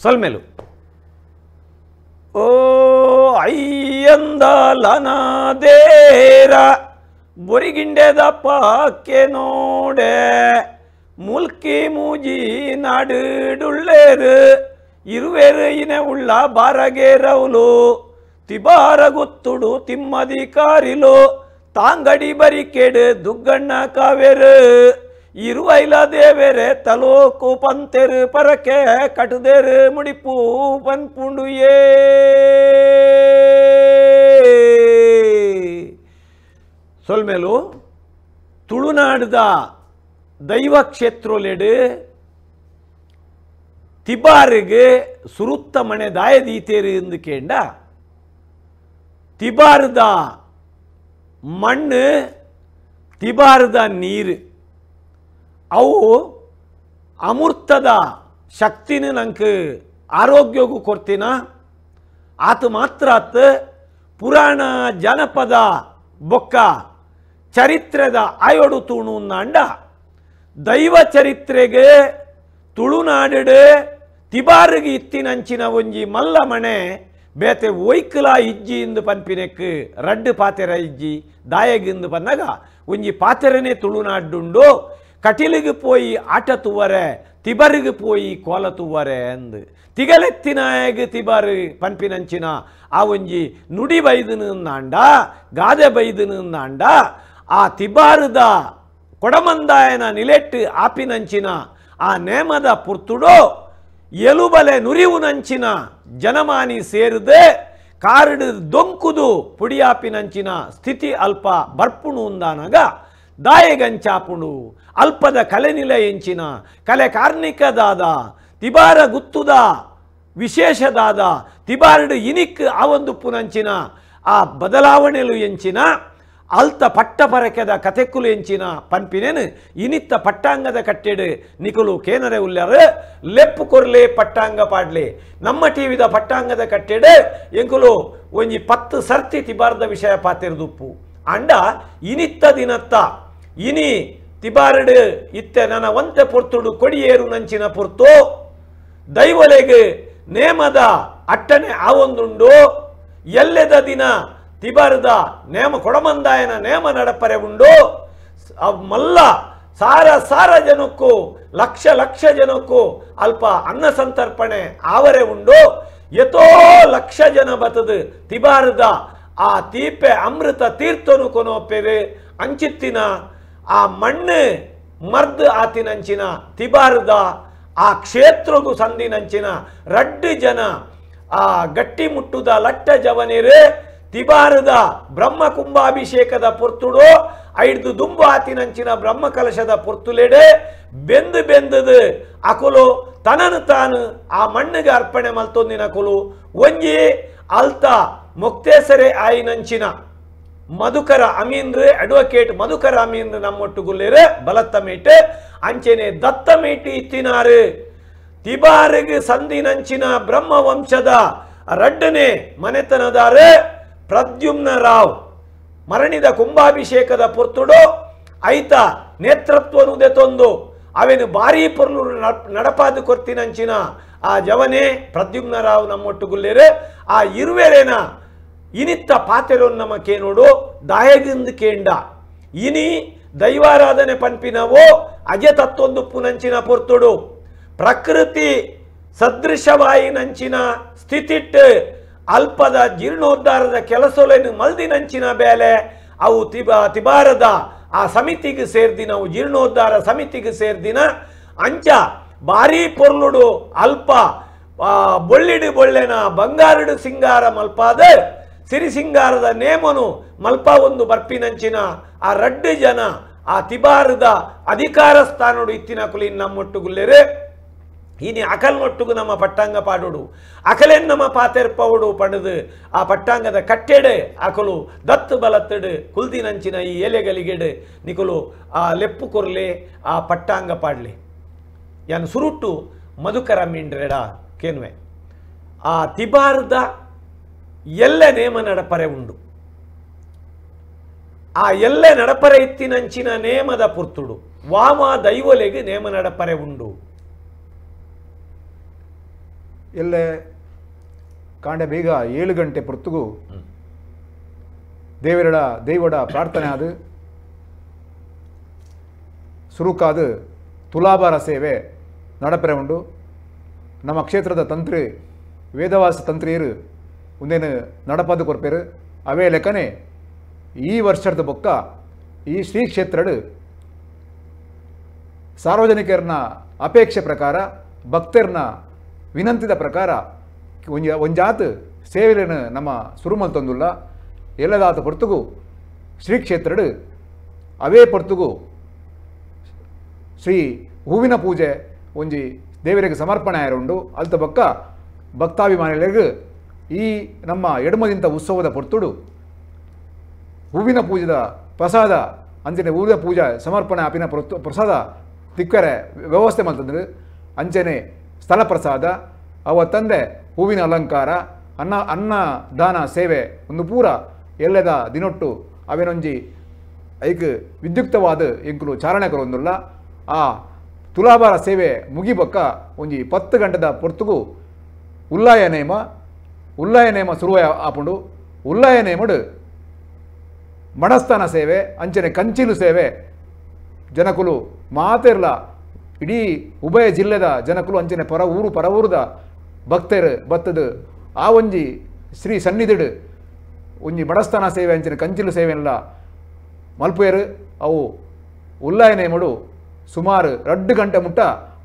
ಸೊಲ್ಮೆಲು ಓ ಅಯ್ಯಂದಲನದೇರ ಬೊರಿಗಿಂಡೆದ ಪಾಕೆ ನೋಡೆ ಮುಲ್ಕಿ ಮೂಜಿ ನಾಡುಳ್ಳೆರು ಇರುವೆರು ಇನೆ ಉಳ್ಳ ಬಾರಗೇರೌಲು ತಿಬಾರ ಗೊತ್ತುಡು ತಿಮ್ಮದಿ ಕಾರಿಲು ತಾಂಗಡಿ ಬರಿಕೆಡು ದುಗ್ಗಣ್ಣ ಕಾವೇರು ಇರುವೈಲ ದೇವೆರೆ ತಲೋಕು ಪಂತೆರು ಪರಕೆ ಕಟುದೇರು ಮುಡಿಪು ಪನ್ಪುಂಡು ಏ ಸೊಲ್ಮೇಲು ತುಳುನಾಡದ ದೈವ ಕ್ಷೇತ್ರೊಲೆಡು ತಿಬಾರಿಗೆ ಸುರುತ್ತ ಮನೆ ದಾಯದೀತೇರು ಎಂದು ಕೇಂಡ ತಿಬಾರದ ಮಣ್ಣು ತಿಬಾರದ ನೀರು ಅವು ಅಮೃತದ ಶಕ್ತಿನ ನಂಗೆ ಆರೋಗ್ಯಗೂ ಕೊಡ್ತೀನ ಆತ ಮಾತ್ರ ಆತ ಪುರಾಣ ಜನಪದ ಬೊಕ್ಕ ಚರಿತ್ರೆದ ಆಯೋಡು ತೂಣು ಅಂಡ ದೈವ ಚರಿತ್ರೆಗೆ ತುಳುನಾಡು ತಿಬಾರಿಗೆ ಇತ್ತಿನಂಚಿನ ಒಂಜಿ ಮಲ್ಲ ಮಣೆ ಬೇತೆ ಒಯ್ಕಲ ಇಜ್ಜಿ ಇಂದು ಪನ್ಪಿನೆಕ್ ರಡ್ಡು ಪಾತೆರ ಇಜ್ಜಿ ದಾಯಗಿಂದು ಪನ್ನಾಗ ಒಂಜಿ ಪಾತೆರನೇ ತುಳುನಾಡುಂಡು ಕಟಿಲಿಗೆ ಪೋಯಿ ಆಟ ತೂವರೆ ತಿಬರಿಗೆ ಪೋಯಿ ಕೋಲ ತೂವರೆ ಅಂದು ತಿಗಲೆತ್ತಿನಾಯಗ ತಿಬಾರು ಪನ್ಪಿನಂಚಿನ ಆ ಒಂಜಿ ನುಡಿ ಬೈದನು ಅಂಡ ಗಾದೆ ಬೈದನು ಅಂಡ ಆ ತಿಬಾರದ ಕೊಡಮಂದಾಯನ ನಿಲೆಟ್ಟು ಆಪಿನಂಚಿನ ಆ ನೇಮದ ಪುರ್ತುಡೋ ಎಲುಬಲೆ ನುರಿವುನಂಚಿನ ಜನಮಾನಿ ಸೇರಿದೆ ಕಾರಡು ದೊಂಕುದು ಪುಡಿಯಾಪಿನಂಚಿನ ಸ್ಥಿತಿ ಅಲ್ಪ ಬರ್ಪುಣು ಉಂದಾನಗ ದಾಯಗಂಚಾಪುಣು ಅಲ್ಪದ ಕಲೆನಿಲ ಎಂಚಿನ ಕಲೆ ಕಾರ್ಣಿಕದಾದ ತಿಬಾರ ಗುತ್ತುದ ವಿಶೇಷದಾದ ತಿಬಾರಡು ಇನಿಕ್ ಆ ಒಂದು ಪುನಂಚಿನ ಆ ಬದಲಾವಣೆಲು ಎಂಚಿನ ಅಲ್ತ ಪಟ್ಟ ಪರಕೆದ ಕತೆಕ್ಕುಲು ಎಂಚಿನ ಪನ್ಪಿನೇನು ಇನಿತ್ತ ಪಟ್ಟಾಂಗದ ಕಟ್ಟೆಡು ನಿಕುಲು ಕೇನರೆ ಉಲ್ಲಾರು ಲೆಪ್ಪು ಕೊರ್ಲೆ ಪಟ್ಟಾಂಗ ಪಾಡ್ಲೆ ನಮ್ಮ ಟಿವಿದ ಪಟ್ಟಾಂಗದ ಕಟ್ಟೆಡು ಎಂಕುಲು ಒಂಜಿ 10 ಸರ್ತಿ ತಿಬಾರದ ವಿಷಯ ಪಾತೆರ್ದುಪ್ಪು ಅಂಡ ಇನಿತ್ತ ದಿನತ್ತ ಇನಿ ತಿಬಾರಡು ಇತ್ತೆ ನನ್ನ ಒಂತೆ ಪೊರ್ತುಡು ಕೊಡಿಯೇರು ನಂಚಿನ ಪೊರ್ತು ದೈವಲೆಗೆ ನೇಮದ ಅಟ್ಟನೆ ಆವೊಂದುಂಡು ಎಲ್ಲೆದ ದಿನ ತಿಬಾರದ ನೇಮ ಕೊಡಮಂದಾಯನ ನೇಮ ನಡಪರೆ ಉಂಡು ಮಲ್ಲ ಸಾರ ಸಾರ ಜನಕ್ಕೂ ಲಕ್ಷ ಲಕ್ಷ ಜನಕ್ಕೂ ಅಲ್ಪ ಅನ್ನ ಸಂತರ್ಪಣೆ ಆವರೆ ಉಂಡು ಎತೋ ಲಕ್ಷ ಜನ ಬತದು ತಿಬಾರದ ಆ ತೀಪೆ ಅಮೃತ ತೀರ್ಥನು ಕೊನೋಪೆರು ಅಂಚಿತ್ತಿನ ಆ ಮಣ್ಣು ಮರ್ದು ಆತಿನಂಚಿನ ತಿಬಾರದ ಆ ಕ್ಷೇತ್ರಗೂ ಸಂದಿನಂಚಿನ ರಡ್ಡು ಜನ ಆ ಗಟ್ಟಿ ಮುಟ್ಟುದ ಲಟ್ಟ ಜವನಿರು ತಿಬಾರದ ಬ್ರಹ್ಮ ಕುಂಭಾಭಿಷೇಕದ ಪೊರ್ತುಡು ಐದು ದುಂಬು ಆತಿನಂಚಿನ ಬ್ರಹ್ಮ ಕಲಶದ ಪೊರ್ತುಲೆಡೆ ಬೆಂದು ಬೆಂದದು ಅಕುಲು ತನನು ತಾನು ಆ ಮಣ್ಣಿಗೆ ಅರ್ಪಣೆ ಮಲ್ತೊಂದಿನ ಕುಲು ಒಂಜಿ ಅಲ್ತ ಮುಕ್ತೇಸರೆ ಆಯಿನಂಚಿನ ಮಧುಕರ ಅಮೀನ್ರು ಅಡ್ವೊಕೇಟ್ ಮಧುಕರ ಅಮೀನ್ರು ನಮ್ಮೊಟ್ಟುಗುಲ್ಲೇರು ಬಲತ್ತ ಮೇಟು ಅಂಚೆನೆ ದತ್ತ ಮೇಟು ಇತ್ತಿನಾರು ತಿಬಾರಿಗೆ ಸಂದಿನಂಚಿನ ಬ್ರಹ್ಮವಂಶದ ರಡ್ಡನೆ ಮನೆತನದಾರು ಪ್ರದ್ಯುಮ್ನ ರಾವ್ ಮರಣಿದ ಕುಂಭಾಭಿಷೇಕದ ಪೊರ್ತುಡು ಐತ ನೇತೃತ್ವನು ದೆತೊಂದು ಅವೇನು ಭಾರೀ ಪೊರ್ಲು ನಡಪಾದು ಕೊರ್ತಿನಂಚಿನ ಆ ಜವನೇ ಪ್ರದ್ಯುಮ್ನ ರಾವ್ ನಮ್ಮೊಟ್ಟುಗುಲ್ಲೇರು ಆ ಇರುವೆರೇನ ಇನಿತ್ತ ಪಾತೆರೊನ್ ನಮ್ಮ ಕೇನೋಡು ದಾಯಗಿಂದು ಕೇಂಡ ಇನಿ ದೈವಾರಾಧನೆ ಪನ್ಪಿನವೋ ಅಜೆ ತತ್ತೊಂದು ಪುನಂಚಿನ ಪೊರ್ತುಡು ಪ್ರಕೃತಿ ಸದೃಶವಾಯಿನಂಚಿನ ಸ್ಥಿತಿಟ್ಟು ಅಲ್ಪದ ಜೀರ್ಣೋದ್ಧಾರದ ಕೆಲಸೊಲೆನು ಮಲ್ದಿನಂಚಿನ ಬೇಲೆ ಅವು ತಿಬಾರದ ಆ ಸಮಿತಿಗೆ ಸೇರ್ದಿನ ಅವು ಜೀರ್ಣೋದ್ಧಾರ ಸಮಿತಿಗೆ ಸೇರ್ದಿನ ಅಂಚ ಭಾರೀ ಪೊರ್ಲುಡು ಅಲ್ಪ ಬೊಳ್ಳಿಡು ಬೊಳ್ಳೆನ ಬಂಗಾರಡು ಸಿಂಗಾರ ಮಲ್ಪಾದ ಸಿರಿಸಿಂಗಾರದ ನೇಮನು ಮಲ್ಪ ಒಂದು ಬರ್ಪಿನಂಚಿನ ಆ ರಡ್ಡು ಜನ ಆ ತಿಬಾರದ ಅಧಿಕಾರ ಸ್ಥಾನಡು ಇತ್ತಿನ ಕುಲಿನ್ ನಮ್ಮೊಟ್ಟುಗುಲ್ಲೇರೆ ಇನಿ ಅಕಲ್ ಒಟ್ಟುಗು ನಮ್ಮ ಪಟ್ಟಾಂಗ ಪಾಡೋಡು ಅಕಲೆನ್ ನಮ್ಮ ಪಾತೆರ್ಪವಡು ಪಣದು ಆ ಪಟ್ಟಾಂಗದ ಕಟ್ಟೆಡೆ ಅಕಲು ದತ್ತು ಬಲತ್ತಡು ಕುಲ್ದಿನಂಚಿನ ಈ ಎಲೆಗಲಿಗೆಡು ನಿಕುಲು ಆ ಲೆಪ್ಪು ಕೊರ್ಲೆ ಆ ಪಟ್ಟಾಂಗ ಪಾಡ್ಲೆ ಯಾನು ಸುರುಟು ಮಧುಕರ ಮೀಂಡ್ರೆಡ ಕೇನ್ವೆ ಆ ತಿಬಾರದ ಎಲ್ಲ ನೇಮ ನಡಪರೆ ಉಂಡು ಆ ಎಲ್ಲ ನಡಪರೆ ಇತ್ತಿನಂಚಿನ ನೇಮದ ಪುರ್ತುಡು ವಾಮ ದೈವಲೆಗೆ ನೇಮ ನಡಪರೆ ಉಂಡು. ಎಲ್ಲೆ ಕಾಂಡೆ ಬೇಗ 7 ಗಂಟೆ ಪೊರ್ತುಗು ದೇವರಡ ದೈವಡ ಪ್ರಾರ್ಥನೆ ಆದು ಸುರುಕಾದ ತುಲಾಭಾರ ಸೇವೆ ನಡಪೆರೆ ಉಂಡು. ನಮ್ಮ ಕ್ಷೇತ್ರದ ತಂತ್ರಿ ವೇದವಾಸ ತಂತ್ರಿಯರು ಒಂದೇನು ನಡಪದು ಕೊರ್ಪೇರು. ಅವೇ ಲೆಕ್ಕನೆ ಈ ವರ್ಷದ ಬೊಕ್ಕ ಈ ಶ್ರೀ ಕ್ಷೇತ್ರಡು ಸಾರ್ವಜನಿಕರನ್ನ ಅಪೇಕ್ಷೆ ಪ್ರಕಾರ ಭಕ್ತರನ್ನ ವಿನಂತಿದ ಪ್ರಕಾರ ಒಂಜಾತ್ ಸೇವೆಯನ್ನು ನಮ್ಮ ಸುರುಮಲ್ ತಂದುಲ್ಲ. ಎಲ್ಲದಾತ ಪೊರ್ತುಗು ಶ್ರೀ ಕ್ಷೇತ್ರಡು ಅವೇ ಪೊರ್ತುಗು ಶ್ರೀ ಹೂವಿನ ಪೂಜೆ ಒಂಜಿ ದೇವರಿಗೆ ಸಮರ್ಪಣೆ ಆಯರುಂಡು. ಅಲ್ತ ಬೊಕ್ಕ ಭಕ್ತಾಭಿಮಾನಿಗಳಿಗೆ ಈ ನಮ್ಮ ಎಡಮದಿಂತ ಉತ್ಸವದ ಪೊರ್ತುಡು ಹೂವಿನ ಪೂಜೆದ ಪ್ರಸಾದ ಅಂಚನೆ ಹೂವಿನ ಪೂಜೆ ಸಮರ್ಪಣೆ ಆಪಿನ ಪ್ರಸಾದ ತಿಕ್ಕರೆ ವ್ಯವಸ್ಥೆ ಮಲ್ತಂದ್ರೆ ಅಂಚನೆ ಸ್ಥಳ ಪ್ರಸಾದ ಅವ ತಂದೆ ಹೂವಿನ ಅಲಂಕಾರ ಅನ್ನ ಅನ್ನದಾನ ಸೇವೆ ಒಂದು ಪೂರ ಎಲ್ಲದ ದಿನೊಟ್ಟು ಅವೇನೊಂಜಿ ಐಕ್ ವಿದ್ಯುಕ್ತವಾದ ಎಂಕುಲು ಚಾರಣೆ ಕೊರೊಂದುಲ್ಲ. ಆ ತುಲಾಭಾರ ಸೇವೆ ಮುಗಿಬೊಕ್ಕ ಒಂಜಿ 10 ಗಂಟೆದ ಪೊರ್ತುಗು ಉಲ್ಲಾಯ ನೇಮ ಸುರುವ ಆಪುಂಡು. ಉಲ್ಲಾಯ ನೇಮಡು ಮಡಸ್ಥಾನ ಸೇವೆ ಅಂಚನೆ ಕಂಚಿಲು ಸೇವೆ ಜನಕುಲು ಮಾತೆರ್ಲ ಇಡೀ ಉಭಯ ಜಿಲ್ಲೆದ ಜನಕುಲು ಅಂಚನೆ ಪರ ಊರು ಪರವೂರದ ಭಕ್ತರು ಬತ್ತದ ಆ ಒಂಜಿ ಶ್ರೀ ಸನ್ನಿಧಿಡು ಒಂಜಿ ಮಡಸ್ಥಾನ ಸೇವೆ ಅಂಚನೆ ಕಂಚಿಲು ಸೇವೆಲ್ಲ ಮಲ್ಪೇರು. ಅವು ಉಲ್ಲಾಯ ನೇಮಡು ಸುಮಾರು 2 ಗಂಟೆ ಮುಟ್ಟ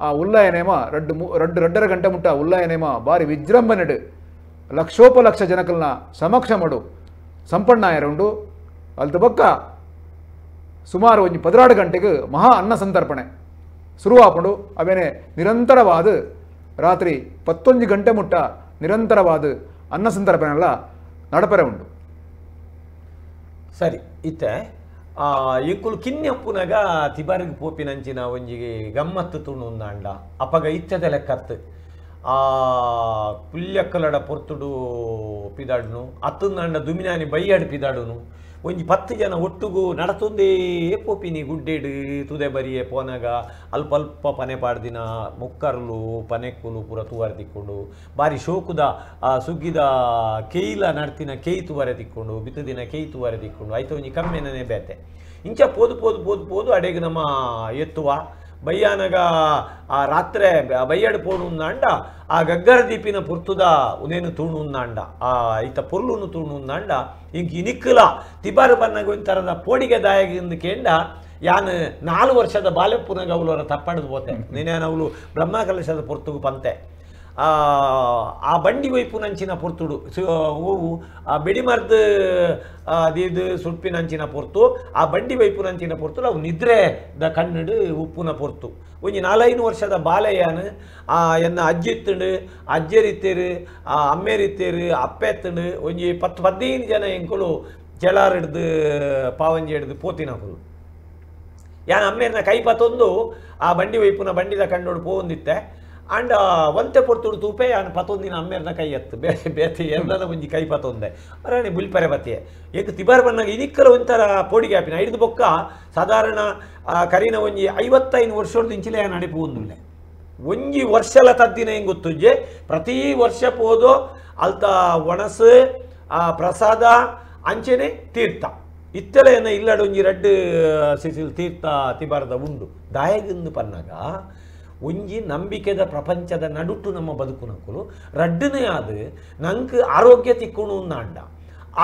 ಆ ಉಲ್ಲಾಯ ನೇಮ 2.5 ಗಂಟೆ ಮುಟ್ಟ ಉಲ್ಲಾಯ ನೇಮ ಭಾರಿ ವಿಜೃಂಭಣೆಡು ಲಕ್ಷೋಪಲಕ್ಷ ಜನಕಲ್ನ ಸಮಕ್ಷ ಮಡು ಸಂಪಣ್ಣಾಯರುಂಡು. ಅಲ್ತ ಬೊಕ್ಕ ಸುಮಾರು ಒಂಜಿ 16 ಗಂಟೆಗೆ ಮಹಾ ಅನ್ನ ಸಂತರ್ಪಣೆ ಶುರುವಾಪುಂಡು. ಅವೇನೆ ನಿರಂತರವಾದ ರಾತ್ರಿ 11 ಗಂಟೆ ಮುಟ್ಟ ನಿರಂತರವಾದ ಅನ್ನ ಸಂತರ್ಪಣೆಲ್ಲ ನಡಪರೆ ಉಂಡು. ಸರಿ, ಇತ್ತೆ ಎಂಕುಲು ಕಿನ್ಯಪ್ಪುನಗ ತಿಬಾರಿಗೆ ಪೋಪಿನಂಚಿನ ಒಂಜಿಗೆ ಗಮ್ಮತ್ತು ತುಣು ಅಂಡ ಅಪಗ ಇತ್ತದ ಲೆಕ್ಕತ್ತು ಆ ಪುಲ್ಯಕ್ಕಲಡ ಪೊರ್ತುಡು ಪಿದಾಡುನು ಅತ್ತಂದಾಂಡ ದುಮಿನಾನಿ ಬೈಯಾಡು ಪಿದಾಡುನು. ಒಂಜಿ 10 ಜನ ಒಟ್ಟುಗು ನಡತೊಂದೇ ಪೋಪಿನಿ ಗುಡ್ಡೇಡು ತುದೆ ಬರಿಯೆ ಪೋನಗ ಅಲ್ಪ ಅಲ್ಪ ಪನೆ ಪಾಡ್ದಿನ ಮುಕ್ಕರ್ಲು ಪನೆಕ್ಕುಲು ಪೂರ ತೂವರೆ ತಿಕ್ಕೊಂಡು ಬಾರಿ ಶೋಕುದ ಸುಗ್ಗಿದ ಕೇಯ್ಲ ನಡ್ತಿನ ಕೇಯ್ ತೂವರೆ ತಿಕ್ಕೊಂಡು ಬಿತ್ತದಿನ ಕೇಯ್ ತೂವರೆ ತಿಕ್ಕೊಂಡು ಆಯ್ತು ಒಂಜಿ ಕಮ್ಮೆನೇ ಬೇತೆ ಇಂಚ ಪೋದು ಪೋದು ಪೋದು ಪೋದು ಅಡೆಗೆ ನಮ್ಮ ಎತ್ತುವ ಬಯ್ಯಾನಗ ಆ ರಾತ್ರೆ ಬಯ್ಯಾಡು ಪೋಣುಂದಾಂಡ ಆ ಗಗ್ಗರ ದೀಪಿನ ಪುರ್ತುದ ಉನೇನು ತೂಣುಂದಾಂಡ ಆ ಈತ ಪೊರ್ಲುನು ತೂಣುಂದಾಂಡ ಇಂಕ ಇನಿಕ್ಕಲ ತಿಬಾರು ಬನ್ನಗ ಒಂಥರದ ಪೋಡಿಗೆ ದಾಯಗಿಂದು ಕೇಂಡ ಯಾನು 4 ವರ್ಷದ ಬಾಲ್ಯಪ್ಪುನಗ ಅವಲವರ ತಪ್ಪಾಡ್ದು ಪೋತೆ ನೀನೇನು ಅವಳು ಬ್ರಹ್ಮಕಲಶದ ಪೊರ್ತುಗು ಪಂತೆ ಆ ಬಂಡಿ ವೈಪುನಂಚಿನ ಪೊರ್ತುಡು ಹೂವು ಆ ಬೆಡಿಮರ್ದು ಇದು ಸುಟ್ಪಿನಂಚಿನ ಪೊರ್ತು ಆ ಬಂಡಿ ವೈಪುನಂಚಿನ ಪೊರ್ತುಡು ಅವು ನಿದ್ರೆದ ಕಣ್ಣಡು ಉಪ್ಪುನ ಪೊರ್ತು ಒಂಜಿ 4-5 ವರ್ಷದ ಬಾಲೆಯಾನು ಎನ್ನ ಅಜ್ಜಿತ್ತುಂಡು ಅಜ್ಜರಿತ್ತೇರು ಅಮ್ಮೇರಿತ್ತೇರು ಅಪ್ಪೆತ್ತುಂಡು ಒಂಜಿ 10-15 ಜನ ಎಂಕುಲು ಜಲಾರ್ ಹಿಡ್ದು ಪಾವಂಜಿ ಹಿಡ್ದು ಪೋತಿನಕುಲು. ಯಾನ್ ಅಮ್ಮೇರ್ನ ಕೈ ಪತ್ತೊಂದು ಆ ಬಂಡಿ ವೈಪುನ ಬಂಡಿದ ಕಣ್ಣೋಡು ಪೋವೊಂದಿತ್ತೆ ಅಂಡ ಒಂತೆ ಪೊರ್ತುಡು ತೂಪೆ ಯಾನ್ ಪತ್ತೊಂದಿನ ಅಮ್ಮೇರ್ನ ಕೈ ಎತ್ತು ಬೇತೆ ಬೇತೆ ಎಲ್ಲದ ಒಂಜಿ ಕೈ ಪತ್ತೊಂದೆ ಅರಾಣಿ ಬುಲ್ಪರೆ ಬತ್ತಿಯೆ ಏಕ್ ತಿಬಾರ್ ಬನ್ನಾಗ ಇನಿಕ್ಕಲ ಒಂಥರ ಪೋಡಿಗೆ ಆಪಿನ ಐದು ಬೊಕ್ಕ ಸಾಧಾರಣ ಕರಿನ ಒಂಜಿ 55 ವರ್ಷದ ಇಂಚಿಲೆ ಯಾನ್ ಅಡೆ ಪೋವೊಂದುಲ್ಲೆ ಒಂಜಿ ವರ್ಷಲ ತದ್ದಿನ ಹೆಂಗೆ ಗೊತ್ತುಜ್ಜೆ ಪ್ರತಿ ವರ್ಷ ಪೋದು ಅಲ್ತ ಒಣಸು ಪ್ರಸಾದ ಅಂಚೆನೆ ತೀರ್ಥ ಇತ್ತಲೆಯನ್ನ ಇಲ್ಲಡ ಒಂಜಿ ರಡ್ಡು ಸಿಸಿಲ್ ತೀರ್ಥ ತಿಬಾರದ ಉಂಡು ದಾಯಗಿಂದು ಪನ್ನಾಗ ಒಂಜಿ ನಂಬಿಕೆದ ಪ್ರಪಂಚದ ನಡುಟ್ಟು ನಮ್ಮ ಬದುಕುನಕ್ಕಲು ರಡ್ಡನೇ ಆದ ನಂಗೆ ಆರೋಗ್ಯ ತಿಕ್ಕೊಣು ಅಂಡ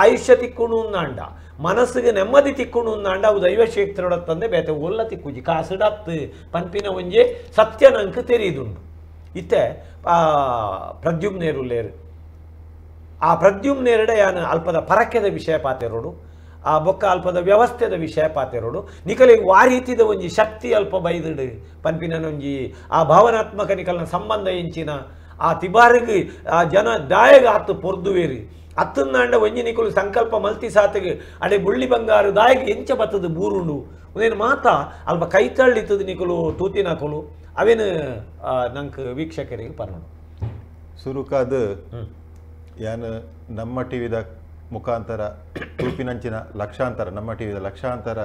ಆಯುಷ್ಯ ತಿಕ್ಕೊಣು ಅಂಡ ಮನಸ್ಸಿಗೆ ನೆಮ್ಮದಿ ತಿಕ್ಕೊಣು ಅಂಡ ಅವು ದೈವ ತಂದೆ ಬೇತೆ ಒಲ್ಲ ತಿಕ್ಕುಜಿ ಕಾಸುಡತ್ತು ಪನ್ಪಿನ ಒಂಜಿ ಸತ್ಯ ನಂಗೆ ತೆರೆಯುದುಂಡು. ಇತ್ತೆ ಪ್ರದ್ಯುಮ್ನೇರುಲ್ಲೇರು ಆ ಪ್ರದ್ಯುಮ್ನೇರಡೆ ಯಾನು ಅಲ್ಪದ ಪರಕೆದ ವಿಷಯ ಪಾತೆರೋಡು ಆ ಬೊಕ್ಕ ಅಲ್ಪದ ವ್ಯವಸ್ಥೆದ ವಿಷಯ ಪಾತೆರೋಡು ನಿಕಲಿಗೆ ವಾ ರೀತಿದ ಒಂಜಿ ಶಕ್ತಿ ಅಲ್ಪ ಬೈದುಡು ಪನ್ಪಿನೊಂಜಿ ಆ ಭಾವನಾತ್ಮಕ ನಿಕಲ್ನ ಸಂಬಂಧ ಎಂಚಿನ ಆ ತಿಬಾರಿಗೆ ಆ ಜನ ದಾಯಗ ಆತು ಪೊರ್ದುವೇರಿ ಅತ್ತಂದಾಂಡ ಒಂಜಿ ನಿಕಲು ಸಂಕಲ್ಪ ಮಲ್ತಿ ಸಾತಿಗೆ ಅಡೆ ಬುಳ್ಳಿ ಬಂಗಾರು ದಾಯಗ ಎಂಚ ಬತ್ತದ ಬೂರುಂಡು ಒಂದೇನು ಮಾತಾ ಅಲ್ಪ ಕೈತಳ್ಳಿತ್ತದ ನಿಕಲು ತೂತಿನಕಲು ಅವೇನು ನಂಗೆ ವೀಕ್ಷಕರಿಗೆ ಪನ್ನೋಡು. ಸುರುಕಾದ ಯಾನು ನಮ್ಮ ಟಿವಿದ ಮುಖಾಂತರ ತೂಪಿನಂಚಿನ ಲಕ್ಷಾಂತರ ನಮ್ಮ ಟಿವಿದ ಲಕ್ಷಾಂತರ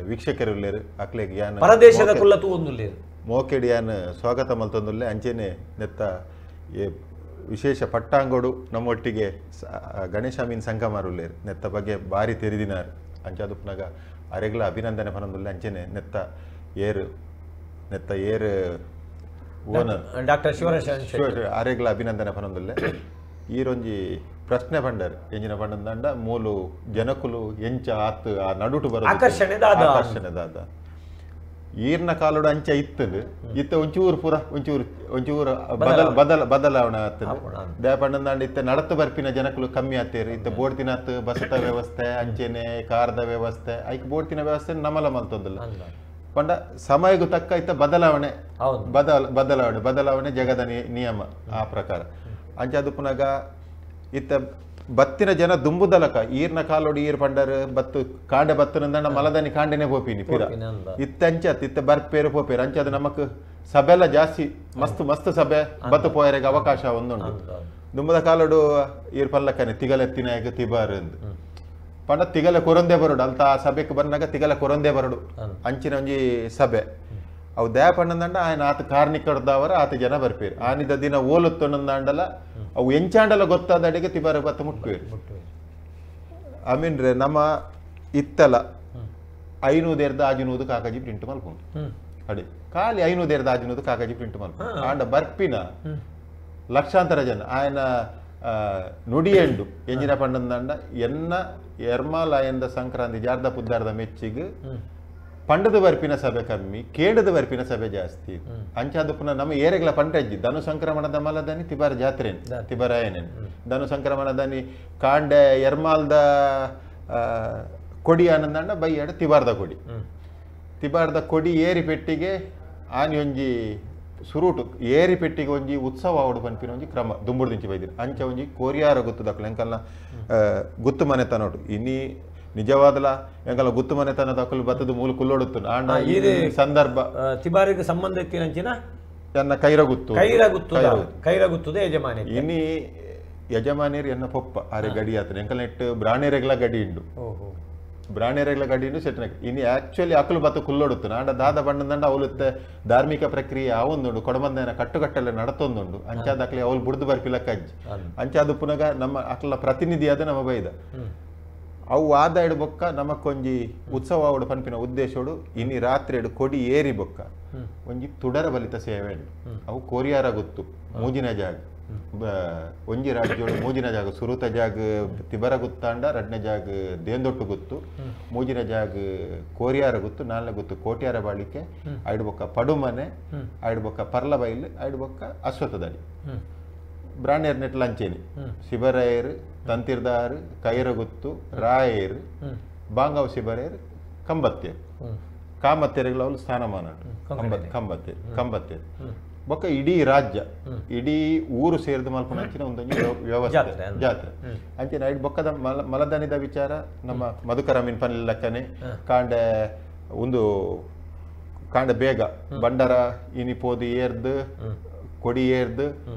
ವೀಕ್ಷಕರುಲ್ಲೇರು ಅಕ್ಲೆಗ್ ಯಾನ್ ಪರದೇಶದ ಕುಲ್ಲ ತೂವೊಂದುಲ್ಲೇರು ಮೋಕೆಡ್ ಯಾನ್ ಸ್ವಾಗತ ಮಲ್ತೊಂದುಲ್ಲೆ ಅಂಚೆನೆ ನೆತ್ತ ವಿಶೇಷ ಪಟ್ಟಾಂಗೋಡು ನಮ್ಮೊಟ್ಟಿಗೆ ಗಣೇಶ ಮೀನ್ ಸಂಘ ಮಾರುಲ್ಲೇರು ನೆತ್ತ ಬಗ್ಗೆ ಭಾರಿ ತೆರಿದಿನಾರ್ ಅಂಚಾದುಪ್ಪನಾಗ ಅರೆಗ್ಲ ಅಭಿನಂದನೆ ಪನೊಂದುಲ್ಲೆ ಅಂಚೆನೆ ನೆತ್ತ ಏರು ನೆತ್ತ ಏರು ಓನರ್ ಡಾಕ್ಟರ್ ಶಿವರಾಜ್ ಅರೆಗ್ಲ ಅಭಿನಂದನೆ ಪನೊಂದುಲ್ಲೆ ಈರೊಂಜಿ ಪ್ರಶ್ನೆ ಪಂಡರ್ ಎಂಜಿನ ಪಂಡಂದಂಡ ಮೂಲು ಜನಕುಲು ಎಂಚ ಆತ್ ಆ ನಡುಟು ಬರೋ ಆಕರ್ಷಣೆ ದಾದ ಆಕರ್ಷಣೆ ದಾದ ಈರ್ನ ಕಾಲೋಡು ಅಂಚ ಇತ್ತದು ಇತ್ತ ಒಂಚೂರು ಪೂರ ಒಂಚೂರು ಒಂಚೂರು ಬದಲ ಬದಲ ಬದಲಾವಣೆ ಆಗ್ತದೆ ದೇಪಣ್ಣಂದಾಂಡ ಇತ್ತ ನಡತು ಬರ್ಪಿನ ಜನಕುಲು ಕಮ್ಮಿ ಆಗ್ತೇರು ಇತ್ತ ಬೋಡ್ತಿನತ್ತು ಬಸತ ವ್ಯವಸ್ಥೆ ಅಂಚೆನೆ ಕಾರದ ವ್ಯವಸ್ಥೆ ಐಕ್ ಬೋಡ್ತಿನ ವ್ಯವಸ್ಥೆ ನಮಲ ಮಲ್ತೊಂದಿಲ್ಲ ಪಂಡ ಸಮಯಗೂ ತಕ್ಕ ಇತ್ತ ಬದಲಾವಣೆ ಬದಲಾವಣೆ ಬದಲಾವಣೆ ಜಗದ ನಿಯಮ ಆ ಪ್ರಕಾರ ಅಂಚಾದು ಪುನಗ ಇತ್ತ ಬತ್ತಿನ ಜನ ದುಂಬುದಲಕ ಈರ್ನ ಕಾಲೋಡು ಈರ್ ಪಂಡರ್ ಬತ್ತು ಕಾಂಡೆ ಬತ್ತನಂದಣ್ಣ ಮಲದನಿ ಕಾಂಡೆನೆ ಪೋಪಿನಿ ಪಿರ ಇತ್ತ ಅಂಚತ್ ಇತ್ತ ಬರ್ಪೇರು ಪೋಪೇರು ಅಂಚದ ನಮಕ್ ಸಭೆಲ್ಲ ಜಾಸ್ತಿ ಮಸ್ತ್ ಮಸ್ತ್ ಸಭೆ ಬತ್ತು ಪೋಯರೆಗೆ ಅವಕಾಶ ಒಂದುಂಡು ದುಂಬದ ಕಾಲೋಡು ಈರ್ ಪಲ್ಲಕ್ಕನೆ ತಿಗಲೆತ್ತಿನಾಯಕ ತಿಬಾರು ಅಂದು ಪಂಡ ತಿಗಲೆ ಕೊರೊಂದೇ ಬರೋಡು ಅಂತ ಆ ಸಭೆಗೆ ಬಂದಾಗ ತಿಗಲೆ ಕೊರೊಂದೇ ಬರೋಡು ಅಂಚಿನ ಒಂಜಿ ಸಭೆ ಅವು ದಯ ಪಣ್ಣಂದಂಡ ఆయన ಆತ ಕಾರ್ಣಿಕರ್ದವರ ಆತ ಜನ ಬರ್ಪೇರು ಆನಿದ ದಿನ ಓಲುತ್ತೊಂದಂಡಲ ಅವು ಎಂಚಾಂಡಲ ಗೊತ್ತಾದ ಅಡಿಗೆ ತಿಬಾರ ಬತ್ತ ಮುಟ್ಪೇರು ಅಮೀನ್ರೆ ನಮ್ಮ ಇತ್ತಲ 500 ಆಜಿನೂದು ಕಾಗಜಿ ಪ್ರಿಂಟ್ ಮಲ್ಕೊಂಡು ಅಡಿ ಖಾಲಿ 500 ಆಜಿನೂದು ಕಾಗಜಿ ಪ್ರಿಂಟ್ ಮಲ್ಕೊಂಡು ಆಂಡ ಬರ್ಪಿನ ಲಕ್ಷಾಂತರ ಜನ ఆయన ನುಡಿಯಂಡು ಎಂಜಿನ ಪಂಡಂದಂಡ ಎನ್ನ ಎರ್ಮಾಲಯಂದ ಸಂಕ್ರಾಂತಿ ಜಾರ್ದ ಪುದ್ದಾರದ ಮೆಚ್ಚಿಗೆ ಪಂಡದ ಬರ್ಪಿನ ಸಭೆ ಕಮ್ಮಿ ಕೇಡದ ಬರ್ಪಿನ ಸಭೆ ಜಾಸ್ತಿ ಅಂಚಾದ ಪುನಃ ನಮ್ಮ ಏರೆಗಳ ಪಂಡಜ್ಜಿ ಧನು ಸಂಕ್ರಮಣದ ಮಲದನಿ ತಿಬಾರ ಜಾತ್ರೆ ತಿಬಾರಾಯನೇನು ಧನು ಸಂಕ್ರಮಣದನಿ ಕಾಂಡೆ ಎರ್ಮಾಲ್ದ ಕೊಡಿ ಆನಂದಂಡ ಬೈಯಾಡ ತಿಬಾರ್ದ ಕೊಡಿ ತಿಬಾರ್ದ ಕೊಡಿ ಏರಿ ಪೆಟ್ಟಿಗೆ ಆನಿ ಒಂಜಿ ಸುರುಟು ಏರಿ ಪೆಟ್ಟಿಗೆ ಒಂಜಿ ಉತ್ಸವ ಆವಡು ಪನ್ಪಿನ ಒಂಜಿ ಕ್ರಮ ದುಂಬುಡ್ದಿಂಚಿ ಬೈದಿರಿ ಅಂಚ ಒಂಜಿ ಕೋರಿಯಾರ ಗುತ್ತದಕ್ಕಲು ಎಂಕಲ್ನ ಗುತ್ತು ಮನೆತನೋಟು ಇನಿ ನಿಜವಾದಲ ಎಂಕಲ ಗುತ್ತು ಮನೆತನ ದಕ್ಕಲು ಬತ್ತದ ಮೂಲ ಕುಲ್ಲೋಡುತ್ತು ಆಂಡ ಈ ಸಂದರ್ಭ ತಿಬಾರಿಗೆ ಸಂಬಂಧ ಇತ್ತಿನಂಚಿನ ಎನ್ನ ಕೈರಗುತ್ತು ಕೈರಗುತ್ತು ಕೈರಗುತ್ತದ ಯಜಮಾನಿ ಇನಿ ಯಜಮಾನಿಯರು ಎನ್ನ ಪೊಪ್ಪ ಆರೆ ಗಡಿ ಆತನ ಎಂಕಲ್ ನೆಟ್ಟು ಬ್ರಾಣೆರೆಗ್ಲ ಗಡಿ ಇಂಡು ಬ್ರಾಣೆರೆಗ್ಲ ಗಡಿ ಇಂಡು ಸೆಟ್ನ ಇನಿ ಆಕ್ಚುಲಿ ಅಕಲು ಬತ್ತ ಕುಲ್ಲೋಡುತ್ತು ಆಂಡ ದಾದ ಬಣ್ಣದಂಡ ಅವಲುತ್ತೆ ಧಾರ್ಮಿಕ ಪ್ರಕ್ರಿಯೆ ಆವೊಂದುಂಡು ಕೊಡಬಂದನ ಕಟ್ಟುಕಟ್ಟಲೆ ನಡತೊಂದುಂಡು ಅಂಚಾದ ಅಕ್ಲೆ ಅವಳು ಬುಡ್ದು ಬರ್ಪಿಲಕ್ಕ ಅಜ್ಜಿ ಅಂಚಾದ ಪುನಗ ನಮ್ಮ ಅಕ್ಲ ಪ್ರತಿನಿಧಿಯಾದ ನಮ್ಮ ಬೈದ ಅವು ಆದಾಯಡು ಬೊಕ್ಕ ನಮಕ್ಕೊಂಜಿ ಉತ್ಸವ ಆವಡು ಪನ್ಪಿನ ಉದ್ದೇಶೋಡು ಇನಿ ರಾತ್ರಿಡು ಕೊಡಿ ಏರಿ ಬೊಕ್ಕ ಒಂಜಿ ತುಡರ ಬಲಿತ ಸೇವೆ ಅವು ಕೋರಿಯಾರ ಗೊತ್ತು ಮೂಜಿನ ಜಾಗ ಒಂಜಿ ರಾಜ್ಯೋಡು ಮೂಜಿನ ಜಾಗ ಸುರುತ ಜಾಗ ತಿಬರ ಗುತ್ತಾಂಡ ರಡ್ನ ಜಾಗ ದೇಂದೊಟ್ಟು ಗೊತ್ತು ಮೂಜಿನ ಜಾಗ ಕೋರಿಯಾರ ಗೊತ್ತು ನಾಲ್ನ ಗೊತ್ತು ಕೋಟ್ಯಾರ ಬಾಳಿಕೆ ಐಡು ಬೊಕ್ಕ ಪಡುಮನೆ ಐಡು ಬೊಕ್ಕ ಪರ್ಲ ಬೈಲು ಐಡು ಬೊಕ್ಕ ಅಶ್ವತ್ಥದಡಿ ಬ್ರಾಣ್ಯರ್ ನೆಟ್ ಲಂಚೇನಿ ಶಿಬರಾಯರು ತಂತಿರ್ದಾರು ಕೈರಗುತ್ತು ರಾಯರು ಬಾಂಗಾವ್ ಶಿಬರಾಯರು ಕಂಬತ್ತೇರು ಕಾಮತ್ತೇರುಗಳ ಅವಳು ಸ್ಥಾನಮಾನ ಕಂಬತ್ತೇರು ಕಂಬತ್ತೇರು ಬೊಕ್ಕ ಇಡೀ ರಾಜ್ಯ ಇಡೀ ಊರು ಸೇರಿದ ಮಲ್ಪುನಂಚಿನ ಒಂದೊಂದು ವ್ಯವಸ್ಥೆ ಜಾತ್ರೆ ಅಂಚಿನ ಐಡ್ ಬೊಕ್ಕದ ಮಲದನಿದ ವಿಚಾರ ನಮ್ಮ ಮಧುಕರ ಮೀನ್ ಪನ್ನಿಲ್ಲಕ್ಕನೆ ಕಾಂಡೆ ಒಂದು ಕಾಂಡೆ ಬೇಗ ಬಂಡರ ಇನಿ ಪೋದು ಏರ್ದು ಕೊಡಿ ಏರ್ದು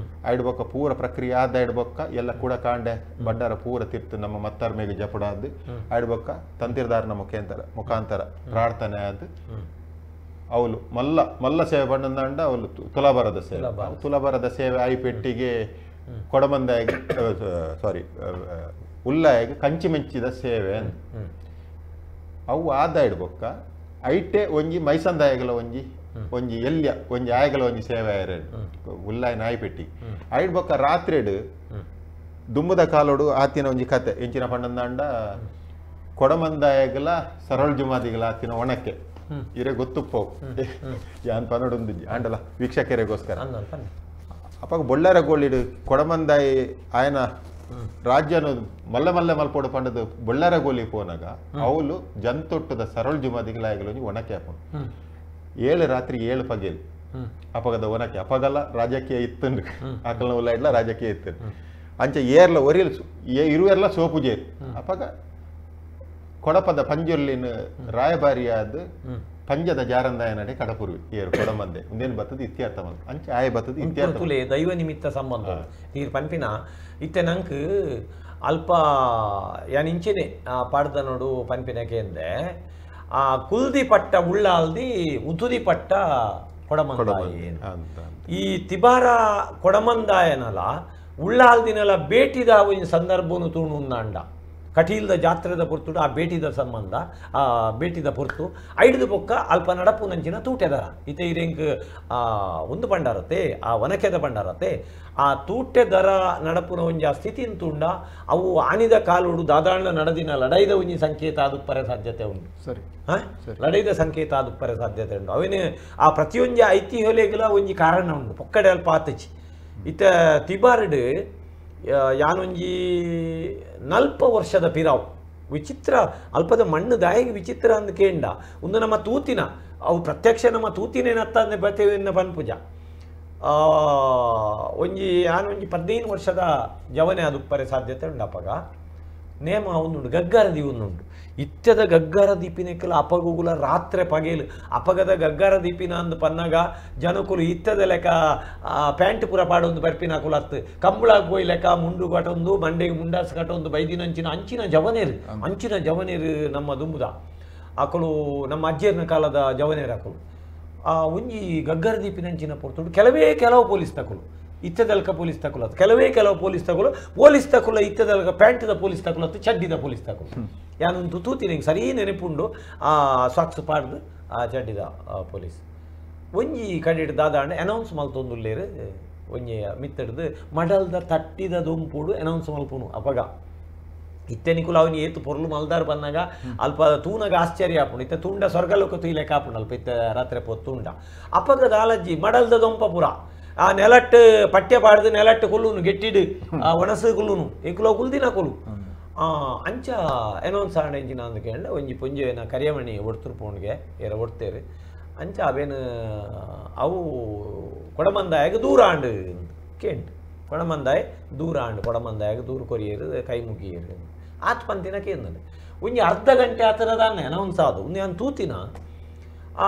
ಐಡ್ಬೊಕ್ಕ ಪೂರ ಪ್ರಕ್ರಿಯೆ ಆದ ಐಡ್ಬೊಕ್ಕ ಎಲ್ಲ ಕೂಡ ಕಾಂಡೆ ಬಂಡಾರ ಪೂರ ತಿರ್ತು ನಮ್ಮ ಮತ್ತಾರ ಮೇಗ ಜಪಡಾದು ಐಡ್ಬೊಕ್ಕ ತಂತಿರ್ದಾರನ ಮುಖಾಂತರ ಪ್ರಾರ್ಥನೆ ಆದ ಅವಳು ಮಲ್ಲ ಮಲ್ಲ ಸೇವೆ ಬಣ್ಣಂದಂಡ ಅವಳು ತುಲಾಭಾರದ ಸೇವೆ ತುಲಾಭಾರದ ಸೇವೆ ಆಯಿ ಪೆಟ್ಟಿಗೆ ಕೊಡಮಂದಾಗಿ ಸಾರಿ ಉಲ್ಲಾಯಿಗೆ ಕಂಚಿ ಮೆಂಚಿದ ಸೇವೆ ಅಂತ ಅವು ಆದ ಇಡ್ಬೊಕ್ಕ ಐಟೆ ಒಂಜಿ ಮೈಸಂದಾಯಗಳ ಒಂಜಿ ಒಂಜಿ ಎಲ್ಯ ಒಂಜಿ ಆಯಗಳ ಒಂಜಿ ಸೇವೆ ಆಯರ ಉಲ್ಲಾಯ ನಾಯಿ ಪೆಟ್ಟಿ ಐಡ್ಬೊಕ್ಕ ರಾತ್ರಿಡು ದುಂಬುದ ಕಾಲೋಡು ಆತಿನ ಒಂಜಿ ಕತೆ ಎಂಚಿನ ಪಂಡಂದಾಂಡ ಕೊಡಮಂದಾಯಗಳ ಸರಳ ಜುಮಾದಿಗಳ ಆತಿನ ಒಣಕ್ಕೆ ಇರೆ ಗೊತ್ತುಪ್ಪೋ ಯಾನ್ ಪನೋಡೊಂದು ಆಂಡಲ ವೀಕ್ಷಕರಿಗೋಸ್ಕರ ಅಪ್ಪ ಬೊಳ್ಳಾರ ಗೋಳಿಡು ಕೊಡಮಂದಾಯಿ ಆಯನ ರಾಜ್ಯನು ಮಲ್ಲ ಮಲ್ಲ ಮಲ್ಪೋಡು ಪಂಡದು ಬೊಳ್ಳಾರ ಗೋಲಿ ಪೋನಾಗ ಅವಳು ಜಂತೊಟ್ಟದ ಸರಳ ಜುಮಾದಿಗಳ ಆಯಗಳ ಒಂಜಿ ಒಣಕ್ಕೆ ಹಾಕೊಂಡು 7 ರಾತ್ರಿ 7 ಪಗೇಲ್ ಅಪಗದ ಒನಕೆ ಅಪಗಲ ರಾಜಕೀಯ ಇತ್ತು ಆಕಲ್ನ ಉಲ್ಲ ಇಡ್ಲ ರಾಜಕೀಯ ಇತ್ತು ಅಂಚೆ ಏರ್ಲ ಒರಿಲ್ ಇರುವೆರ್ಲ ಸೋಪು ಜೇರು ಅಪಗ ಕೊಡಪದ ಪಂಜುರ್ಲಿನ ರಾಯಭಾರಿಯಾದ ಪಂಜದ ಜಾರಂದಾಯ ನಡೆ ಕಡಪುರ್ವಿ ಏರು ಕೊಡಮಂದೆ ಒಂದೇನು ಬತ್ತದ ಇತ್ಯರ್ಥ ಬಂದು ಅಂಚೆ ಆಯ ಬತ್ತದ ಇತ್ಯರ್ಥ ತುಲೆ ದೈವ ನಿಮಿತ್ತ ಸಂಬಂಧ ನೀರು ಪನ್ಪಿನ ಇತ್ತೆ ನಂಕ್ ಅಲ್ಪ ಯಾನ್ ಇಂಚೆನೆ ಆ ಪಾಡ್ದ ನೋಡು ಪನ್ಪಿನಕ್ಕೆ ಎಂದೆ ಆ ಕುಲ್ದಿ ಪಟ್ಟ ಉಳ್ಳಾಲ್ದಿ ಉತುದಿ ಪಟ್ಟ ಕೊಡಮಂದಾಯಿ ಈ ತಿಬಾರ ಕೊಡಮಂದಾಯನಲ ಉಳ್ಳಾಲ್ದಿನಲ ಭೇಟಿದ ಒಂಜಿ ಸಂದರ್ಭನು ತೂಣುಂದಾಂಡ ಕಟೀಲ್ದ ಜಾತ್ರೆದ ಪೊರ್ತುಡು ಆ ಭೇಟಿದ ಸಂಬಂಧ ಆ ಭೇಟಿದ ಪೊರ್ತು ಐಡ್ದು ಬೊಕ್ಕ ಅಲ್ಪ ನಡಪುನಂಚಿನ ತೂಟೆದರ ಇತ್ತೆ ಇರೆಂಕ್ ಒಂದು ಪಂಡಾರತೆ ಆ ವನಕೆದ ಪಂಡಾರತೆ ಆ ತೂಟೆದರ ನಡಪುನ ಒಂಜಿ ಆ ಸ್ಥಿತಿನ ತುಂಡ ಅವು ಆನಿದ ಕಾಲುಡು ದಾದಾಣ್ಣ ನಡದಿನ ಲಡೈದ ಒಂಜಿ ಸಂಕೇತ ಆದುಪ್ಪರೆ ಸಾಧ್ಯತೆ ಉಂಟು. ಸರಿ, ಲಡೈದ ಸಂಕೇತ ಆದುಪ್ಪರೆ ಸಾಧ್ಯತೆ ಉಂಟು. ಅವೇನು ಆ ಪ್ರತಿಯೊಂಜಿ ಐತಿಹ್ಯಲೆಗ್ಲ ಒಂಜಿ ಕಾರಣ ಉಂಟು. ಪೊಕ್ಕಡೆ ಅಲ್ಪ ಆತಚಿ ಇತ್ತ ತಿಬಾರ್ಡ್ ಯಾನೊಂಜಿ 40 ವರ್ಷದ ಪಿರಾವ್ ವಿಚಿತ್ರ ಅಲ್ಪದ ಮಣ್ಣು ದಾಯಿಗೆ ವಿಚಿತ್ರ ಅಂದ್ ಕೇಂಡ ಒಂದು ನಮ್ಮ ತೂತಿನ ಅವು ಪ್ರತ್ಯಕ್ಷ ನಮ್ಮ ತೂತಿನೇನತ್ತ ಅಂದೆ ಬತ್ತೇವೆನ್ನ ಪನ್ಪುಜ ಒಂಜಿ ಯಾನೊಂಜಿ 15 ವರ್ಷದ ಜವನೆ ಅದುಪ್ಪರೆ ಸಾಧ್ಯತೆ ಉಂಡಪ್ಪಗ ನೇಮ ಒಂದುಂಡು ಗಗ್ಗರ ದೀ ಒಂದುಂಡು. ಇತ್ಯದ ಗಗ್ಗರ ದೀಪಿನೆಕ್ಕಲ ಅಪಗುಗುಲ ರಾತ್ರೆ ಪಗೇಲು ಅಪಗದ ಗಗ್ಗರ ದೀಪಿನ ಅಂದು ಪನ್ನಾಗ ಜನಕುಲು ಇತ್ತದ ಲೆಕ್ಕ ಪ್ಯಾಂಟ್ ಪೂರ ಪಾಡೊಂದು ಬರ್ಪಿನ ಕುಲತ್ತು ಕಂಬಳಾಗ ಪೋಯಿ ಲೆಕ್ಕ ಮುಂಡು ಕಟೊಂದು ಮಂಡೆಗೆ ಮುಂಡಾಸು ಕಟೊಂದು ಬೈದಿನ ಅಂಚಿನ ಅಂಚಿನ ಜವನೇರು ಅಂಚಿನ ಜವನೇರು ನಮ್ಮ ದುಂಬುದ ಅಕಲು ನಮ್ಮ ಅಜ್ಜಿಯರ್ನ ಕಾಲದ ಜವನೇರು ಅಕಲು ಆ ಒಂಜಿ ಗಗ್ಗರ ದೀಪಿನ ಅಂಚಿನ ಪೊರ್ತುಡು ಕೆಲವೇ ಕೆಲವು ಪೊಲೀಸ್ ತಕುಲು ಇತ್ತದಲ್ಕ ಪೊಲೀಸ್ ತಕುಲತ್ತು ಕೆಲವೇ ಕೆಲವು ಪೊಲೀಸ್ ತಕುಲು ಪೊಲೀಸ್ ತಕುಲ ಇತ್ತದಲ್ಕ ಪ್ಯಾಂಟ್ದ ಪೊಲೀಸ್ ತಕುಲತ್ತು ಚಡ್ಡಿದ ಪೊಲೀಸ್ ತಕುಲು ಯಾನೊಂದು ತೂತಿ ಸರಿ ನೆನಪುಂಡು ಆ ಸಾಕ್ಸ್ ಪಾಡ್ದು ಆ ಚಡ್ಡಿದ ಪೊಲೀಸ್ ಒಂಜಿ ಕಡೆಡ್ ದಾದಾಂಡ ಅನೌನ್ಸ್ ಮಲ್ತೊಂದುಲ್ಲೇರು ಒಂಜಿ ಮಿತ್ತಡ್ದು ಮಡಲ್ದ ತಟ್ಟಿದ ದೊಂಪುಡು ಅನೌನ್ಸ್ ಮಲ್ಪುನು ಅಪಗ ಇತ್ತೆ ನಿಕುಲು ಅವನು ಏತು ಪೊರ್ಲು ಮಲ್ದಾರ್ ಬಂದಾಗ ಅಲ್ಪ ತೂನಾಗ ಆಶ್ಚರ್ಯ ಆಪುಂಡು. ಇತ್ತೆ ತುಂಡ ಸ್ವರ್ಗಲೋಕ ತೂಯ್ಲೆಕ್ಕ ಆಪುಂಡು ಅಲ್ಪ ಇತ್ತೆ ರಾತ್ರಿ ಪೊ ತುಂಡ ಅಪಗ ದಾಲಜ್ಜಿ ಮಡಲ್ದ ದೊಂಪ ಪುರ ಆ ನೆಲಟ್ಟು ಪಠ್ಯ ಪಾಡ್ದು ನೆಲಟ್ಟು ಕೊಲ್ಲುನು ಗೆಟ್ಟಿಡು ಆ ಒಣಸು ಕೊಲ್ಲುನು ಏಕುಲೋ ಕುಲ್ದಿನ ಕೊಲು ಅಂಚ ಅನೌನ್ಸ್ ಆಂಡ ಇಂಚಿನ ಅಂದ್ ಕೇಂಡ ಒಂಜಿ ಪೊಂಜೆನ ಕರಿಯಮಣಿ ಒಡ್ತುರು ಪೋಣ್ಗೆ ಏರ ಒಡ್ತೇರು ಅಂಚ ಅವೇನು ಅವು ಕೊಡಮಂದಾಯಗ ದೂರ ಆಂಡು ಕೇಂಡ್ ಕೊಡಮಂದಾಯ ದೂರ ಆಂಡು ಕೊಡಮಂದಾಯಗ ದೂರ ಕೊರಿಯರು ಕೈ ಮುಗಿಯರು ಆತ್ ಪಂತಿನ ಕೇಂದ್ರ ಒಂಜಿ ಅರ್ಧ ಗಂಟೆ ಆ ಥರದಾನೆ ಅನೌನ್ಸ್ ಆದು ಒಂದು ನಾನು ತೂತಿನ ಆ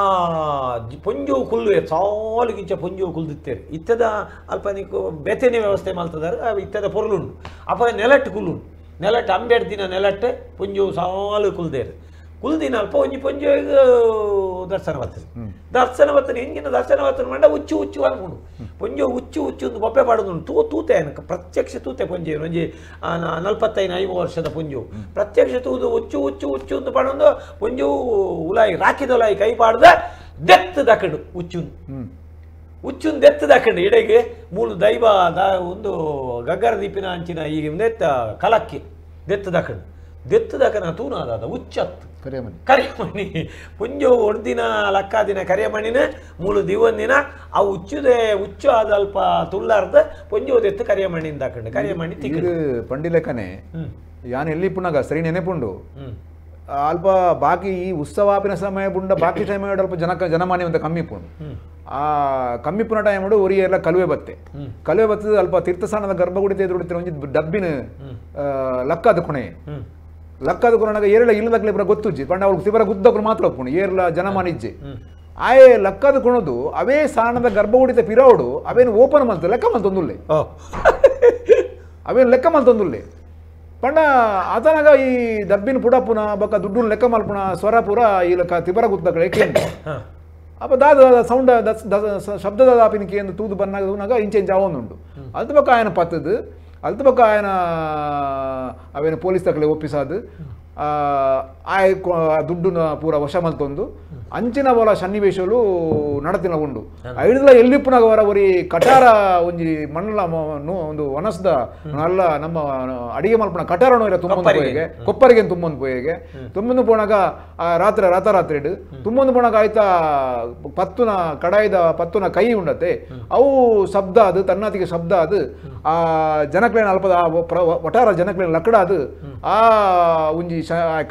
ಪೊಂಜು ಕುಲ್ಲು ಸಾಲುಗಿಂಚ ಪೊಂಜು ಕುಲ್ದಿತ್ತೇರು ಇತ್ತದ ಅಲ್ಪ ನೀಕು ಬೇತನೆ ವ್ಯವಸ್ಥೆ ಮಲ್ತದಾರೆ ಇತ್ತದ ಪೊರ್ಲುಂಡು ಅಪ್ಪ ನೆಲಟ್ಟು ಕುಲ್ಲುಂಡು ನೆಲಟ್ಟು ಅಂಬೇಡ್ ದಿನ ನೆಲಟ್ಟೆ ಪೊಂಜು ಸಾಲು ಕುಲ್ದೇರು ಕುಲ್ದಿನ ಅಲ್ಪ ಒಂಜಿ ಪೊಂಜು ದರ್ಶನ ಬರ್ತದೆ ದರ್ಶನ ಬರ್ತದೆ ಹೆಂಗಿನ ದರ್ಶನ ಬರ್ತದೆ ಮಂಡ ಉಚ್ಚು ಉಚ್ಚು ಅನ್ಕೊಂಡು ಪೊಂಜು ಉಚ್ಚು ಉಚ್ಚು ಒಂದು ಬೊಪ್ಪೆ ಪಾಡೋದು ತೂತೆ ಅನ್ಕ ಪ್ರತ್ಯಕ್ಷ ತೂತೆ ಪೊಂಜೆ ಒಂಜಿ 45 50 ವರ್ಷದ ಪೊಂಜು ಪ್ರತ್ಯಕ್ಷ ತೂದು ಉಚ್ಚು ಉಚ್ಚು ಉಚ್ಚು ಒಂದು ಪಾಡೊಂದು ಪೊಂಜು ಉಲಾಯಿ ರಾಕಿದೊಲಾಯಿ ಕೈ ಪಾಡ್ದ ದೆತ್ತು ದಕಡು ಉಚ್ಚುನ್ ಉಚ್ಚುನ್ ದೆತ್ತು ದಕಂಡು ಇಡೆಗೆ ಮೂಲು ದೈವ ಒಂದು ಗಗ್ಗರ ದೀಪಿನ ಅಂಚಿನ ಈಗ ನೆತ್ತ ಕಲಕ್ಕಿ ದೆತ್ತು ದಕಂಡು ದೆತ್ತು ದಕನ ತೂನಾದ ಉಚ್ಚತ್ತು ಕರಿಯಮಣಿ ಕರಿಯಮಣಿ ಪುಂಜು ಒಂದಿನ ಲಕ್ಕಾದಿನ ಕರಿಯಮಣಿನ ಮೂಲು ದಿವೊಂದಿನ ಆ ಉಚ್ಚುದೆ ಉಚ್ಚು ಆದ ಅಲ್ಪ ತುಳ್ಳಾರ್ದ ಪುಂಜು ದೆತ್ತು ಕರಿಯಮಣಿಂದ ಹಾಕೊಂಡು ಕರಿಯಮಣಿ ತಿಕ್ಕು ಪಂಡಿಲೆಕ್ಕನೆ ಯಾನ್ ಎಲ್ಲಿ ಪುನಗ ಸರಿ ನೆನೆಪುಂಡು ಅಲ್ಪ ಬಾಕಿ ಈ ಉತ್ಸವಾಪಿನ ಸಮಯ ಪುಂಡ ಬಾಕಿ ಟೈಮ್ ಅಲ್ಪ ಜನಕ ಜನಮಾನ್ಯ ಅಂತ ಕಮ್ಮಿ ಪುಂಡು ಆ ಕಮ್ಮಿ ಪುನ ಟೈಮ್ ಒರಿ ಎಲ್ಲ ಕಲುವೆ ಬತ್ತೆ ಕಲುವೆ ಬತ್ತದ ಅಲ್ಪ ತೀರ್ಥಸ್ಥಾನದ ಗರ್ಭಗುಡಿ ಎದುರುಡಿತಿರ ಒಂಜಿ ಡಬ್ಬಿನ ಲಕ್ಕದ ಕೊಣೆ ಲಕ್ಕದ ಕೊರಣಗ ಏರಳ ಇಲ್ಲದಕ್ಲೆ ಪುರ ಗೊತ್ತುಜ್ಜಿ ಪಂಡ ಅವ್ರಿಗೆ ತಿಬರ ಗುದ್ದಕ್ರು ಮಾತ್ರ ಒಪ್ಪುಂಡು ಏರ್ಲ ಜನಮಾನಿಜ್ಜಿ ಆಯೆ ಲಕ್ಕದ ಕೊಣದು ಅವೇ ಸಾಣದ ಗರ್ಭಗುಡಿತ ಪಿರೋಡು ಅವೇನು ಓಪನ್ ಮಲ್ತು ಲೆಕ್ಕ ಮಲ್ತೊಂದುಲ್ಲೆ ಅವೇನು ಲೆಕ್ಕ ಮಲ್ತೊಂದುಲ್ಲೆ ಪಂಡ ಆತನಾಗ ಈ ದಬ್ಬಿನ ಪುಡಪುನ ಬೊಕ್ಕ ದುಡ್ಡು ಲೆಕ್ಕ ಮಲ್ಪುನ ಸ್ವರ ಪುರ ಈ ಲೆಕ್ಕ ತಿಬರ ಗುದ್ದಕ್ಲೆ ಏಕೆ ಅಪ್ಪ ದಾದ ಸೌಂಡ್ ಶಬ್ದದ ದಾಪಿನಿಕೆ ಎಂದು ತೂದು ಬನ್ನಾಗ ತೂನಾಗ ಇಂಚೆ ಇಂಚ ಅವೊಂದುಂಡು ಅಲ್ತ ಬೊಕ್ಕ ಆಯನ ಪತ್ತದು ಅಲ್ತ ಬೊಕ್ಕ ಆಯನ ಅವೇನು ಪೊಲೀಸ್ ತಕಲೆ ಒಪ್ಪಿಸಾದು ಆಯ ದುಡ್ಡುನ ಪೂರ ವಶ ಮಲ್ತೊಂದು ಅಂಚಿನ ಬಲ ಸನ್ನಿವೇಶಲು ನಡತಿನ ಉಂಡು ಐಡ್ಲ ಎಲ್ಲಿಪ್ಪುನಾಗ ವರ ಒರಿ ಕಟಾರ ಒಂಜಿ ಮಣ್ಣಲ ಒಂದು ವನಸ್ದ ನಲ್ಲ ನಮ್ಮ ಅಡಿಗೆ ಮಲ್ಪುನ ಕಟಾರನೋ ಇಲ್ಲ ತುಂಬೊಂದು ಪೋಯೆಗೆ ಕೊಪ್ಪರಿಗೆ ತುಂಬೊಂದು ಪೋಯೆಗೆ ತುಂಬೊಂದು ಪೋಣಾಗ ಆ ರಾತ್ರಿ ರಾತ್ರಿ ತುಂಬೊಂದು ಪೋಣಾಗ ಆಯ್ತಾ ಪತ್ತುನ ಕಡಾಯಿದ ಪತ್ತುನ ಕೈ ಉಂಡತೆ ಅವು ಶಬ್ದ ಅದು ತನ್ನಾತಿಗೆ ಶಬ್ದ ಅದು ಆ ಜನಕ್ಲೇನ ಅಲ್ಪದ ಒಟಾರ ಜನಕ್ಲೇನ ಲಕ್ಕಡ ಅದು ಆ ಒಂಜಿ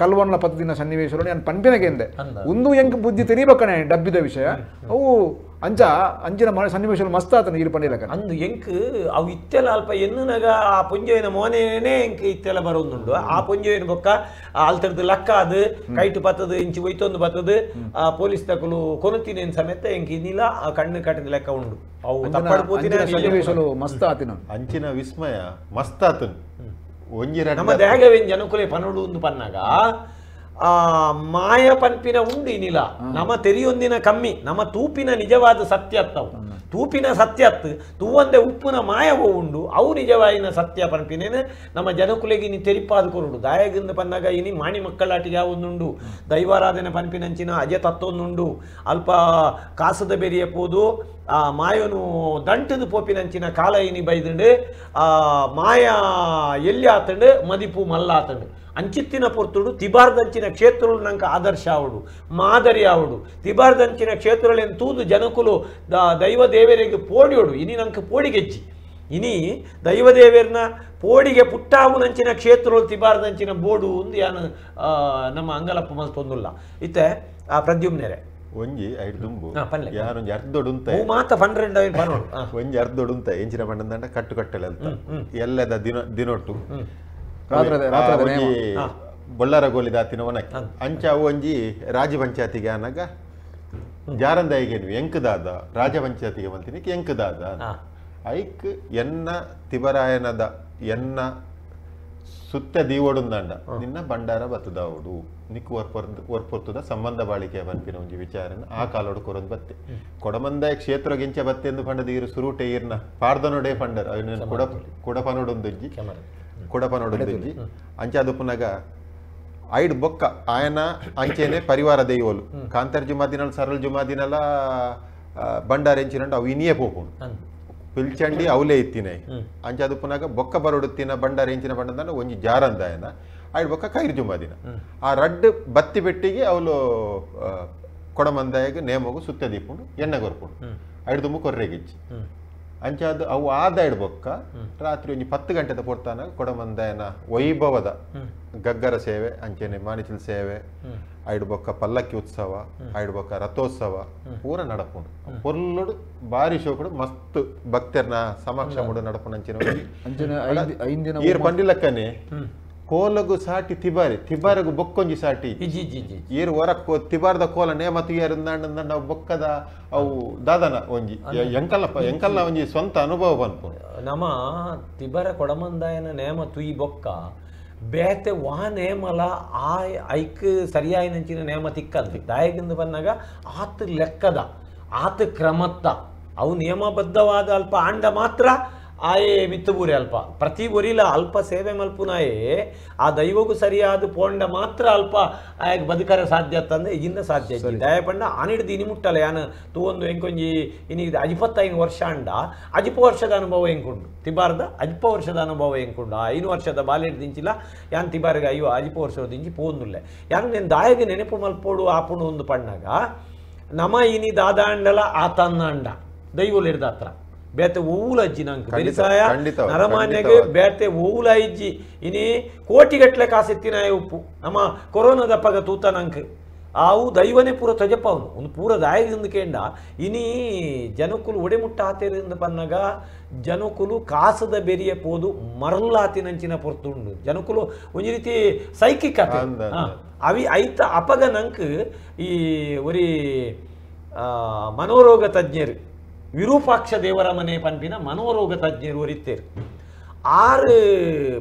ಕಲ್ವನ್ಲ ಪತ್ತದಿನ ಸನ್ನಿವೇಶಗಳು ನಾನು ಪನ್ಪಿನಗೆಂದೆ ಒಂದು ಎಂಕ್ ಬುದ್ಧಿ ತೆರಿಬೇಕಣೆ ಡಬ್ಬಿದ ವಿಷಯ ಅವು ಅಂಚ ಅಂಚಿನ ಸನ್ನಿವೇಶಗಳು ಮಸ್ತ್ ಆತನ ಇರು ಪಂಡಿಲಕ ಅಂದು ಎಂಕ್ ಅವು ಇತ್ತೆಲ ಅಲ್ಪ ಎನ್ನುನಗ ಆ ಪುಂಜೋಯಿನ ಮೋನೇನೆ ಎಂಕ್ ಇತ್ತೆಲ ಬರೋದುಂಡು ಆ ಪುಂಜೋಯಿನ ಬೊಕ್ಕ ಅಲ್ತರ್ದು ಲಕ್ಕ ಅದು ಕೈಟು ಪತ್ತದು ಇಂಚಿ ಒಯ್ತೊಂದು ಬತ್ತದು ಆ ಪೊಲೀಸ್ ತಕಲು ಕೊನುತಿನೇನು ಸಮೇತ ಎಂಕ್ ಇನ್ನಿಲ್ಲ ಆ ಕಣ್ಣು ಕಟ್ಟಿದ ಲೆಕ್ಕ ಉಂಡು ಅವು ತಪ್ಪಾಡು ಪೋತಿನ ಸನ್ನಿವೇಶಗಳು ಮಸ್ತ್ ಆತಿನ ಅಂಚಿನ ವಿಸ್ಮಯ ಮಸ್ತ್ ಆತನ ಒಂಜಿ ನಮ್ಮ ದೇಹವೇನು ಜನಕುಲೆ ಪನೋಡು ಒಂದು ಪನ್ನಾಗ ಮಾಯ ಪನ್ಪಿನ ಉಂಡು ಇನಿಲ ನಮ ತೆರಿಯೊಂದಿನ ಕಮ್ಮಿ ನಮ್ಮ ತೂಪಿನ ನಿಜವಾದ ಸತ್ಯ ಅತ್ತವು ತೂಪಿನ ಸತ್ಯ ಅತ್ತು ತೂವಂದೆ ಉಪ್ಪುನ ಮಾಯವೋ ಉಂಡು ಅವು ನಿಜವಾಯಿನ ಸತ್ಯ ಪನ್ಪಿನೇನು ನಮ್ಮ ಜನಕುಲೆಗೆ ಇನಿ ತೆರಿಪಾದ ಕೊರುಡು ದಾಯಗಿಂದ ಪನ್ನಾಗ ಇನಿ ಮಾಣಿ ಮಕ್ಕಳಾಟಿಗೆ ಯಾವೊಂದುಂಡು ದೈವಾರಾಧನೆ ಪನ್ಪಿನಂಚಿನ ಅಜ ತತ್ವೊಂದುಂಡು ಅಲ್ಪ ಕಾಸದ ಬೆರಿಯ ಪೋದು ಆ ಮಾಯನು ದಂಟದ ಪೋಪಿನಂಚಿನ ಕಾಲ ಇನಿ ಬೈದುಂಡು ಆ ಮಾಯ ಎಲ್ಲಿ ಆತಂಡು ಮದಿಪು ಮಲ್ಲ ಆತಂಡು ಅಂಚಿತ್ತಿನ ಪೊರ್ತುಡು ತಿಬಾರ್ದಂಚಿನ ಕ್ಷೇತ್ರಗಳು ನಂಗೆ ಆದರ್ಶ ಆವಡು ಮಾದರಿ ಆವಡು ತಿಬಾರ್ದಂಚಿನ ಕ್ಷೇತ್ರಗಳೇನು ತೂದು ಜನಕುಲು ದೈವ ದೇವರಿಗೆ ಪೋಡಿಯೋಡು ಇನಿ ನಂಗೆ ಪೋಡಿಗೆಜ್ಜಿ ಇನಿ ದೈವ ದೇವರನ್ನ ಪೋಡಿಗೆ ಪುಟ್ಟಾವುನಂಚಿನ ಕ್ಷೇತ್ರಗಳು ತಿಬಾರ್ದಂಚಿನ ಬೋಡು ಒಂದು ಯಾನು ನಮ್ಮ ಅಂಗಲಪ್ಪ ಮಲ್ತೊಂದುಲ್ಲ ಇತ್ತೆ ಆ ಪ್ರದ್ಯುಮ್ನೆರೆ ಒಂಜಿ ಐದು ದುಂಬು ಯಾರೊಂಜಿ ಅರ್ಧೊಡುಂತ ಮಾತ ಪನ್ನೆರಡು ಒಂಜಿ ಅರ್ಧೊಡುಂತ ಎಂಚಿನ ಪಂಡಂದಂಡ ಕಟ್ಟು ಕಟ್ಟಲೆ ಅಂತ ಎಲ್ಲದ ದಿನ ದಿನೊಟ್ಟು ಬೊಳ್ಳಾರ ಗೋಲಿ ದಾತಿನ ಒನಕ್ಕೆ ಅಂಚ ಅವು ಒಂಜಿ ರಾಜ ಪಂಚಾಯತಿಗೆ ಅನಾಗ ಜಾರಂದಾಯಿಗೇನು ಎಂಕದಾದ ರಾಜ ಪಂಚಾಯತಿಗೆ ಮಂತಿನಿಕ್ ಎಂಕದಾದ ಐಕ್ ಎನ್ನ ತಿಬರಾಯನದ ಎನ್ನ ಸುತ್ತ ದೀವೊಡುಂದಂಡ ನಿನ್ನ ಭಂಡಾರ ಬತ್ತದಾವಡು ನಿಕ್ಕು ವರ್ಪೊರ್ತದ ಸಂಬಂಧ ಬಾಳಿಕೆ ಪನ್ಪಿನ ಒಂಜಿ ವಿಚಾರನ ಆ ಕಾಲೋಡು ಕೊರೊಂದು ಬತ್ತೆ ಕೊಡಮಂದಾಯ ಕ್ಷೇತ್ರ ಗಿಂಚ ಬತ್ತೆ ಎಂದು ಪಂಡದ ಈರು ಸುರೂಟೆ ಈರ್ನ ಪಾರ್ದನೊಡೆ ಪಂಡರ್ ಅವನ ಕೊಡ ಕೊಡಪನೊಡೊಂದೊಂಜಿ ಕೊಡಪನೊಡೊಂದೊಂಜಿ ಅಂಚಾದುಪ್ಪುನಗ ಐಡ್ ಬೊಕ್ಕ ಆಯನ ಅಂಚೆನೆ ಪರಿವಾರ ದೈವೋಲು ಕಾಂತರ್ ಜುಮಾದಿನಲ್ ಸರಲ್ ಜುಮಾದಿನಲ ಬಂಡಾರ ಎಂಚಿನಂಡು ಅವು ಇನಿಯೇ ಪೋಪುಂಡು ಪಿಲ್ಚಂಡಿ ಅವಲೇ ಇತ್ತಿನ ಅಂಚಾದುಪ್ಪುನಾಗ ಬೊಕ್ಕ ಬರೋಡುತ್ತಿನ ಬಂಡಾರ ಎಂಚಿನ ಬಂಡಂದ ಒಂಜಿ ಜಾರಂದಾಯನ ಐಡ್ ಬೊಕ್ಕ ಕೈರ್ ಜುಮಾದಿನ ಆ ರಡ್ಡು ಬತ್ತಿ ಬೆಟ್ಟಿಗೆ ಅವಳು ಕೊಡಮಂದಾಯಗ ನೇಮಗು ಸುತ್ತ ದೀಪುಂಡು ಎಣ್ಣೆ ಕೊರ್ಪುಂಡು ಐಡ್ ದುಂಬು ಕೊರ್ರೆಗಿಚ್ಚಿ ಅಂಚಾದ ಅವು ಆದ ಐಡ್ ಬೊಕ್ಕ ರಾತ್ರಿ ಒಂಜಿ 10 ಗಂಟೆದ ಪೊರ್ತಾನ ಕೊಡಮಂದಾಯನ ವೈಭವದ ಗಗ್ಗರ ಸೇವೆ ಅಂಚೆನೆ ಮಾಣಿಚಿಲ್ ಸೇವೆ ಐಡ್ ಬೊಕ್ಕ ಪಲ್ಲಕ್ಕಿ ಉತ್ಸವ ಐಡ್ ಬೊಕ್ಕ ರಥೋತ್ಸವ ಪೂರ ನಡಪುಂಡು ಪೊರ್ಲುಡು ಬಾರಿ ಶೋಕುಡು ಮಸ್ತ್ ಭಕ್ತರ್ನ ಸಮಕ್ಷ ಮುಡು ನಡಪುಂಡು ಅಂಚಿನ ಈರ್ ಪಂಡಿಲಕ್ಕನೆ ಕೋಲಗು ಸಾಟಿ ತಿಬಾರಿ ತಿಬಾರಗು ಬೊಕ್ಕೊಂಜಿ ಸಾಟಿ ಏರು ಹೊರ ತಿಬಾರದ ಕೋಲ ನೇಮ ತುಯ್ಯಾರು ನಾವು ಬೊಕ್ಕದ ಅವು ದಾದನ ಒಂಜಿ ಎಂಕಲ್ಲ ಎಂಕಲ್ನ ಒಂಜಿ ಸ್ವಂತ ಅನುಭವ ಪನ್ಪು ನಮ ತಿಬಾರ ಕೊಡಮಂದಾಯನ ನೇಮ ತುಯಿ ಬೊಕ್ಕ ಬೇತೆ ವಾ ನೇಮಲ ಆ ಐಕ್ ಸರಿಯಾಯಿನಂಚಿನ ನೇಮ ತಿಕ್ಕದು ದಾಯಗಿಂದ ಬಂದಾಗ ಆತ ಲೆಕ್ಕದ ಆತ ಕ್ರಮತ್ತ ಅವು ನಿಯಮಬದ್ಧವಾದ ಅಲ್ಪ ಆಂಡ ಮಾತ್ರ ಆಯೇ ಮಿತ್ತಬೂರಿ ಅಲ್ಪ ಪ್ರತಿ ಒರಿಲ ಅಲ್ಪ ಸೇವೆ ಮಲ್ಪುನಾಯೇ ಆ ದೈವಗೂ ಸರಿಯಾದ ಪೋಂಡ ಮಾತ್ರ ಅಲ್ಪ ಆಯ್ ಬದುಕರ ಸಾಧ್ಯ ಅಂತಂದ್ರೆ ಈಗಿಂದ ಸಾಧ್ಯ ದಯ ಪಂಡ ಆನಿಡ್ದು ಇನಿ ಮುಟ್ಟಲ್ಲ ಯಾನು ತೂವೊಂದು ಎಂಕೊಂಜಿ ಇನಿ 55 ವರ್ಷ ಅಂಡ 50 ವರ್ಷದ ಅನುಭವ ಎಂಕುಂಡು ತಿಬಾರ್ದ 50 ವರ್ಷದ ಅನುಭವ ಎಂಕುಂಡು ಆ 5 ವರ್ಷದ ಬಾಲೆಡ್ ದಿಂಚಿಲ್ಲ ಯಾನ್ ತಿಬಾರ್ಗ 50 ವರ್ಷದ ದಿಂಚಿ ಪೋಂದುಲ್ಲೆ ಯಾನು నేను ದಾಯಗೆ ನೆನಪು ಮಲ್ಪೋಡು ಆಪುಣು ಒಂದು ಪಣ್ಣಾಗ ನಮ ಇನಿ ದಾದಾಂಡಲ ಆತನ್ನಂಡ ದೈವಲಿಡ್ದ ಹತ್ರ ಬೇತೆ ಓವುಲಜ್ಜಿ ನಂಗೆ ಬೆರಿಸಾಯ ನರಮಾನ್ಯಗೆ ಬೇತೆ ಓವುಲ ಇಜ್ಜಿ ಇನಿ ಕೋಟಿಗಟ್ಟಲೆ ಕಾಸೆತ್ತಿನಾಯ ಉಪ್ಪು ನಮ್ಮ ಕೊರೋನಾದ ಪಗ ತೂತ ನಂಗೆ ಆವು ದೈವನೇ ಪೂರ ತಜಪ್ಪವನು ಒಂದು ಪೂರ ದಾಯದಿಂದ ಕೇಂಡ ಇನಿ ಜನಕುಲು ಒಡೆಮುಟ್ಟ ಆತೇರಿಂದ ಪನ್ನಾಗ ಜನಕುಲು ಕಾಸದ ಬೆರಿಯ ಪೋದು ಮರಲಾತಿನಂಚಿನ ಪೊರ್ತುಂಡು ಜನಕುಲು ಒಂಜಿ ರೀತಿ ಸೈಕಿಕ್ ಆತ ಅವಿ ಐತ ಅಪಗ ನಂಕ್ ಈ ಒರಿ ಮನೋರೋಗ ತಜ್ಞರು ವಿರೂಪಾಕ್ಷ ದೇವರ ಮನೆ ಪನ್ಪಿನ ಮನೋರೋಗ ತಜ್ಞರು ಒರಿತ್ತೇರು ಆರು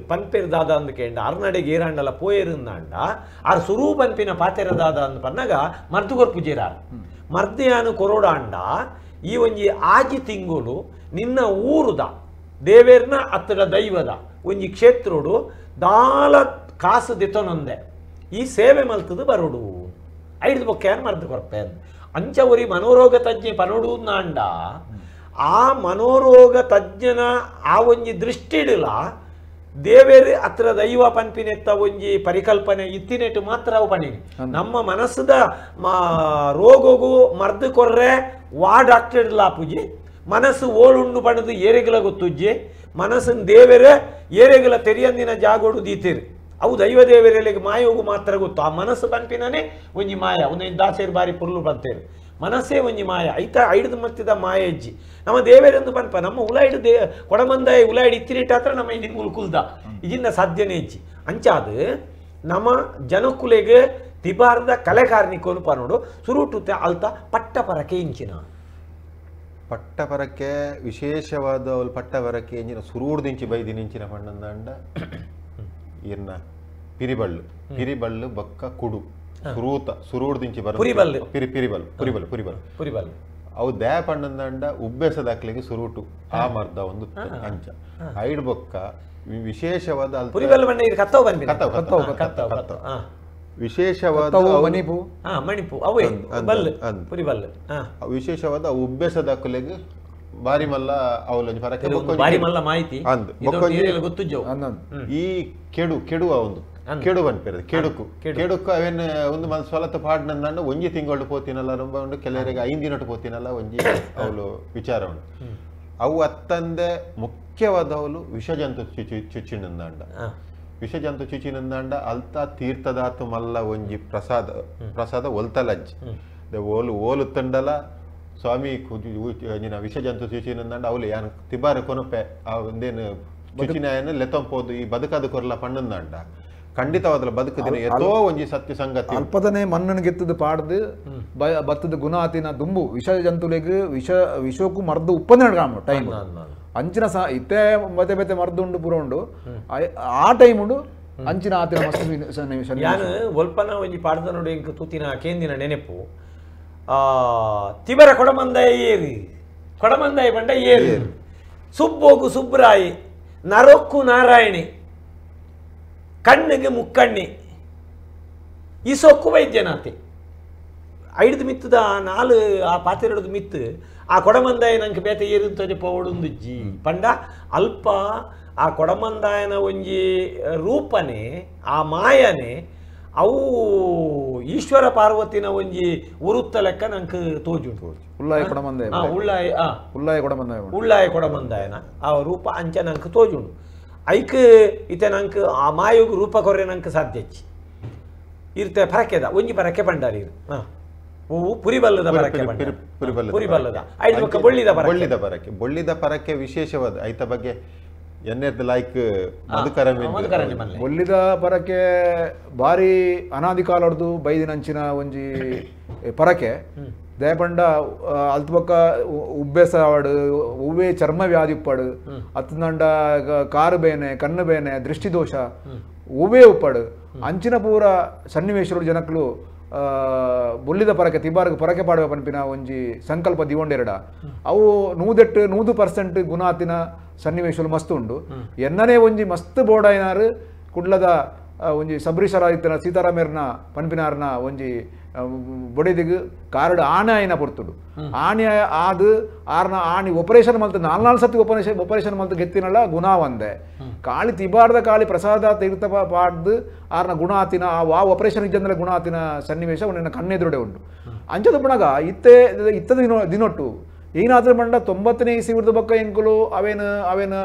ಪನ್ಪೇರು ದಾದ ಅಂದು ಕೇಂಡ ಅರ್ನಡೆಗೆ ಏರಾಂಡಲ ಪೋಯೇರುಂದಾಂಡ ಆರು ಸುರು ಪನ್ಪಿನ ಪಾತೆರ ದಾದ ಅಂದು ಪನ್ನಾಗ ಮರ್ದುಗೊರ್ ಪೂಜೆರಾರು ಮರ್ದೆಯಾನು ಕೊರೋಡಾಂಡ ಈ ಒಂಜಿ ಆಜಿ ತಿಂಗುಳು ನಿನ್ನ ಊರುದ ದೇವೇರ್ನ ಅತ್ತಡ ದೈವದ ಒಂಜಿ ಕ್ಷೇತ್ರೋಡು ದಾಲ ಕಾಸು ದಿತನೊಂದೆ ಈ ಸೇವೆ ಮಲ್ತದು ಬರೋಡು ಐದು ಬೊಕ್ಕೆಯನ್ನು ಮರ್ದು ಕೊರ್ಪೆ ಅಂಚ ಒರಿ ಮನೋರೋಗ ತಜ್ಞೆ ಪನೋಡು ನಾಂಡ ಆ ಮನೋರೋಗ ತಜ್ಞನ ಆ ಒಂಜಿ ದೃಷ್ಟಿಡಲ ದೇವೇರು ಅತ್ರ ದೈವ ಪನ್ಪಿನೆತ್ತ ಒಂಜಿ ಪರಿಕಲ್ಪನೆ ಇತ್ತಿನೆಟ್ಟು ಮಾತ್ರ ಅವು ಪಣಿನಿ ನಮ್ಮ ಮನಸ್ಸದ ರೋಗಗೂ ಮರ್ದು ಕೊರ್ರೆ ವಾ ಡಾಕ್ಟರ್ ಪೂಜೆ ಮನಸ್ಸು ಓಳುಂಡು ಪಣದು ಏರೆಗಲ ಗೊತ್ತುಜ್ಜೆ ಮನಸ್ಸಿನ ದೇವೇರೆ ಏರೆಗಲ ತೆರಿಯಂದಿನ ಜಾಗೋಡು ದೀತೇರು ಅವು ದೈವ ದೇವರಿಗೆ ಮಾಯೋಗು ಮಾತ್ರ ಗೊತ್ತು ಆ ಮನಸ್ಸು ಪನ್ಪಿನೇ ಒಂಜಿ ಮಾಯ ಒಂದು ದಾಸೇರು ಬಾರಿ ಪುರ್ಲು ಬಂತೇರು ಮನಸ್ಸೇ ಒಂಜಿ ಮಾಯ ಐತ ಐಡ್ದು ಮತ್ತಿದ ಮಾಯ ಅಜ್ಜಿ ನಮ್ಮ ದೇವರೆಂದು ಪನ್ಪ ನಮ್ಮ ಉಲಾಯ್ಡು they ಕೊಡಮಂದಾಯ ಉಲಾಯ್ಡು ಇತ್ತಿರಿಟ ಹತ್ರ ನಮ್ಮ ಇಲ್ಲಿ ಮುಲ್ಕುಲ್ದ ಇಜಿಂದ ಸಾಧ್ಯನೇ ಇಜ್ಜಿ ಅಂಚಾದ ನಮ್ಮ ಜನಕುಲೆಗೆ ತಿಬಾರ್ದ ಕಲೆಕಾರ್ನಿಕೋನು ಪನೋಡು ಸುರುಟುತ್ತೆ ಅಲ್ತ ಪಟ್ಟ ಪರಕೆ ಇಂಚಿನ ಪಟ್ಟಪರಕ್ಕೆ ವಿಶೇಷವಾದ ಅವಳು ಪಟ್ಟಪರಕ್ಕೆ ಇಂಚಿನ ಸುರೂಡ್ದಿಂಚಿ ಬೈದಿನ ಇಂಚಿನ ಪಣ್ಣಂದಾಂಡ ಇರ್ನ ಪಿರಿಬಳ್ಳು ಪಿರಿಬಳ್ಳು ಬೊಕ್ಕ ಕುಡು ಸುರೂತ ಸುರೂಡ್ದಿಂಚಿ ಬರ ಪುರಿಬಲ್ಲು ಪಿರಿ ಪಿರಿಬಲ್ ಪುರಿಬಲ್ ಪುರಿಬಲ್ ಪುರಿಬಲ್ಲು ಅವು ದ್ಯಾ ಪಣ್ಣಂದಂಡ ಉಬ್ಬೆಸದಾಕ್ಲಿಗೆ ಸುರೂಟು ಆ ಮರ್ದ ಒಂದು ಅಂಚ ಐಡ್ ಬೊಕ್ಕ ವಿಶೇಷವಾದ ಪುರಿಬಲ್ಲು ಬಣ್ಣ ಇದು ಕತ್ತವು ಬಂದಿದೆ ಕತ್ತವು ಕತ್ತವು ಕತ್ತವು ಕತ್ತವು ವಿಶೇಷವಾದ ಮಣಿಪು ಮಣಿಪು ಅವೇ ಬಲ್ಲು ಪುರಿಬಲ್ಲು ವಿಶೇಷವಾದ ಉಬ್ಬೆಸದಾಕುಲೆಗ್ ಬಾರಿ ಮಲ್ಲ ಅವಲೊಂಜಿ ಪರಕೆ ಬಾರಿ ಮಲ್ಲ ಮಾಹಿತಿ ಅಂದ್ ಗೊತ್ತುಜ್ಜವು ಈ ಕೆಡು ಕೆಡುವ ಒಂದು ಕೆಡು ಪನ್ಪೆರ್ ಕೆಡುಕು ಕೆಡುಕು ಅವೇನ್ ಒಂದು ಮಲ್ ಸ್ವಲತ ಪಾಡ್ನಂದಂಡ ಒಂಜಿ ತಿಂಗಳು ಪೋತಿನಲ್ಲ ರೊಂಬ ಉಂಡು ಕೆಲವರಿಗೆ 5 ದಿನಟ್ಟು ಪೋತಿನಲ್ಲ ಒಂಜಿ ಅವಳು ವಿಚಾರ ಉಂಡು. ಅವು ಅತ್ತಂದೆ ಮುಖ್ಯವಾದ ಅವಳು ವಿಷಜಂತು ಚುಚ್ಚಿನಂದಾಂಡ ವಿಷಜಂತು ಚುಚಿನಂದಾಂಡ ಅಲ್ತ ತೀರ್ಥದಾತು ಮಲ್ಲ ಒಂಜಿ ಪ್ರಸಾದ ಪ್ರಸಾದ ಒಲ್ತಲಜ್ಜಿ ಓಲು ಓಲು ತಂಡಲ ಸ್ವಾಮಿ ವಿಷಜಂತು ಚುಚಿನಂದಾಂಡ ಅವಳು ಯಾನ್ ತಿಬಾರ ಕೊನಪೆ ಆ ಒಂದೇನು ಚುಚಿನಾಯನ ಲೆತ್ತಂಪೋದು ಈ ಬದುಕದು ಕೊರ್ಲ ಪಣ್ಣಂದಾಂಡ ಖಂಡಿತವಾದಲ ಬದುಕದಿನ ಎತ್ತೋ ಒಂಜಿ ಸತ್ಯ ಸಂಗತಿ ಅಲ್ಪದನೆ ಮಣ್ಣನ್ನು ಗೆತ್ತದು ಪಾಡ್ದು ಬತ್ತದ ಗುಣ ಆತಿನ ದುಂಬು ವಿಷ ಜಂತುಲೆಗ್ ವಿಷ ವಿಷಕ್ಕೂ ಮರ್ದು ಉಪ್ಪಂದ ಟೈಮ್ ಅಂಚಿನ ಸಹ ಇತ್ತೆ ಬತ್ತೆ ಬತ್ತೆ ಮರ್ದು ಉಂಡು ಪೂರ ಉಂಡು ಆ ಟೈಮ್ ಉಂಡು ಅಂಚಿನ ಆತಿನ ಮಸ್ತ್. ಯಾನು ಒಲ್ಪನ ಒಂಜಿ ಪಾಡ್ದ ನೋಡಿ ಎಂಕ್ ತೂತಿನ ಕೇಂದಿನ ನೆನೆಪು ತಿಬರ ಕೊಡಮಂದಾಯ ಏರಿ ಕೊಡಮಂದಾಯ ಬಂಡ ಏರಿ ಸುಬ್ಬೋಗು ಸುಬ್ರಾಯಿ ನರೊಕ್ಕು ನಾರಾಯಣಿ ಕಣ್ಣಿಗೆ ಮುಕ್ಕಣ್ಣಿ ಇಸೊಕ್ಕು ವೈದ್ಯನಾಥೆ ಐಡ್ದು ಮಿತ್ತದ ನಾಲು ಆ ಪಾತೆರಡ್ದು ಮಿತ್ತು ಆ ಕೊಡಮಂದಾಯ ನಂಗೆ ಬೇತೆ ಏರುಂತನೆ ಪೋವಡುಂದುಜ್ಜಿ ಪಂಡ ಅಲ್ಪ ಆ ಕೊಡಮಂದಾಯನ ಒಂಜಿ ರೂಪನೆ ಆ ಮಾಯನೆ ಅವು ಈಶ್ವರ ಪಾರ್ವತಿನ ಒಂಜಿ ಉರುತ್ತ ಲೆಕ್ಕ ನಂಗೆ ತೋಜುಂಡು. ಉಳ್ಳಾಯ ಕೊಡಮಂದಾಯ ಉಳ್ಳಾಯ ಉಳ್ಳಾಯ ಕೊಡಮಂದಾಯ ಉಳ್ಳಾಯ ಕೊಡಮಂದಾಯನ ಆ ರೂಪ ಅಂಚ ನಂಗೆ ತೋಜುಂಡು. ಐಕ್ ಇತ್ತೆ ನಂಗೆ ಆ ಮಾಯುಗ್ ರೂಪ ಕೊರ್ರೆ ನಂಗೆ ಸಾಧ್ಯ ಇರ್ತೆ ಪರಕೆದ ಒಂಜಿ ಪರಕೆ ಪಂಡಾರಿ ಹೂವು ಪುರಿಬಲ್ಲದ ಪರಕೆ ಪುರಿಬಲ್ಲದ ಐದು ಪಕ್ಕ ಬೊಳ್ಳಿದ ಪರಕೆ ಬೊಳ್ಳಿದ ಪರಕೆ ಬೊಳ್ಳಿದ ಪರಕೆ ವಿಶೇಷವಾದ ಐತ ಬಗ್ಗೆ ಎನ್ನೆದ್ ಲೈಕ್ ಮಧುಕರ ಬೊಳ್ಳಿದ ಪರಕೆ ಭಾರಿ ಅನಾದಿ ಕಾಲಡ್ದು ಬೈದಿನಂಚಿನ ಒಂಜಿ ಪರಕೆ ದಯಪಂಡ ಅಲ್ತ ಬೊಕ್ಕ ಉಬ್ಬೆಸ ಆವಡ್ ಹೂವೇ ಚರ್ಮ ವ್ಯಾಧಿ ಉಪ್ಪಾಡು ಅತ್ತಂಡ ಕಾರು ಬೇನೆ ಕಣ್ಣು ಬೇನೆ ದೃಷ್ಟಿದೋಷ ಹೂವೇ ಉಪ್ಪಾಡು ಅಂಚಿನ ಪೂರ ಸನ್ನಿವೇಶರು ಜನಕ್ಲು ಬೊಳ್ಳಿದ ಪರಕೆ ತಿಬಾರ್ಗ್ ಪರಕೆ ಪಾಡುವ ಪನ್ಪಿನ ಒಂಜಿ ಸಂಕಲ್ಪ ದಿವೊಂಡೆರಡ ಅವು 100% ಗುಣಾತಿನ ಸನ್ನಿವೇಶಗಳು ಮಸ್ತ್ ಉಂಡು. ಎನ್ನನೇ ಒಂಜಿ ಮಸ್ತ್ ಬೋಡಾಯಿನಾರು ಕುಡ್ಲದ ಒಂಜಿ ಸಬರೀಶರಾದಿತ್ತನ ಸೀತಾರಾಮೇರ್ನ ಪನ್ಪಿನಾರ್ನ ಒಂಜಿ ಬೊಡೆದಿಗ್ ಕಾರಡು ಆಣೆ ಆಯಿನ ಪೊರ್ತುಡು ಆಣೆ ಆದ್ ಆರ್ನ ಆಣಿ ಆಪರೇಷನ್ ಮಲ್ತು 4 ಸತಿ ಆಪರೇಷನ್ ಮಲ್ತು ಗೆತ್ತಿನಲ್ಲ ಗುಣ ಒಂದೆ ಕಾಳಿ ತಿಬಾರ್ದ ಕಾಳಿ ಪ್ರಸಾದ ತೀರ್ಥ ಪಾಡ್ದು ಆರ್ನ ಗುಣ ಆತಿನ ಆ ಆಪರೇಷನ್ ಇಜ್ಜಂದಲ ಗುಣ ಆತಿನ ಸನ್ನಿವೇಶ ಒಂದಿನ ಕಣ್ಣೆದುರುಡೆ ಉಂಟು. ಅಂಚದ ಪುಣಗ ಇತ್ತೆ ಇತ್ತದ ದಿನೊಟ್ಟು ಏನಾದ್ರೂ ಮಂಡ 90ನೇ ಇಸಿವಿಡ್ದು ಬೊಕ್ಕ ಎಂಕುಲು ಅವೇನು ಅವೇನು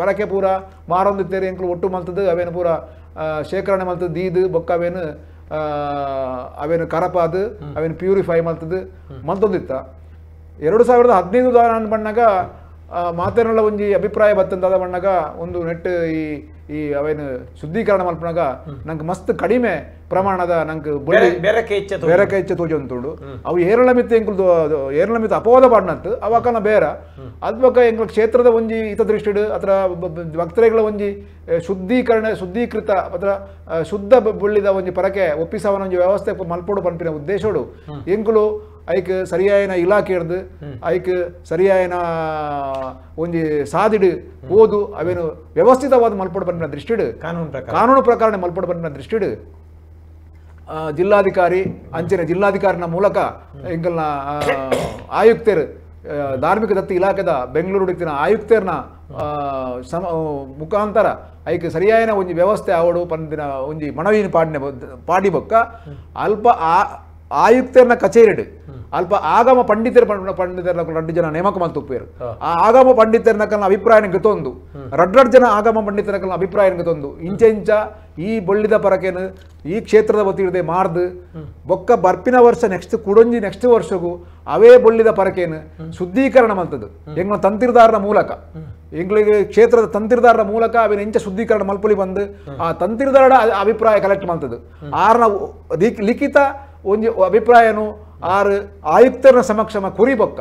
ಪರಕೆ ಪೂರ ಮಾರೊಂದಿತ್ತೇರಿ ಎಂಕುಲು ಒಟ್ಟು ಮಲ್ತದ್ದು ಅವೇನು ಪೂರ ಶೇಖರಣೆ ಮಲ್ತದ್ದು ದೀದು ಬೊಕ್ಕ ಅವೇನು ಅವೇನು ಕರಪಾದು ಅವೇನು ಪ್ಯೂರಿಫೈ ಮಲ್ತದ್ದು ಮಲ್ತೊಂದಿತ್ತ. 2015 ದಾನ ಬಣ್ಣಾಗ ಮಾತೇನಲ್ಲ ಒಂಜಿ ಅಭಿಪ್ರಾಯ ಬತ್ತಂದಾದ ಬಣ್ಣಾಗ ಒಂದು ನೆಟ್ ಈ ಈ ಅವೇನು ಶುದ್ಧೀಕರಣ ಮಲ್ಪನಾಗ ನಂಗೆ ಮಸ್ತ್ ಕಡಿಮೆ ಪ್ರಮಾಣದ ನಂಗೆ ಬೇರೆ ಇಚ್ಛೆ ತೋಜೊಂತುಂಡು. ಅವು ಏರಳ ಮಿತ್ತ ಎಂಕುಲು ಏರಳ ಮಿತ್ತ ಅಪವಾದ ಪಾಡ್ನತ್ತು ಅವಕನ ಬೇರ ಅದ್ ಬೊಕ್ಕ ಎಂಕುಲು ಕ್ಷೇತ್ರದ ಒಂಜಿ ಹಿತದೃಷ್ಟಿಡು ಅತ್ರ ಭಕ್ತರುಗಳ ಒಂಜಿ ಶುದ್ಧೀಕರಣ ಶುದ್ಧೀಕೃತ ಅತ್ರ ಶುದ್ಧ ಬೊಳ್ಳಿದ ಒಂಜಿ ಪರಕೆ ಒಪ್ಪಿಸವನ ಒಂಜಿ ವ್ಯವಸ್ಥೆ ಮಲ್ಪೊಡು ಪನ್ಪಿನ ಉದ್ದೇಶೋಡು ಎಂಕುಲು ಐಕ್ ಸರಿಯಾಯನ ಇಲಾಖೆ ಹಿಡ್ದು ಐಕ್ ಸರಿಯಾಯನ ಒಂಜಿ ಸಾದಿಡು ಓದು ಅವೇನು ವ್ಯವಸ್ಥಿತವಾದ ಮಲ್ಪೊಡು ಪನ್ಪಿನ ದೃಷ್ಟಿಡು ಕಾನೂನು ಪ್ರಕಾರ ಮಲ್ಪೊಡು ಪನ್ಪಿನ ದೃಷ್ಟಿಡು ಜಿಲ್ಲಾಧಿಕಾರಿ ಅಂಚನೆ ಜಿಲ್ಲಾಧಿಕಾರಿನ ಮೂಲಕ ಎಂಕಲ್ನ ಆಯುಕ್ತರು ಧಾರ್ಮಿಕ ದತ್ತಿ ಇಲಾಖೆದ ಬೆಂಗಳೂರು ಆಯುಕ್ತರ್ನ ಮುಖಾಂತರ ಐಕ್ ಸರಿಯಾಯನ ಒಂಜಿ ವ್ಯವಸ್ಥೆ ಆವಡು ಪಂದಿನ ಒಂಜಿ ಮನವಿನ ಪಾಡಿನ ಪಾಡಿ ಬೊಕ್ಕ ಅಲ್ಪ ಆಯುಕ್ತರ್ನ ಕಚೇರಿಡು ಅಲ್ಪ ಆಗಮ ಪಂಡಿತರ ಪಂಡಿತರ ರಡ್ಡು ಜನ ನೇಮಕ ಮಲ್ತುಪ್ಪೇರು ಆ ಆಗಮ ಪಂಡಿತರನ ಕಲ್ನ ಅಭಿಪ್ರಾಯ ಗೊತ್ತೊಂದು ರಡ್ಡು ಜನ ಆಗಮ ಪಂಡಿತರ ಕಲ್ನ ಅಭಿಪ್ರಾಯ ಗೊತ್ತೊಂದು ಇಂಚ ಇಂಚ ಈ ಬೊಳ್ಳಿದ ಪರಕೇನು ಈ ಕ್ಷೇತ್ರದ ವತಿಯಿಡದೆ ಮಾರ್ದು ಬೊಕ್ಕ ಬರ್ಪಿನ ವರ್ಷ ನೆಕ್ಸ್ಟ್ ಕುಡೊಂಜಿ ನೆಕ್ಸ್ಟ್ ವರ್ಷಗೂ ಅವೇ ಬೊಳ್ಳಿದ ಪರಕೇನು ಶುದ್ಧೀಕರಣ ಮಲ್ತದ್ದು ಎಂಗ್ಲ ತಂತಿರ್ದಾರನ ಮೂಲಕ ಎಂಗ್ಲಿಗೆ ಕ್ಷೇತ್ರದ ತಂತಿರ್ದಾರರ ಮೂಲಕ ಅವೇನು ಇಂಚ ಶುದ್ಧೀಕರಣ ಮಲ್ಪುಲಿ ಬಂದು ಆ ತಂತಿರ್ದಾರರ ಅಭಿಪ್ರಾಯ ಕಲೆಕ್ಟ್ ಮಲ್ತದ್ದು ಆರ್ನ ಲಿಖಿತ ಒಂಜಿ ಅಭಿಪ್ರಾಯನು ಆರು ಆಯುಕ್ತರನ ಸಮಕ್ಷಮ ಕುರಿ ಬೊಕ್ಕ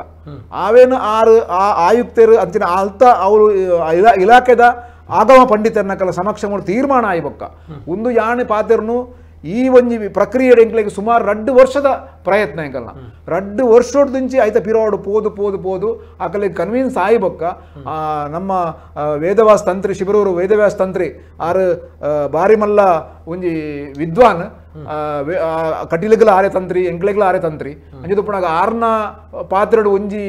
ಆವೇನು ಆರು ಆ ಆಯುಕ್ತರು ಅಂಚಿನ ಅಲ್ತ ಅವರು ಇಲಾಖೆದ ಆಗಮ ಪಂಡಿತರನಕಲ ಸಮಕ್ಷಮ ತೀರ್ಮಾನ ಆಯ್ಬೊಕ್ಕ ಒಂದು ಯಾಣೆ ಪಾತೆರ್ನು ಈ ಒಂಜಿ ಪ್ರಕ್ರಿಯೆ ಎಂಕ್ಲೆಗ್ ಸುಮಾರು 2 ವರ್ಷದ ಪ್ರಯತ್ನ ಎಂಕಲ್ನ 2 ವರ್ಷದಿಂಚಿ ಐತ ಪಿರೋಡು ಪೋದು ಪೋದು ಪೋದು ಆಕಲೆ ಕನ್ವಿನ್ಸ್ ಆಯ್ಬೊಕ್ಕ ನಮ್ಮ ವೇದವ್ಯಾಸ ತಂತ್ರಿ ಶಿಬರೂರು ವೇದವ್ಯಾಸ ತಂತ್ರಿ ಆರು ಬಾರಿಮಲ್ಲ ಒಂಜಿ ವಿದ್ವಾನ್ ಕಟೀಲುಗಳ ಆರೆ ತಂತ್ರಿ ಎಂಕ್ಲೆಗ್ಲ ಆರೆ ತಂತ್ರಿ ಅಂಜದುಪ್ಪಣಾಗ ಆರ್ನ ಪಾತ್ರಡು ಒಂಜಿ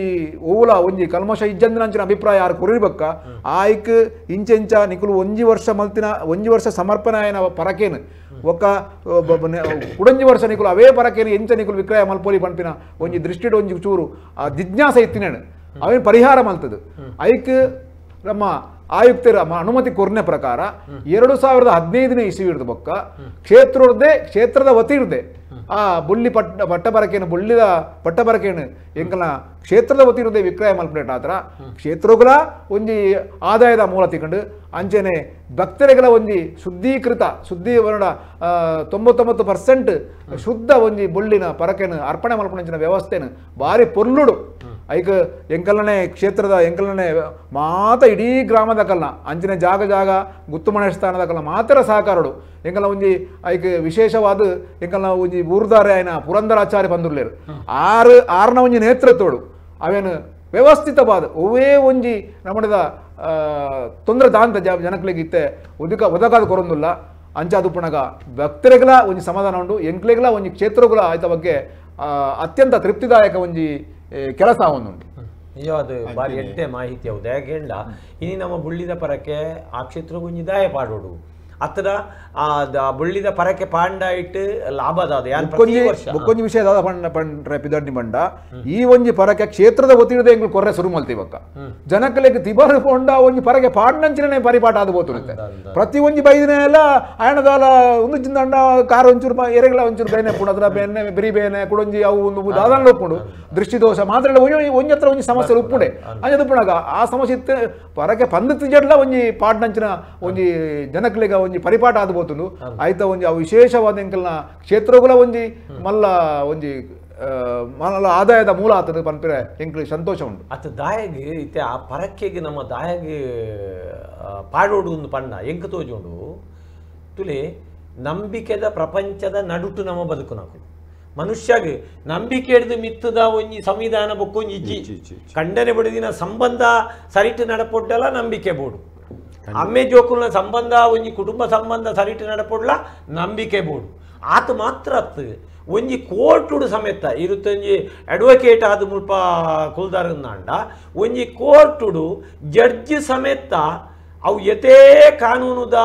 ಓಲ ಒಂಜಿ ಕಲ್ಮಶ ಇಜ್ಜಂದಿನ ಅಭಿಪ್ರಾಯ ಆರು ಕೊರಿಬಕ್ಕ ಆಯ್ಕ್ ಇಂಚೆಂಚ ನಿಕುಲು ಒಂಜಿ ವರ್ಷ ಮಲ್ತಿನ ಒಂಜಿ ವರ್ಷ ಸಮರ್ಪಣೆ ಆಯನ ಪರಕೇನು ಒಕ್ಕ ಕುಡಂಜಿ ವರ್ಷ ನಿಕುಲು ಅವೇ ಪರಕೇನು ಎಂಚ ನಿಕುಲು ವಿಕ್ರಯ ಮಲ್ಪೋಲಿ ಪನ್ಪಿನ ಒಂಜಿ ದೃಷ್ಟಿಡ್ ಒಂಜಿ ಚೂರು ಆ ಜಿಜ್ಞಾಸ ಇತ್ತಿನೇನು ಅವೇನು ಪರಿಹಾರ ಮಲ್ತದು ಐಕ್ ನಮ್ಮ ಆಯುಕ್ತರ ಅನುಮತಿ ಕೊರ್ನೆ ಪ್ರಕಾರ 2015ನೇ ಇಸ್ವಿ ಹಿಡಿದು ಬೊಕ್ಕ ಕ್ಷೇತ್ರದೇ ಕ್ಷೇತ್ರದ ವತಿ ಇರದೆ ಆ ಬುಳ್ಳಿ ಪಟ್ಟಬರಕೇನು ಬುಳ್ಳಿದ ಪಟ್ಟಬರಕೇನು ಎಂಕಲ್ನ ಕ್ಷೇತ್ರದ ವತಿ ಇರದೆ ವಿಕ್ರಯ ಮಲ್ಪನೇಟ ಆತರ ಕ್ಷೇತ್ರಗಳ ಒಂಜಿ ಆದಾಯದ ಮೂಲ ತಿಕೊಂಡು ಅಂಚನೆ ಭಕ್ತರಿಗಳ ಒಂಜಿ ಶುದ್ಧೀಕೃತ ಶುದ್ಧಿ 99% ಶುದ್ಧ ಒಂಜಿ ಬುಳ್ಳಿನ ಪರಕೆನು ಅರ್ಪಣೆ ಮಲ್ಪುನಂಚಿನ ವ್ಯವಸ್ಥೆನು ಭಾರಿ ಪೊರ್ಲುಡು ಐಕ್ ಎಂಕಲ್ನೇ ಕ್ಷೇತ್ರದ ಎಂಕಲ್ನೇ ಮಾತ ಇಡೀ ಗ್ರಾಮದ ಕಲ್ನ ಅಂಚನೆ ಜಾಗ ಜಾಗ ಗುತ್ತುಮನೆ ಸ್ಥಾನದ ಕಲ್ನ ಮಾತ್ರ ಸಹಕಾರಡು ಎಂಕಲ್ನ ಒಂಜಿ ಐಕ್ ವಿಶೇಷವಾದ ಎಂಕಲ್ನ ಒಂಜಿ ಊರ್ದಾರೆ ಆಯ್ನ ಪುರಂದರಾಚಾರ್ಯ ಬಂದುರ್ಲೇರು ಆರ್ನ ಒಂಜಿ ನೇತೃತ್ವಡು ಅವೇನು ವ್ಯವಸ್ಥಿತವಾದ ಒವೇ ಒಂಜಿ ನಮ್ಮದ ತೊಂದರೆ ದಾಂತ ಜನಕ್ಲೆಗ್ ಇತ್ತೆ ಒದಕಾದ ಕೊರೊಂದುಲ್ಲ ಅಂಚಾದುಪ್ಪಣಗ ಭಕ್ತರಿಗಳ ಒಂಜಿ ಸಮಾಧಾನ ಉಂಡು ಎಂಕ್ಲೆಗ್ಲ ಒಂಜಿ ಕ್ಷೇತ್ರಗಳ ಆಯ್ತ ಬಗ್ಗೆ ಅತ್ಯಂತ ತೃಪ್ತಿದಾಯಕ ಒಂಜಿ ಕೆಲಸ ಒಂದುಂಟು. ನಿಜವಾದ ಬಾರಿ ಎಡ್ಡೆ ಮಾಹಿತಿ ಹೌದು. ಯಾಕೆಂಡ ಇನಿ ನಮ್ಮ ಬುಳ್ಳಿದ ಪರಕ್ಕೆ ಆ ಕ್ಷೇತ್ರಗೊಂಜಿ ದಾಯ ಪಾಡೋಡು ಅತ್ತದ ಆ ಬುಳ್ಳಿದ ಪರಕ್ಕೆ ಪಾಂಡ ಇಟ್ಟು ಲಾಭದ ಬೊಕ್ಕೊಂಜಿ ವಿಷಯ ದಾದ ಪಂಡ ಪಂಡ್ರೆ ಪಿದಡ್ನಿ ಬಂಡ ಈ ಒಂಜಿ ಪರಕ್ಕೆ ಕ್ಷೇತ್ರದ ಒತ್ತಿಡದೆ ಎಂಗ್ಳು ಕೊರ್ರೆ ಶುರು ಮಲ್ತಿವಕ್ಕ ಜನಕಲೆಗ್ ತಿಬಾರು ಪೊಂಡ ಒಂಜಿ ಪರಕ್ಕೆ ಪಾಂಡಂಚಿನೇ ಪರಿಪಾಠ ಆದ ಬೋತುರುತ್ತೆ ಪ್ರತಿ ಒಂಜಿ ಬೈದಿನ ಎಲ್ಲ ಆಯಣದಾಲ ಒಂದು ಜಿಂದಂಡ ಕಾರ್ ಒಂಚೂರು ಎರೆಗಳ ಒಂಚೂರು ಬೇನೆ ಪುಣದ್ರ ಬೇನೆ ಬಿರಿ ಬೇನೆ ಕುಡೊಂಜಿ ಅವು ಒಂದು ದಾದಾನ ಒಪ್ಪುಂಡು ದೃಷ್ಟಿದೋಷ ಮಾತ್ರ ಒಂಜಿ ಹತ್ರ ಒಂಜಿ ಸಮಸ್ಯೆ ಉಪ್ಪುಂಡೆ ಅಂಜದ ಪುಣಗ ಆ ಸಮಸ್ಯೆ ಇತ್ತು ಪರಕ್ಕೆ ಪಂದು ತಿಜಡ್ಲ ಒಂಜಿ ಪಾಡ್ನಂಚಿನ ಒಂಜಿ ಜನಕಲೆಗ ಒಂಜಿ ಪರಿಪಾಠ ಆದ ಬೋತುಂಡು ಆಯ್ತ ಒಂಜಿ ಅವು ವಿಶೇಷವಾದ ಎಂಕಲ್ನ ಕ್ಷೇತ್ರಗಳ ಒಂಜಿ ಮಲ್ಲ ಒಂಜಿ ಮಲ್ಲ ಆದಾಯದ ಮೂಲ ಆತದ ಪನ್ಪಿರೆ ಎಂಕ್ಲು ಸಂತೋಷ ಉಂಟು. ಅತ್ತ ದಾಯಗ್ ಇತ್ತೆ ಆ ಪರಕ್ಕೆಗೆ ನಮ್ಮ ದಾಯಗ್ ಪಾಡೋಡು ಒಂದು ಪಣ್ಣ ಎಂಕ್ ತೋಜುಂಡು ತುಲೆ ನಂಬಿಕೆದ ಪ್ರಪಂಚದ ನಡುಟು ನಮ್ಮ ಬದುಕು ನಾಕು ಮನುಷ್ಯಗೆ ನಂಬಿಕೆ ಹಿಡಿದು ಮಿತ್ತದ ಒಂಜಿ ಸಂವಿಧಾನ ಬೊಕ್ಕೊಂಜಿ ಇಜ್ಜಿ ಖಂಡನೆ ಬಡಿದಿನ ಸಂಬಂಧ ಸರಿಟು ನಡಪೊಡ್ಡಲ್ಲ ನಂಬಿಕೆ ಬೋಡು ಅಮ್ಮೆ ಜೋಕುಲ್ನ ಸಂಬಂಧ ಒಂಜಿ ಕುಟುಂಬ ಸಂಬಂಧ ಸರಿಟು ನಡಪೊಡ್ಲ ನಂಬಿಕೆ ಬೋಡು ಆತ ಮಾತ್ರ ಅತ್ತು ಒಂಜಿ ಕೋರ್ಟುಡು ಸಮೇತ ಇರುತ್ತೊಂಜಿ ಅಡ್ವೊಕೇಟ್ ಆದ ಮುಲ್ಪ ಕುಲ್ದಾರಂದಾಂಡ ಒಂಜಿ ಕೋರ್ಟುಡು ಜಡ್ಜ್ ಸಮೇತ ಅವು ಯತೇ ಕಾನೂನುದ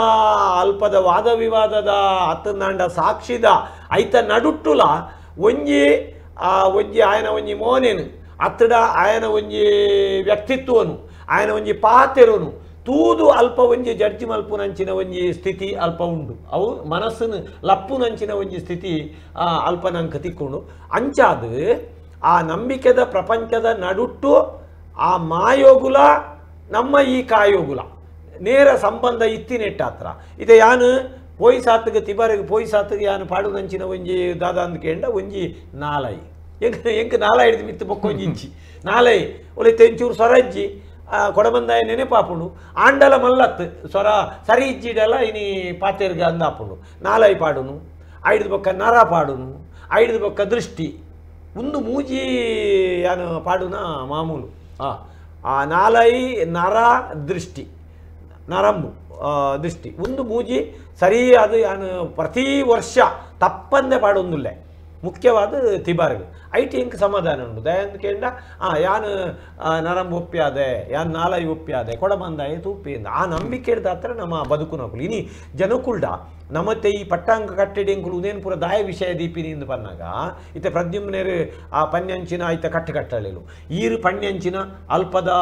ಅಲ್ಪದ ವಾದ ವಿವಾದದ ಅತ್ತಂದಾಂಡ ಸಾಕ್ಷಿದ ಐತ ನಡುಟ್ಟುಲ ಒಂಜಿ ಒಂಜಿ ಆಯನ ಒಂಜಿ ಮೋನೇನು ಅತ್ತಡ ಆಯನ ಒಂಜಿ ವ್ಯಕ್ತಿತ್ವನು ಆಯನ ಒಂಜಿ ಪಾತೆರುನು ತೂದು ಅಲ್ಪ ಒಂಜಿ ಜಡ್ಜಿ ಮಲ್ಪುನಂಚಿನ ಒಂಜಿ ಸ್ಥಿತಿ ಅಲ್ಪ ಉಂಡು ಅವು ಮನಸ್ಸನ್ನು ಲಪ್ಪುನಂಚಿನ ಒಂಜಿ ಸ್ಥಿತಿ ಅಲ್ಪ ನಂಗೆ ತಿಕ್ಕೊಂಡು ಅಂಚಾದ ಆ ನಂಬಿಕೆದ ಪ್ರಪಂಚದ ನಡುಟ್ಟು ಆ ಮಾಯೋಗುಲ ನಮ್ಮ ಈ ಕಾಯೋಗುಲ ನೇರ ಸಂಬಂಧ ಇತ್ತಿನೆಟ್ಟಾತ್ರ ಇದೆ ಯಾನು ಪೋಯಿ ಸಾತ್ಗೆ ತಿಬಾರಿಗೆ ಪೋಯಿ ಸಾತ್ಗೆ ಯಾನು ಪಾಡುನಂಚಿನ ಒಂಜಿ ದಾದ ಅಂದ್ಕೇಂಡ ಒಂಜಿ ನಾಲೈ ಎಂಕ್ ಎಂಕ್ ನಾಲೈ ಹಿಡಿದು ಮಿತ್ತು ಬೊಕ್ಕೊಂಜಿ ಇಂಚಿ ನಾಲೈ ಒಲೆ ತೆಂಚೂರು ಸೊರಜ್ಜಿ ಕೊಡಬಂದಾಯ ನೆನೆಪಾಪುಂಡು ಆಂಡಲ ಮಲ್ಲತ್ತು ಸೊರ ಸರಿ ಇಜ್ಜಿಡಲ ಇನಿ ಪಾತೆರ್ಗ ಅಂದಾಪುಂಡು ನಾಲೈ ಪಾಡುನು ಐದು ಬೊಕ್ಕ ನರ ಪಾಡುನು ಐದು ಬೊಕ್ಕ ದೃಷ್ಟಿ ಒಂದು ಮೂಜಿ ಯಾನು ಪಾಡುನ ಮಾಮೂಲು ಆ ನಾಲೈ ನರ ದೃಷ್ಟಿ ನರಂಬು ದೃಷ್ಟಿ ಒಂದು ಮೂಜಿ ಸರಿ ಅದು ಯಾನು ಪ್ರತಿ ವರ್ಷ ತಪ್ಪಂದೆ ಪಾಡೊಂದುಲ್ಲೆ ಮುಖ್ಯವಾದ ತಿಬಾರ್ಗ್ IT ಎಂಕ್ ಸಮಾಧಾನ ಉಂಟು ದಯಂದು ಕೇಂಡ ಯಾನು ನರಂಬು ಒಪ್ಪ್ಯಾದೆ ಯಾನ್ ನಾಲೈ ಒಪ್ಪ್ಯಾದೆ ಕೊಡಬಂದಾಯ ತೂಪಿ ಆ ನಂಬಿಕೆ ಹತ್ರ ನಮ್ಮ ಬದುಕು ನಕುಲು ಇನಿ ಜನಕುಲ್ಡ ನಮ್ಮತ್ತೆ ಈ ಪಟ್ಟಾಂಗ ಕಟ್ಟಡಿ ಎಂಕುಲು ಉದೇನು ಪೂರ ದಾಯ ವಿಷಯ ದೀಪಿನಿ ಎಂದು ಪನ್ನಾಗ ಇತ್ತೆ ಪ್ರದ್ಯುಮ್ನೇರು ಆ ಪನ್ಯಂಚಿನ ಐತ ಕಟ್ಟು ಕಟ್ಟಳಿಲು ಈರು ಪಣ್ಯಂಚಿನ ಅಲ್ಪದ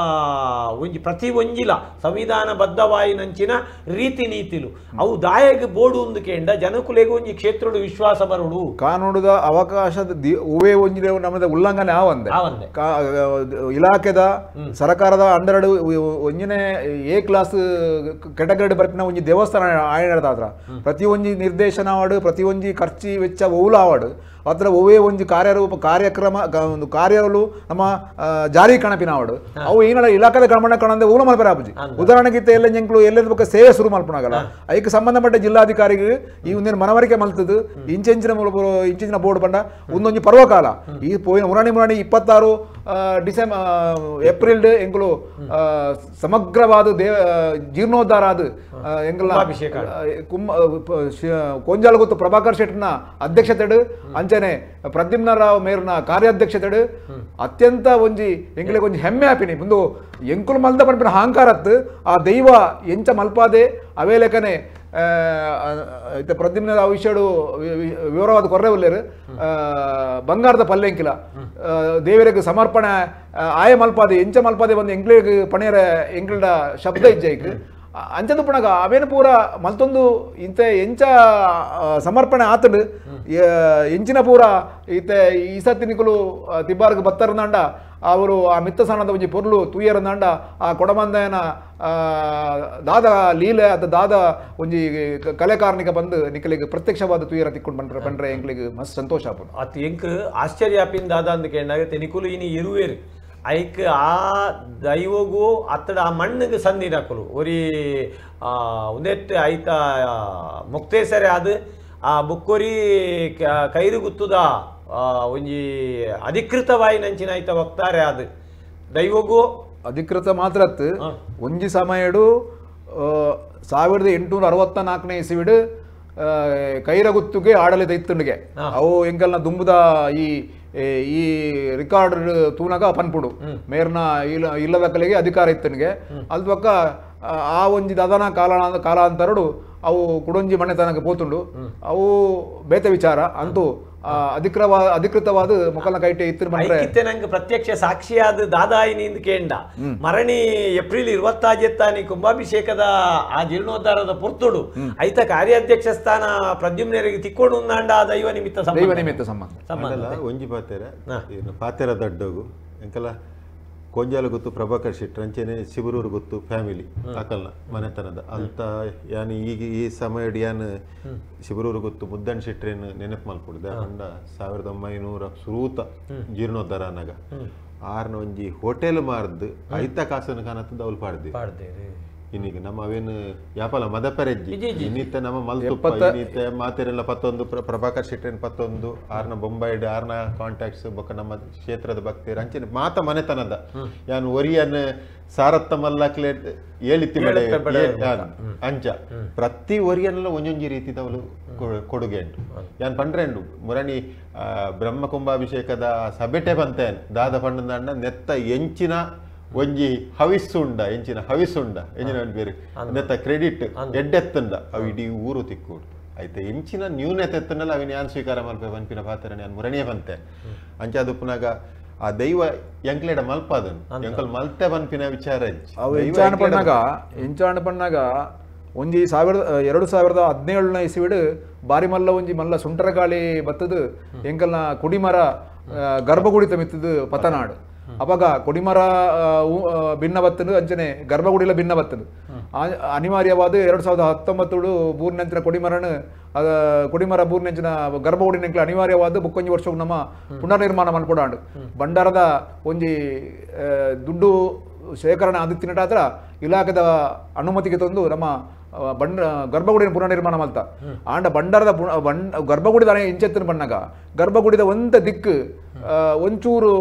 ಒಂಜಿ ಪ್ರತಿ ಒಂಜಿಲ ಸಂವಿಧಾನಬದ್ಧವಾಯಿನಂಚಿನ ರೀತಿ ನೀತಿಲು ಅವು ದಾಯಗ್ ಬೋಡು ಒಂದು ಕೇಂಡ ಜನಕುಲೆಗೆ ಒಂಜಿ ಕ್ಷೇತ್ರಡು ವಿಶ್ವಾಸ ಬರುಡು ಕಾನೂನುದ ಅವಕಾಶದ ಒವೇ ಒಂಜಿ ನಮ್ಮದ ಉಲ್ಲಂಘನೆ ಆವಂದೆ ಇಲಾಖೆದ ಸರ್ಕಾರದ ಅಂಡರಡು ಒಂಜಿನೇ A class category ಬರ್ಪಿನ ಒಂಜಿ ದೇವಸ್ಥಾನ ಆಯನದಾದ್ರ ಪ್ರತಿಯೊಂಜಿ ನಿರ್ದೇಶನ ಆವಡ್ ಪ್ರತಿಯೊಂಜಿ ಖರ್ಚಿ ವೆಚ್ಚ ಒವ್ಲ ಆವಡ್ ಅತ್ರ ಒವ್ವೇ ಒಂಜಿ ಕಾರ್ಯರೂಪ ಕಾರ್ಯಕ್ರಮ ಒಂದು ಕಾರ್ಯಗಳು ನಮ್ಮ ಜಾರಿ ಕಣಪಿನ ಆವಡ್ ಅವು ಏನಾರ ಇಲಾಖೆದ ಗಮನ ಕಾಣಂದೆ ಒವ್ಲ ಮಲ್ಪರೆ ಆಪುಜಿ. ಉದಾಹರಣೆಗೆ ಇತ್ತೆ ಎಲ್ಲ ಎಂಕ್ಲು ಎಲ್ಲೆದ ಬೊಕ್ಕ ಸೇವೆ ಶುರು ಮಲ್ಪುನಾಗಲ್ಲ ಐಕ್ ಸಂಬಂಧಪಟ್ಟ ಜಿಲ್ಲಾಧಿಕಾರಿಗೆ ಈ ಒಂದೇನು ಮನವರಿಕೆ ಮಲ್ತದ್ದು ಇಂಚೆಂಚಿನ ಇಂಚಿನ ಬೋರ್ಡ್ ಪಂಡ ಒಂದೊಂಜಿ ಪರ್ವಕಾಲ ಈ ಪೋಯಿನ ಮುರಾಣಿ ಮುರಾಣಿ 26 ಡಿಸೆಂಬರ್ ಏಪ್ರಿಲ್ ಎಂಕುಲು ಸಮಗ್ರವಾದ ದೇವ ಜೀರ್ಣೋದ್ಧಾರ ಆದ ಎಂಕಲ್ನ ಕೊಂಜಾಲಗುತ್ತು ಪ್ರಭಾಕರ್ ಶೆಟ್ಟನ ಅಧ್ಯಕ್ಷತೆಡು ಅಂಚನೆ ಪ್ರದ್ಯುಮ್ನ ರಾವ್ ಮೇರ್ನ ಕಾರ್ಯಾಧ್ಯಕ್ಷತೆಡು ಅತ್ಯಂತ ಒಂಜಿ ಎಂಕುಲೆಗ್ ಒಂಜಿ ಹೆಮ್ಮೆ ಆಪಿನಿ ಮುಂದು ಎಂಕುಲು ಮಲ್ದ ಪನ್ಪಿನ ಅಹಂಕಾರತ್ತು ಆ ದೈವ ಎಂಚ ಮಲ್ಪಾದೆ ಅವೇ ಲೆಕ್ಕನೆ ಇತ್ತೆ ಪ್ರದ್ಯುಮ್ನ ರಾವ್ ವಿಷಯಡು ವಿವರವಾದ ಕೊರ್ರೆ ಉಲ್ಲೇರು ಬಂಗಾರದ ಪಲ್ಲೆಂಕಿಲ ದೇವರಿಗೆ ಸಮರ್ಪಣೆ ಆಯ ಮಲ್ಪಾದೆ ಎಂಚ ಮಲ್ಪಾದೆ ಬಂದು ಎಂಕ್ಲೆಗ್ ಪಣೇರ ಎಂಕ್ಲಡ ಶಬ್ದ ಇಜ್ಜೈಕ್ ಅಂಚದ ಪುಣಗ ಅವೇನು ಪೂರ ಮಲ್ತೊಂದು ಇಂತೆ ಎಂಚ ಸಮರ್ಪಣೆ ಆತಡು ಎಂಚಿನ ಪೂರ ಇತ್ತೆ ಈ ಸತಿ ನಿಕುಲು ತಿಬ್ಬಾರ್ಗ್ ಬತ್ತರ್ನಾಂಡ ಅವರು ಆ ಮಿತ್ತಸಾನದ ಒಂಜಿ ಪೊರ್ಲು ತೂಯರನಾಂಡ ಆ ಕೊಡಮಂದಯನ ದಾದ ಲೀಲೆ ಅದ ದಾದ ಒಂಜಿ ಕಲೆಕಾರ್ನಿಕ ಬಂದು ನಿಕಲಿಗೆ ಪ್ರತ್ಯಕ್ಷವಾದ ತೂಯರ ತಿಕ್ಕೊಂಡು ಬಂದ್ರೆ ಪಂಡ್ರೆ ಎಂಕ್ಲಿಗೆ ಮಸ್ತ್ ಸಂತೋಷ ಆಪುಂಡು. ಅತ್ ಎಂಕ್ ಆಶ್ಚರ್ಯ ಆಪಿನ ದಾದ ಅಂದ್ ಕೇಂಡಾಗ ನಿಕುಲು ಇನಿ ಇರುವೇರು ಐಕ್ ಆ ದೈವಗೂ ಅತ್ತಡ ಆ ಮಣ್ಣಿಗೆ ಸಂದಿನಕುಲು ಒರಿ ಉಂದೆಟ್ ಐತ ಮುಕ್ತೇಸರೆ ಅದು ಆ ಬುಕ್ಕೊರಿ ಕೈರು ಗುತ್ತುದ ಒಂಜಿ ಅಧಿಕೃತವಾಯಿನಂಚಿನ ಐತ ವಕ್ತಾರೆ ಅದು ದೈವಗೂ ಅಧಿಕೃತ ಮಾತ್ರ ಅತ್ತು ಒಂಜಿ ಸಮಯಡು 1864ನೇ ಇಸವಿಡು ಕೈರಗುತ್ತುಗೆ ಆಡಳಿತ ಇತ್ತುಂಡಿಗೆ ಅವು ಎಂಕಲ್ನ ದುಂಬುದ ಈ ಈ ರಿಕಾರ್ಡ್ ತೂನಗ ಪನ್ಪುಡು ಮೇರ್ನ ಇಲ್ಲದ ಕಲೆಗೆ ಅಧಿಕಾರ ಇತ್ತನಿಗೆ ಅಲ್ಪಕ್ಕ ಆ ಒಂಜಿ ದದನ ಕಾಲ ಕಾಲಾಂತರಡು ಅವು ಕುಡೊಂಜಿ ಮನೆತನಕ್ಕೆ ಪೋತುಂಡು ಅವು ಬೇತೆ ವಿಚಾರ ಅಂತೂ ಅಧಿಕೃತವಾದ ಮೊಕಲ್ನ ಕೈಟೆ ಇತ್ತು ಐಕಿತ್ತೆ ನಂಗೆ ಪ್ರತ್ಯಕ್ಷ ಸಾಕ್ಷಿಯಾದ ದಾದಾಯಿನಿಂದ ಕೇಂಡ ಮರಣಿ ಏಪ್ರಿಲ್ 26 ಕುಂಭಾಭಿಷೇಕದ ಆ ಜೀರ್ಣೋದ್ಧಾರದ ಪೊರ್ತುಡು ಐತ ಕಾರ್ಯಾಧ್ಯಕ್ಷ ಸ್ಥಾನ ಪ್ರದ್ಯುಮ್ನರಿಗೆ ತಿಕ್ಕೊಂಡು ಉಂದಾಂಡ ಆ ದೈವ ನಿಮಿತ್ತ ದೈವ ನಿಮಿತ್ತ ಸಂಬಂಧ ಒಂಜಿ ಪಾತೆರ ಪಾತೆರ ದಡ್ಡೋಗು ಎಂಕಲ ಕೊಂಜಾಲ ಗೊತ್ತು ಪ್ರಭಾಕರ್ ಶೆಟ್ಟಿ ಅಂಚೆನೆ ಶಿಬರೂರು ಗೊತ್ತು ಫ್ಯಾಮಿಲಿ ಅಕಲ್ನ ಮನೆತನದ ಅಂತ ಯಾನ್ ಈಗ ಈ ಸಮಯಡ್ ಯಾನ್ ಶಿಬರೂರು ಗೊತ್ತು ಮುದ್ದಣ್ಣ ಶೆಟ್ರೇನು ನೆನಪು ಮಲ್ಪುಡ್ದೆ ಪಂಡ 1900 ಸುರೂತ ಜೀರ್ಣೋದ್ಧಾರ ಅನ್ನಾಗ ಆರ್ನ ಒಂಜಿ ಹೋಟೆಲ್ ಮಾರ್ದು ಐತ ಕಾಸನ್ನು ಕಾಣತ್ತದ ಅವಳು ಪಾಡ್ದೆ ಇನ್ನೀಗ ನಮ್ಮ ಅವೇನು ಯಾಪಲ ಮದಪರೆಜ್ಜಿ ಇನ್ನಿತ್ತ ನಮ್ಮ ಮಲ್ತುಪ್ಪ ಇನ್ನಿತ್ತ ಮಾತೆರೆಲ್ಲ ಪತ್ತೊಂದು ಪ್ರಭಾಕರ್ ಶೆಟ್ಟಿನ ಪತ್ತೊಂದು ಆರ್ನ ಬೊಂಬೈಡ್ ಆರ್ನ ಕಾಂಟ್ಯಾಕ್ಟ್ಸ್ ಬೊಕ್ಕ ನಮ್ಮ ಕ್ಷೇತ್ರದ ಭಕ್ತಿಯರು ಅಂಚಿನ ಮಾತ ಮನೆತನದ ಯಾನ್ ಒರಿಯನ್ ಸಾರತ್ತ ಮಲ್ಲಕ್ಲೆ ಏಳಿತ್ತಿ ಅಂಚ ಪ್ರತಿ ಒರಿಯನ್ನೆಲ್ಲ ಒಂಜೊಂಜಿ ರೀತಿದ ಅವಳು ಕೊಡುಗೆ ಉಂಟು ಯಾನ್ ಪಂಡ್ರೆಂಡು ಮುರಣಿ ಬ್ರಹ್ಮ ಕುಂಭಾಭಿಷೇಕದ ಸಭೆಟೆ ಬಂತೇನ್ ದಾದ ಪಂಡಂದ ನೆತ್ತ ಎಂಚಿನ ಒಂಜಿ ಹವಿಸ್ಸುಂಡ ಎಂಚಿನ ಹವಿಸುಂಡ ಎಂಚಿನ ಬೇರೆ ನೆತ್ತ ಕ್ರೆಡಿಟ್ ಎಡ್ಡೆತ್ತುಂಡ ಅವು ಇಡೀ ಊರು ತಿಕ್ಕೋಡು ಆಯ್ತಾ ಎಂಚಿನ ನ್ಯೂನತೆ ಎತ್ತುಂಡಲ್ಲ ಅವಿನ ಯಾನ್ ಸ್ವೀಕಾರ ಮಲ್ಪೆ ಪನ್ಪಿನ ಪಾತ್ರ ಯಾನ್ ಮುರಣಿಯೇ ಬಂತೆ ಅಂಚ ಅದು ಪುನಾಗ ಆ ದೈವ ಎಂಕ್ಲೇಡ ಮಲ್ಪಾದನ್ ಎಂಕಲ್ ಮಲ್ತೆ ಪನ್ಪಿನ ವಿಚಾರ ಅವು ಎಂಚಾಣ ಪಣ್ಣಾಗ ಒಂಜಿ 2017ನೇ ಇಸವಿಡು ಬಾರಿ ಮಲ್ಲ ಒಂಜಿ ಮಲ್ಲ ಸುಂಟರಗಾಳಿ ಬತ್ತದು ಎಂಕಲ್ನ ಕುಡಿಮರ ಗರ್ಭಗುಡಿ ತಮಿತ್ತದು ಪತನಾಡು ಅವಾಗ ಕೊಡಿಮರ ಭಿನ್ನ ಬತ್ತದು ಅಂಚನೆ ಗರ್ಭಗುಡಿಲ ಭಿನ್ನ ಬತ್ತದು ಅನಿವಾರ್ಯವಾದ 2019 ಬೂರ್ನಂಚಿನ ಕೊಡಿಮರನ ಕೊಡಿಮರ ಬೂರ್ನಂಚಿನ ಗರ್ಭಗುಡಿ ನೆಂಕಲ ಅನಿವಾರ್ಯವಾದ ಬುಕ್ಕೊಂಜಿ ವರ್ಷ ನಮ್ಮ ಪುನರ್ನಿರ್ಮಾಣ ಮಲ್ಪೊಡಾಂಡು ಭಂಡಾರದ ಒಂಜಿ ದುಡ್ಡು ಶೇಖರಣೆ ಆದಿತ್ತಿನಟಾತ್ರ ಇಲಾಖೆದ ಅನುಮತಿಗೆ ತಂದು ನಮ್ಮ ಬಂಡ ಗರ್ಭಗುಡಿನ ಪುನರ್ನಿರ್ಮಾಣ ಮಲ್ತ ಆಂಡ ಭಂಡಾರದ ಗರ್ಭಗುಡಿದ ಇಂಚೆತ್ತಿನ ಬಣ್ಣಗ ಗರ್ಭಗುಡಿದ ಒಂತ ದಿಕ್ಕು ಒಂಚೂರು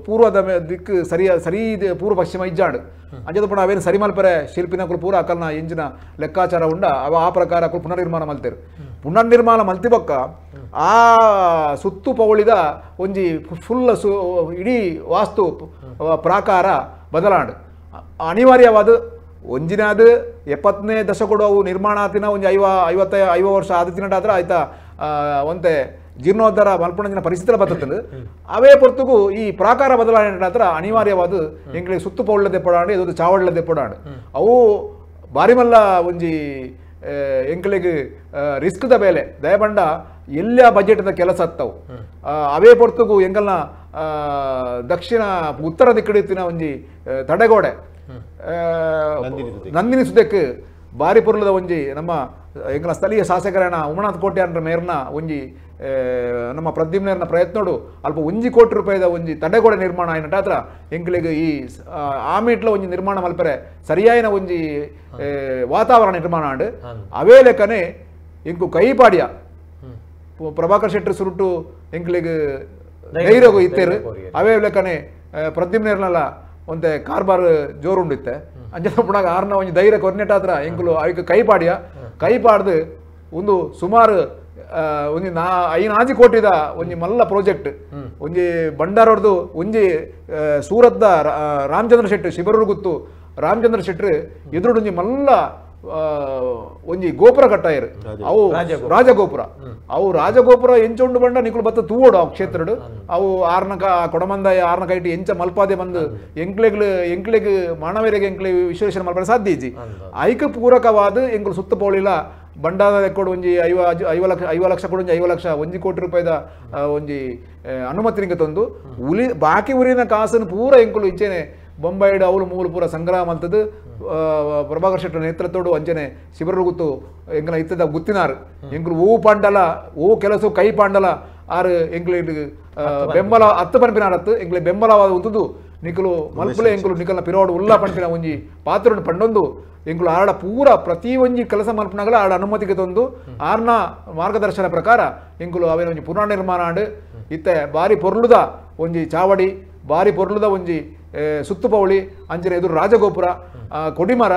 ಪೂರ್ವದ ದಿಕ್ಕು ಸರಿಯ ಸರಿ ಪೂರ್ವ ಪಶ್ಚಿಮ ಇಜ್ಜಾಡು ಅಂಚದ ಪುಣ ಅವೇನು ಸರಿ ಮಲ್ಪರೆ ಶಿಲ್ಪಿನಕುಲು ಪೂರ ಅಕಲ್ನ ಎಂಜಿನ ಲೆಕ್ಕಾಚಾರ ಉಂಡ ಅವ ಆ ಪ್ರಕಾರ ಅಕುಲು ಪುನರ್ನಿರ್ಮಾಣ ಮಲ್ತೇರು ಪುನರ್ನಿರ್ಮಾಣ ಮಲ್ತಿ ಬೊಕ್ಕ ಆ ಸುತ್ತು ಪೌಳಿದ ಒಂಜಿ ಫುಲ್ ಇಡೀ ವಾಸ್ತು ಪ್ರಾಕಾರ ಬದಲಾಂಡು ಅನಿವಾರ್ಯವಾದ ಒಂಜಿನಾದ 70ನೇ ದಶಕಡು ಅವು ನಿರ್ಮಾಣ ಆತಿನ ಒಂಜಿ 50 ವರ್ಷ ಆದ ಆದ್ರೆ ಆಯ್ತಾ ಒಂತೆ ಜೀರ್ಣೋದ್ಧಾರ ಮಲ್ಪಣಂಜಿನ ಪರಿಸ್ಥಿತಿ ಬರ್ತದೆ ಅವೇ ಪೊರ್ತುಗು ಈ ಪ್ರಾಕಾರ ಬದಲಾವಣೆ ಆದ್ರೆ ಅನಿವಾರ್ಯವಾದ ಎಂಗಳಿಗೆ ಸುತ್ತು ಪೌಳ್ಳದೆ ಪಡಾಂಡು ಇದು ಚಾವಳ್ಳದೆ ಪಡಾಂಡು ಅವು ಬಾರಿ ಮಲ್ಲ ಒಂಜಿ ಎಂಕಲಿಗೆ ರಿಸ್ಕ್ದ ಬೇಲೆ ದಯಬಂಡ ಎಲ್ಲ ಬಜೆಟ್ದ ಕೆಲಸ ಹತ್ತವು ಅವೇ ಪೊರ್ತುಗು ಎಂಕಲ್ನ ದಕ್ಷಿಣ ಉತ್ತರ ದಿಕ್ಕಡಿತ್ತಿನ ಒಂಜಿ ತಡೆಗೋಡೆ ನಂದಿನಿ ಸುದಕ್ಕೆ ಬಾರಿ ಪೊರ್ಲದ ಒಂಜಿ ನಮ್ಮ ಎಂಕಲ ಸ್ಥಳೀಯ ಶಾಸಕರಣ ಉಮನಾಥ್ ಕೋಟ್ಯಾನ್ರ ಮೇರ್ನ ಒಂಜಿ ನಮ್ಮ ಪ್ರದ್ಯುಮ್ನೇರ್ನ ಪ್ರಯತ್ನೋಡು ಅಲ್ಪ 1 ಕೋಟಿ ರೂಪಾಯಿದ ಒಂಜಿ ತಡೆಗೋಡೆ ನಿರ್ಮಾಣ ಆಯಿನಟ ಹತ್ರ ಎಂಕಲಿಗೆ ಈ ಆಮೇಟ್ಲ ಒಂಜಿ ನಿರ್ಮಾಣ ಮಲ್ಪರೆ ಸರಿಯಾಯಿನ ಒಂಜಿ ವಾತಾವರಣ ನಿರ್ಮಾಣ ಆಂಡ್ ಅವೇ ಲೆಕ್ಕನೆ ಎಂಕು ಕೈಪಾಡಿಯ ಪ್ರಭಾಕರ್ ಶೆಟ್ಟರ್ ಸುರುಟು ಎಂಕಲಿಗೆ ಧೈರ್ಯಗು ಇತ್ತೇರು ಅವೇ ಲೆಕ್ಕನೆ ಪ್ರದ್ಯುಮ್ನೇರ್ನಲ್ಲ ಒಂತೆ ಕಾರ್ಬಾರ್ ಜೋರುಂಡಿತ್ತೆ ಅಂಚನೆ ಪುಣಾಗ ಆರ್ನ ಒಂಜಿ ಧೈರ್ಯ ಕೊರ್ನೆಟ ಹತ್ರ ಎಂಕುಲು ಐಕ್ ಕೈಪಾಡಿಯ ಕೈಪಾಡ್ದು ಒಂದು ಸುಮಾರು ಒಂಜಿ 5 ಕೋಟಿದ ಒಂಜಿ ಮಲ್ಲ ಪ್ರಾಜೆಕ್ಟ್ ಒಂಜಿ ಬಂಡಾರೊಡ್ದು ಒಂಜಿ ಸೂರತ್ದ ರಾಮಚಂದ್ರ ಶೆಟ್ಟಿ ಶಿಬರೂರು ಗುತ್ತು ರಾಮಚಂದ್ರ ಶೆಟ್ರು ಎದುರುಡು ಒಂಜಿ ಮಲ್ಲ ಒಂಜಿ ಗೋಪುರ ಕಟ್ಟಾಯರು ಅವು ರಾಜಗೋಪುರ ಅವು ರಾಜಗೋಪುರ ಎಂಚ ಉಂಡು ಬಂಡ ನಿಕುಲು ಬತ್ತ ತೂವೋಡು ಆ ಕ್ಷೇತ್ರಡು ಅವು ಆರ್ನ ಕೊಡಮಂದಾಯ ಆರ್ನ ಕೈಟಿ ಎಂಚ ಮಲ್ಪಾದೆ ಬಂದು ಎಂಕ್ಲೆಗ್ಲು ಎಂಕ್ಲೆಗ್ ಮಾನವರಿಗೆ ಎಂಕ್ಲೆ ವಿಶ್ಲೇಷಣೆ ಮಲ್ಪರೆ ಸಾಧ್ಯ ಇಜ್ಜಿ ಐಕ್ ಪೂರಕವಾದ ಎಂಕುಲು ಸುತ್ತ ಪೋಳಿಲ ಬಂಡಾದ ರೆಕಾರ್ಡ್ ಒಂಜಿ 50 ಲಕ್ಷ ಕೊಡು ಒಂಜಿ 50 ಲಕ್ಷ 1 ಕೋಟಿ ರೂಪಾಯಿದ ಒಂಜಿ ಅನುಮತಿ ನಿಂಗೆ ತಂದು ಉಲಿ ಬಾಕಿ ಊರಿನ ಕಾಸನ್ನು ಪೂರ ಎಂಕುಲು ಇಂಚೆನೆ ಬೊಂಬೈಡ್ ಅವಳು ಮೂಲು ಪೂರ ಸಂಗ್ರಹ ಮಲ್ತದ್ದು ಪ್ರಭಾಕರ್ ಶೆಟ್ಟರ್ ನೇತೃತ್ವಡು ಅಂಚನೆ ಶಿಬರೂರು ಗುತ್ತು ಎಂಕಲ ಇತ್ತದ ಗುತ್ತಿನಾರು ಎಂಕುಲು ಓ ಪಾಂಡಲ ಓ ಕೆಲಸ ಕೈ ಪಾಂಡಲ ಆರು ಎಂಕುಲು ಬೆಂಬಲ ಹತ್ತು ಪನ್ಪಿನಾರತ್ತು ಎಂಕುಲು ಬೆಂಬಲವಾದ ಉಂತುದು ನಿಕುಲು ಮಲ್ಪುಲೆ ಎಂಕುಲು ನಿಕಲ್ನ ಪಿರೋಡು ಉಲ್ಲ ಪನ್ಪಿನ ಒಂಜಿ ಪಾತ್ರವನ್ನು ಪಂಡೊಂದು ಎಂಕುಲು ಆಡ ಪೂರ ಪ್ರತಿ ಒಂಜಿ ಕೆಲಸ ಮಲ್ಪನಾಗಲ ಆಡ ಅನುಮತಿಗೆ ತಂದು ಆರ್ನ ಮಾರ್ಗದರ್ಶನ ಪ್ರಕಾರ ಎಂಕುಲು ಅವೇನ ಒಂಜಿ ಪುನರ್ ನಿರ್ಮಾಣ ಆಂಡ್ ಇತ್ತೆ ಬಾರಿ ಪೊರ್ಲುದ ಒಂಜಿ ಚಾವಡಿ ಬಾರಿ ಪೊರ್ಲುದ ಒಂಜಿ ಸುತ್ತುಪೌಳಿ ಅಂಚನೆ ಎದುರು ರಾಜಗೋಪುರ ಕೊಡಿಮರ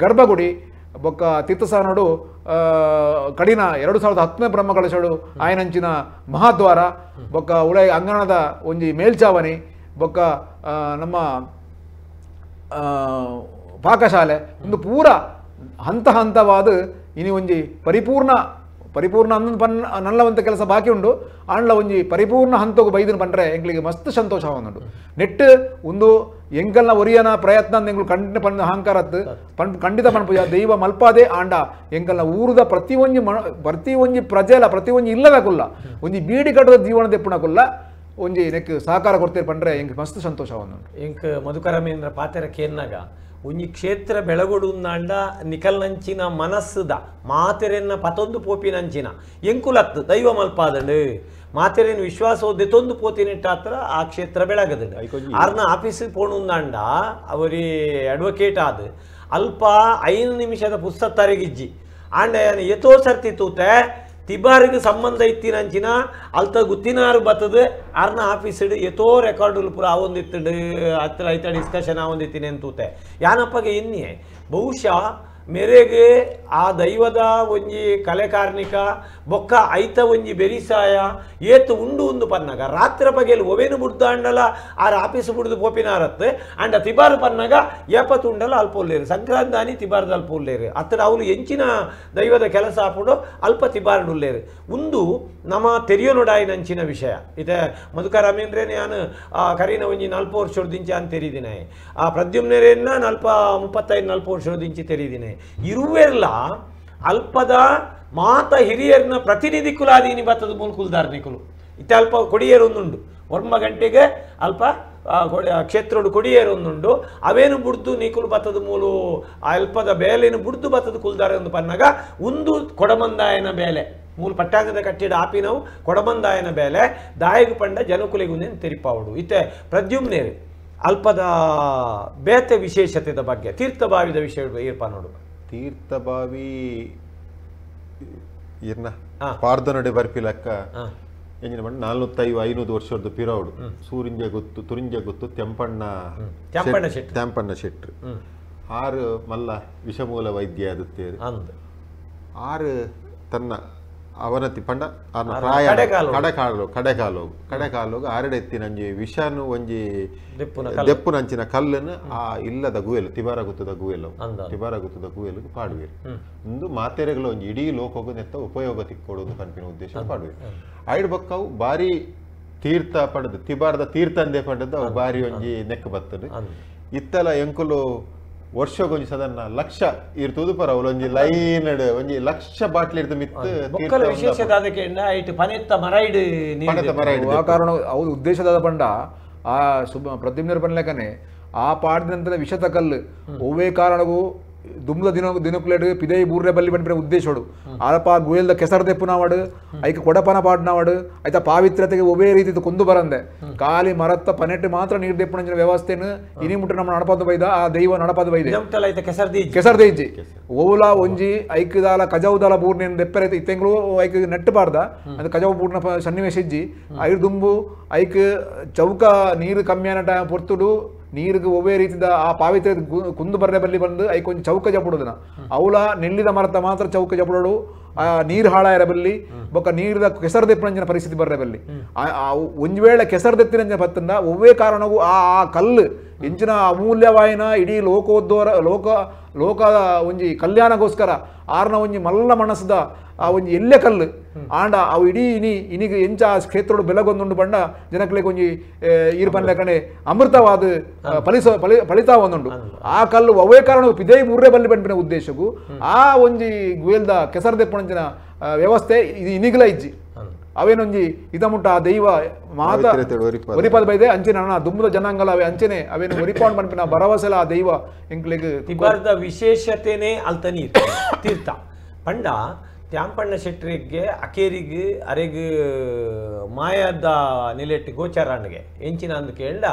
ಗರ್ಭಗುಡಿ ಬೊಕ್ಕ ತೀರ್ಥಸ್ಥಾನೋಡು ಕಡಿನ 2010ನೇ ಬ್ರಹ್ಮಕಲಶಡು ಆಯನಂಚಿನ ಮಹಾದ್ವಾರ ಬೊಕ್ಕ ಉಳ ಅಂಗಣದ ಒಂಜಿ ಮೇಲ್ಚಾವಣಿ ಬೊಕ್ಕ ನಮ್ಮ ಪಾಕಶಾಲೆ ಒಂದು ಪೂರ ಹಂತ ಹಂತವಾದ ಇನಿ ಒಂಜಿ ಪರಿಪೂರ್ಣ ಪರಿಪೂರ್ಣ ಅಂದನ್ ಪನ್ ನಲ್ಲವಂತ ಕೆಲಸ ಬಾಕಿ ಉಂಡು ಆಂಡ್ಲ ಒಂಜಿ ಪರಿಪೂರ್ಣ ಹಂತಗು ಬೈದನ್ ಪಂಡ್ರೆ ಎಂಕ್ಲಿಗೆ ಮಸ್ತ್ ಸಂತೋಷ ಉಂಡು ನೆಟ್ ಒಂದು ಎಂಕಲ್ನ ಒರಿಯನ ಪ್ರಯತ್ನ ಎಂಗ್ಲು ಕಂಡಿನ ಪನ್ ಅಹಂಕಾರತ್ ಪನ್ ಖಂಡಿತ ಪನ್ಪುಜ ದೈವ ಮಲ್ಪಾದೆ ಆಂಡ ಎಂಕಲ್ನ ಊರುದ ಪ್ರತಿ ಒಂಜಿ ಪ್ರಜೆಲ ಪ್ರತಿ ಒಂಜಿ ಇಲ್ಲದ ಕುಲ್ಲ ಒಂಜಿ ಬೀಡಿ ಕಟ್ಟದ ಜೀವನ ದೆಪ್ಪುಣ ಕುಲ್ಲ ಒಂಜಿ ನೆಕ್ ಸಹಕಾರ ಕೊಡ್ತೇವೆ ಪಂಡ್ರೆ ಎಂಕ್ ಮಸ್ತ್ ಸಂತೋಷ ಉಂಡು. ಎಂಕ್ ಮಧುಕರಮೇಂದ್ರ ಪಾತೆರ ಕೇನ್ನಾಗ ಒಂಜಿ ಕ್ಷೇತ್ರ ಬೆಳಗೊಡು ಉಂದಾಂಡ ನಿಕಲ್ನಂಚಿನ ಮನಸ್ಸುದ ಮಾತೆರೆನ್ನ ಪತೊಂದು ಪೋಪಿನಂಚಿನ ಎಂಕುಲತ್ತು ದೈವ ಮಲ್ಪಾದಂಡು ಮಾತೆರೆನ್ ವಿಶ್ವಾಸ ದೆತೊಂದು ಪೋತಿನಿಟ್ಟಾತ್ರ ಆ ಕ್ಷೇತ್ರ ಬೆಳಗದಂಡು. ಆರ್ನ ಆಫೀಸಿಗೆ ಪೋಣುಂದಾಂಡ ಅವರಿ ಅಡ್ವೊಕೇಟ್ ಆದ ಅಲ್ಪ 5 ನಿಮಿಷದ ಪುಸ್ತಕ ತರಗಿಜ್ಜಿ ಆಂಡ ಎತೋ ಸರ್ತಿ ತೂತೆ ತಿಬಾರಿಗೆ ಸಂಬಂಧ ಇತ್ತಿನಂಚಿನ ಅಲ್ತ ಗುತ್ತಿನಾರು ಬತ್ತದ ಆರ್ನ ಆಫೀಸ್ಡ್ ಎತೋ ರೆಕಾರ್ಡುಲು ಪೂರ ಆವೊಂದಿತ್ತಂಡು ಹತ್ರ ಐತ ಡಿಸ್ಕಷನ್ ಆವೊಂದಿತ್ತೀನಿ ಅಂತೂತೆ ಯಾನಪ್ಪಗೆ ಇನ್ನೇ ಬಹುಶಃ ಮೇರೆಗೆ ಆ ದೈವದ ಒಂಜಿ ಕಲೆ ಕಾರ್ಣಿಕ ಬೊಕ್ಕ ಐತ ಒಂಜಿ ಬೆರಿಸಾಯ ಏತು ಉಂಡು ಉಂದು ಪನ್ನಾಗ ರಾತ್ರಿ ಪಗೆಲು ಒವೇನು ಬುಡ್ದಾಂಡಲ ಆರ್ ಆಫೀಸ್ ಬುಡ್ದು ಪೋಪಿನಾರತ್ತು ಅಂಡ ತಿಬಾರು ಪನ್ನಾಗ ಏಪತ್ತುಂಡಲ ಅಲ್ಪ ಉಲ್ಲೇರು ಸಂಕ್ರಾಂತಾನಿ ತಿಬಾರ್ದ ಅಲ್ಪ ಉಲ್ಲೇರು ಅತ್ತಡ ಅವಳು ಎಂಚಿನ ದೈವದ ಕೆಲಸ ಆಪುಡು ಅಲ್ಪ ತಿಬಾರ್ಡುಲ್ಲೇರು ಉಂದು ನಮ್ಮ ತೆರಿಯೋನೊಡಾಯಿನಂಚಿನ ವಿಷಯ ಇತ್ತೆ ಮಧುಕರ ಅಮೀನ್ರೇನೆ ಯಾನು ಕರೀನ ಒಂಜಿ 40 ವರ್ಷದಿಂಚೆ ಅಂತ ತೆರೀದಿನ ಆ ಪ್ರದ್ಯುಮ್ನೇರೇನ 35-40 ವರ್ಷದಿಂಚೆ ತೆರೀದಿನ ಇರುವೆರ್ಲ ಅಲ್ಪದ ಮಾತ ಹಿರಿಯರ್ನ ಪ್ರತಿನಿಧಿ ಕುಲಾದೀನಿ ಬತ್ತದ ಮೂಲಕುಲ್ದಾರ್ ನಿಕುಲು ಇತ್ತೆ ಅಲ್ಪ ಕೊಡಿಯೇರೊಂದುಂಡು 9 ಗಂಟೆಗೆ ಅಲ್ಪ ಕ್ಷೇತ್ರೋಡು ಕೊಡಿಯೇರೊಂದುಂಡು ಅವೇನು ಬುಡ್ದು ನಿಕುಲು ಬತ್ತದ ಮೂಲು ಅಲ್ಪದ ಬೇಲೆನು ಬುಡ್ದು ಬತ್ತದ ಕುಲ್ದಾರೆ ಒಂದು ಪನ್ನಾಗ ಒಂದು ಕೊಡಮಂದಾಯನ ಬೇಲೆ ಮೂಲು ಪಟ್ಟಾಂಗದ ಕಟ್ಟಿಡ ಆಪಿನವು ಕೊಡಮಂದಾಯನ ಬೇಲೆ ದಾಯಗು ಪಂಡ ಜನಕುಲಿಗುಂದೇನು ತೆರಿಪಾವಡು. ಇತ್ತೆ ಪ್ರದ್ಯುಮ್ನೇರು ಅಲ್ಪದ ಬೇತೆ ವಿಶೇಷತೆದ ಬಗ್ಗೆ ತೀರ್ಥಬಾವಿದ ವಿಷಯ ಏರ್ಪ ನೋಡು. ತೀರ್ಥಬಾವಿ ಇರ್ನ ಪಾರ್ದನಡೆ ಬರ್ಪಿಲಕ್ಕ ಎಂಜಿನ ಬಣ್ಣ 450-500 ವರ್ಷದ ಪಿರೌಡು ಸೂರಿಂಜ ಗೊತ್ತು ತುರಿಂಜ ಗೊತ್ತು ತೆಂಪಣ್ಣ ತೆಂಪಣ್ಣ ಶೆಟ್ರು ಆರು ಮಲ್ಲ ವಿಷಮೂಲ ವೈದ್ಯ ಆದುತ್ತೇರು ಆರು ತನ್ನ ಅವನತಿ ಪಂಡ ಆರ್ನ ಪ್ರಾಯ ಕಡೆಕಾಲು ಕಡೆಕಾಲು ಆರಡೆತ್ತಿನಂಜಿ ವಿಷನು ಒಂಜಿ ದೆಪ್ಪುನಂಚಿನ ಕಲ್ಲನ್ನು ಆ ಇಲ್ಲದ ಗುವೆಲು ತಿಬಾರ ಗುತ್ತದ ಗುವೆಲು ತಿಬಾರ ಗುತ್ತದ ಗುವೆಲು ಪಾಡುವೇರು ಒಂದು ಮಾತೆರೆಗಳ ಒಂಜಿ ಇಡೀ ಲೋಕಗೂ ನೆತ್ತ ಉಪಯೋಗ ತಿಕ್ಕೊಡೋದು ಕನ್ಪಿನ ಉದ್ದೇಶ ಪಾಡುವೇರು. ಐಡ್ ಬಕ್ಕವು ಬಾರಿ ತೀರ್ಥ ಪಡೆದು ತಿಬಾರದ ತೀರ್ಥ ಅಂದೇ ಪಡೆದು ಅವು ಬಾರಿ ಒಂಜಿ ನೆಕ್ ಬರ್ತದೆ. ಇತ್ತಲ ಎಂಕುಲು ವರ್ಷಗೊಂಜಿ ಸದನ್ನ ಲಕ್ಷ ಇರ್ತದ ಪರ ಒಂಜಿ ಲೈನ್ ಒಂಜಿ ಲಕ್ಷ ಬಾಟ್ಲಿ ಇರ್ತ ಮಿತ್ತು ಆ ಕಾರಣ ಅವ್ರ ಉದ್ದೇಶದಾದ ಪಂಡ ಆ ಶುಭ ಪ್ರದ್ಯುಮ್ನರ್ ಪನ್ಲೆಕನೆ ಆ ಪಾಡಿದ ನಂತರ ವಿಷತ ಕಲ್ಲು ಒವ್ವೇ ಕಾರಣಕ್ಕೂ ದುಮ್ದ ದಿನ ದಿನಕ್ಲೇಡ್ ಪಿದೈ ಬೂರ್ರೆ ಬಲ್ಲಿ ಪನ್ಪಿನ ಉದ್ದೇಶೋಡು ಆಲಪ ಗುಯಲ್ದ ಕೆಸರು ದೆಪ್ಪುನವಾಡು ಐಕ್ ಕೊಡಪನ ಪಾಡ್ನವಾಡು ಐತ ಪಾವಿತ್ರ್ಯತೆಗೆ ಒಬ್ಬೇ ರೀತಿ ಕೊಂದು ಬರಂದೆ ಖಾಲಿ ಮರತ್ತ ಪನೆಟ್ಟು ಮಾತ್ರ ನೀರು ದೆಪ್ಪುನಂಚಿನ ವ್ಯವಸ್ಥೆನು ಇನಿ ಮುಟ್ಟ ನಮ್ಮ ನಡಪದು ಬೈದ ಆ ದೈವ ನಡಪದು ಬೈದೆ ಕೆಸರು ದೇಜ್ಜಿ ಓಲಾ ಒಂಜಿ ಐಕ್ದಾಲ ಕಜೌದಾಲ ಬೂರ್ನೇನು ದೆಪ್ಪರೆ ಇತ್ತೆಂಗ್ಳು ಐಕ್ ನೆಟ್ಟು ಪಾಡ್ದ ಅದು ಕಜವು ಬೂರ್ನ ಸನ್ನಿವೇಶ ಇಜ್ಜಿ ಐರ್ ದುಂಬು ಐಕ್ ಚೌಕ ನೀರು ಕಮ್ಮಿಯಾನ ಪೊರ್ತುಡು ನೀರಿಗೆ ಒವ್ವೇ ರೀತಿದ ಆ ಪಾವಿತ್ರ್ಯ ಕುಂದು ಬರ್ರೆ ಬಲ್ಲಿ ಬಂದು ಐಕ್ ಒಂಜಿ ಚೌಕ ಜಪುಡುದನ ಅವಲ ನೆಲ್ಲಿದ ಮರತ ಮಾತ್ರ ಚೌಕ ಜಪುಡೋಡು ಆ ನೀರು ಹಾಳಾಯರ ಬಲ್ಲಿ ಬೊಕ್ಕ ನೀರಿದ ಕೆಸರು ದೆಪ್ಪುನಂಚಿನ ಪರಿಸ್ಥಿತಿ ಬರ್ರೆ ಬಲ್ಲಿ ಒಂಜಿ ವೇಳೆ ಕೆಸರು ದೆತ್ತಿನಂಚಿನ ಪತ್ತಂದ ಒವ್ವೇ ಕಾರಣವೂ ಆ ಆ ಕಲ್ಲು ಎಂಚಿನ ಅಮೂಲ್ಯವಾಯಿನ ಇಡೀ ಲೋಕೋದ್ವರ ಲೋಕ ಲೋಕದ ಒಂಜಿ ಕಲ್ಯಾಣಗೋಸ್ಕರ ಆರ್ನ ಒಂಜಿ ಮಲ್ಲ ಮನಸ್ಸದ ಆ ಒಂಜಿ ಎಲ್ಲೆ ಕಲ್ಲು ಆಂಡ ಅವು ಇಡೀ ಇನಿ ಇನಿಗೆ ಎಂಚ ಆ ಕ್ಷೇತ್ರೋಡು ಬೆಲಗೊಂದುಂಡು ಬಂಡ ಜನಕ್ಲೆಗ್ ಒಂಜಿ ಈರು ಪನ್ಲೆಕನೆ ಅಮೃತವಾದ ಫಲಿಸ ಫಲಿ ಫಲಿತ ಒಂದುಂಡು ಆ ಕಲ್ಲು ಒವ್ವೇ ಕಾರಣ ಪಿದೈ ಮೂರೇ ಬಲ್ಲಿ ಪನ್ಪಿನ ಉದ್ದೇಶಕ್ಕೂ ಆ ಒಂಜಿ ಗುಯಲ್ದ ಕೆಸರು ದೆಪ್ಪುನಂಚಿನ ವ್ಯವಸ್ಥೆ ಇದು ಇನಿಗ್ಲ ಇಜ್ಜಿ ಅವೇನೊಂಜಿ ಇದಮುಟ್ಟ ಆ ದೈವ ಮಾತ ಒರಿಪಾದ ಬೈದೆ ಅಂಚನೆ ಅಣ್ಣ ದುಂಬದ ಜನಾಂಗಲ ಅವೇ ಅಂಚನೆ ಅವೇನು ಒರಿಪಾಂಡ್ ಪನ್ಪಿನ ಭರವಸೆಲ ಆ ದೈವ ಎಂಕ್ಲೆಗ್ ತಿಬಾರ್ದ ವಿಶೇಷತೆನೇ ಅಲ್ತ ನೀರು ತೀರ್ಥ ಪಂಡ ತ್ಯಾಂಪಣ್ಣ ಶೆಟ್ಟರಿಗೆ ಅಕೇರಿಗೆ ಅರೆಗ್ ಮಾಯದ ನಿಲೆಟ್ಟು ಗೋಚಾರಣ್ಗೆ ಎಂಚಿನ ಅಂದ್ ಕೇಳ್ದ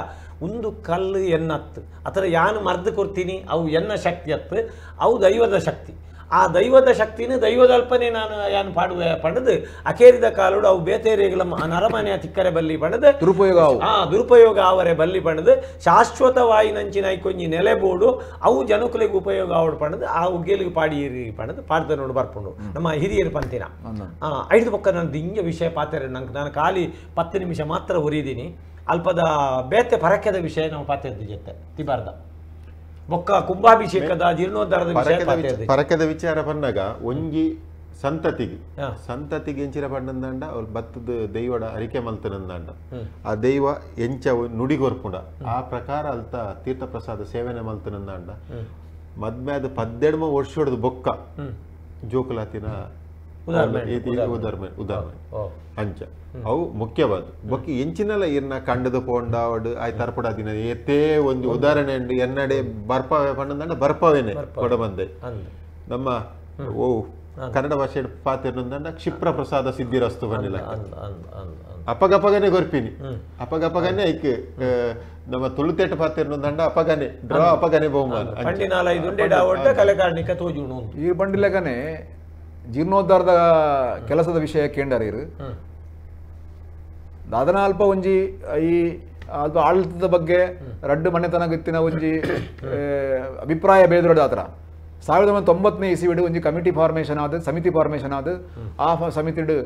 ಒಂದು ಕಲ್ಲು ಎನ್ನತ್ತು ಅದರ ಯಾನು ಮರ್ದು ಕೊಡ್ತೀನಿ ಅವು ಎನ್ನ ಶಕ್ತಿ ಅತ್ತು ಅವು ದೈವದ ಶಕ್ತಿ ಆ ದೈವದ ಶಕ್ತಿನ ದೈವದಲ್ಪನೆ ನಾನು ಯಾನು ಪಾಡುವೆ ಪಡೆದು ಅಕೇರಿದ ಕಾಲೋಡು ಅವು ಬೇತೇರಿಗಳ ನರಮನೆಯ ತಿಕ್ಕರೆ ಬಲ್ಲಿ ಪಡೆದು ದುರುಪಯೋಗ ಆ ದುರುಪಯೋಗ ಅವರೆ ಬಲ್ಲಿ ಪಡೆದು ಶಾಶ್ವತವಾಯಿನಂಚಿನ ಐಕೊಂಜಿ ನೆಲೆ ಬೋಡು ಅವು ಜನಕುಲೆಗೆ ಉಪಯೋಗ ಆವಡು ಪಡೆದು ಆ ಉಗ್ಗೇಲಿಗೆ ಪಾಡಿರಿ ಪಡೆದು ಪಾಡ್ದ ನೋಡು ಬರ್ಪುಂಡು ನಮ್ಮ ಹಿರಿಯರು ಪಂತಿನ ಐದು ಪಕ್ಕ ನಾನು ದಿಂಜ ವಿಷಯ ಪಾತ್ರೆ ನಂಗೆ ನಾನು ಖಾಲಿ 10 ನಿಮಿಷ ಮಾತ್ರ ಉರಿದೀನಿ ಅಲ್ಪದ ಬೇತೆ ಪರಕೆದ ವಿಷಯ ನಾವು ಪಾತ್ರೆ ಜೊತೆ ತಿಬಾರ್ದ ಬೊಕ್ಕ ಕುಂಭಾಭಿಷೇಕದ ಜೀರ್ಣೋದ್ಧಾರದ ವಿಷಯ ಪರಕೆದ ವಿಚಾರ ಪನ್ನಾಗ ಒಂಜಿ ಸಂತತಿಗೆ ಸಂತತಿಗೆ ಎಂಚಿನ ಪಣ್ಣಂದಾಂಡ ಅವ್ರು ಬತ್ತದ ದೈವಡ ಅರಿಕೆ ಮಲ್ತನಂದಾಂಡ ಆ ದೈವ ಎಂಚ ನುಡಿಗೊರ್ಪುಂಡ ಆ ಪ್ರಕಾರ ಅಲ್ತ ತೀರ್ಥ ಪ್ರಸಾದ ಸೇವನೆ ಮಲ್ತನಂದಾಂಡ ಮದ್ಮ್ಯಾದ 12 ವರ್ಷದ ಬೊಕ್ಕ ಜೋಕುಲಾತಿನ ಉದಾಹರಣೆ ಉದಾಹರಣೆ ಅಂಚ ಅವು ಮುಖ್ಯವಾದ ಬೊಕ್ಕ ಎಂಚಿನಲ್ಲ ಇರ್ನ ಕಂಡದ ಪೋಂಡಾವಡು ಆಯ್ ತರ್ಪಡ ದಿನ ಏತೇ ಒಂದು ಉದಾಹರಣೆ ಉಂಡು ಎನ್ನಡೆ ಬರ್ಪವೆ ಪಣ್ಣಂದಾಂಡ ಬರ್ಪವೇನೆ ಕೊಡ ಬಂದೆ ನಮ್ಮ ಓ ಕನ್ನಡ ಭಾಷೆ ಪಾತಿರ್ನಂದಾಂಡ ಕ್ಷಿಪ್ರ ಪ್ರಸಾದ ಸಿದ್ಧಿರಸ್ತು ಬನ್ನಿಲ್ಲ ಅಪಗಪಗನೆ ಗೊರ್ಪಿನಿ ಅಪಗಪಗನೆ ಐಕ್ ನಮ್ಮ ತುಳುತೇಟ ಪಾತಿರ್ನಂದಾಂಡ ಅಪಗನೆ ಡ್ರಾ ಅಪಗನೆ ಬಹುಮಾನ ಈ ಬಂಡಿಲೆಗನೆ ಜೀರ್ಣೋದ್ಧಾರದ ಕೆಲಸದ ವಿಷಯ ಕೇಂದ್ರ ಇರು ದಾದನ ಅಲ್ಪ ಒಂಜಿ ಈ ಅಲ್ಪ ಆಡಳಿತದ ಬಗ್ಗೆ ರಡ್ಡು ಮನೆತನಗಿತ್ತಿನ ಒಂಜಿ ಅಭಿಪ್ರಾಯ ಬೇದೊಡ ಆತರ 1990ನೇ ಇಸವಿಡು ಒಂಜಿ ಕಮಿಟಿ ಫಾರ್ಮೇಷನ್ ಆದ ಸಮಿತಿ ಫಾರ್ಮೇಷನ್ ಆದ ಆ ಸಮಿತಿಡು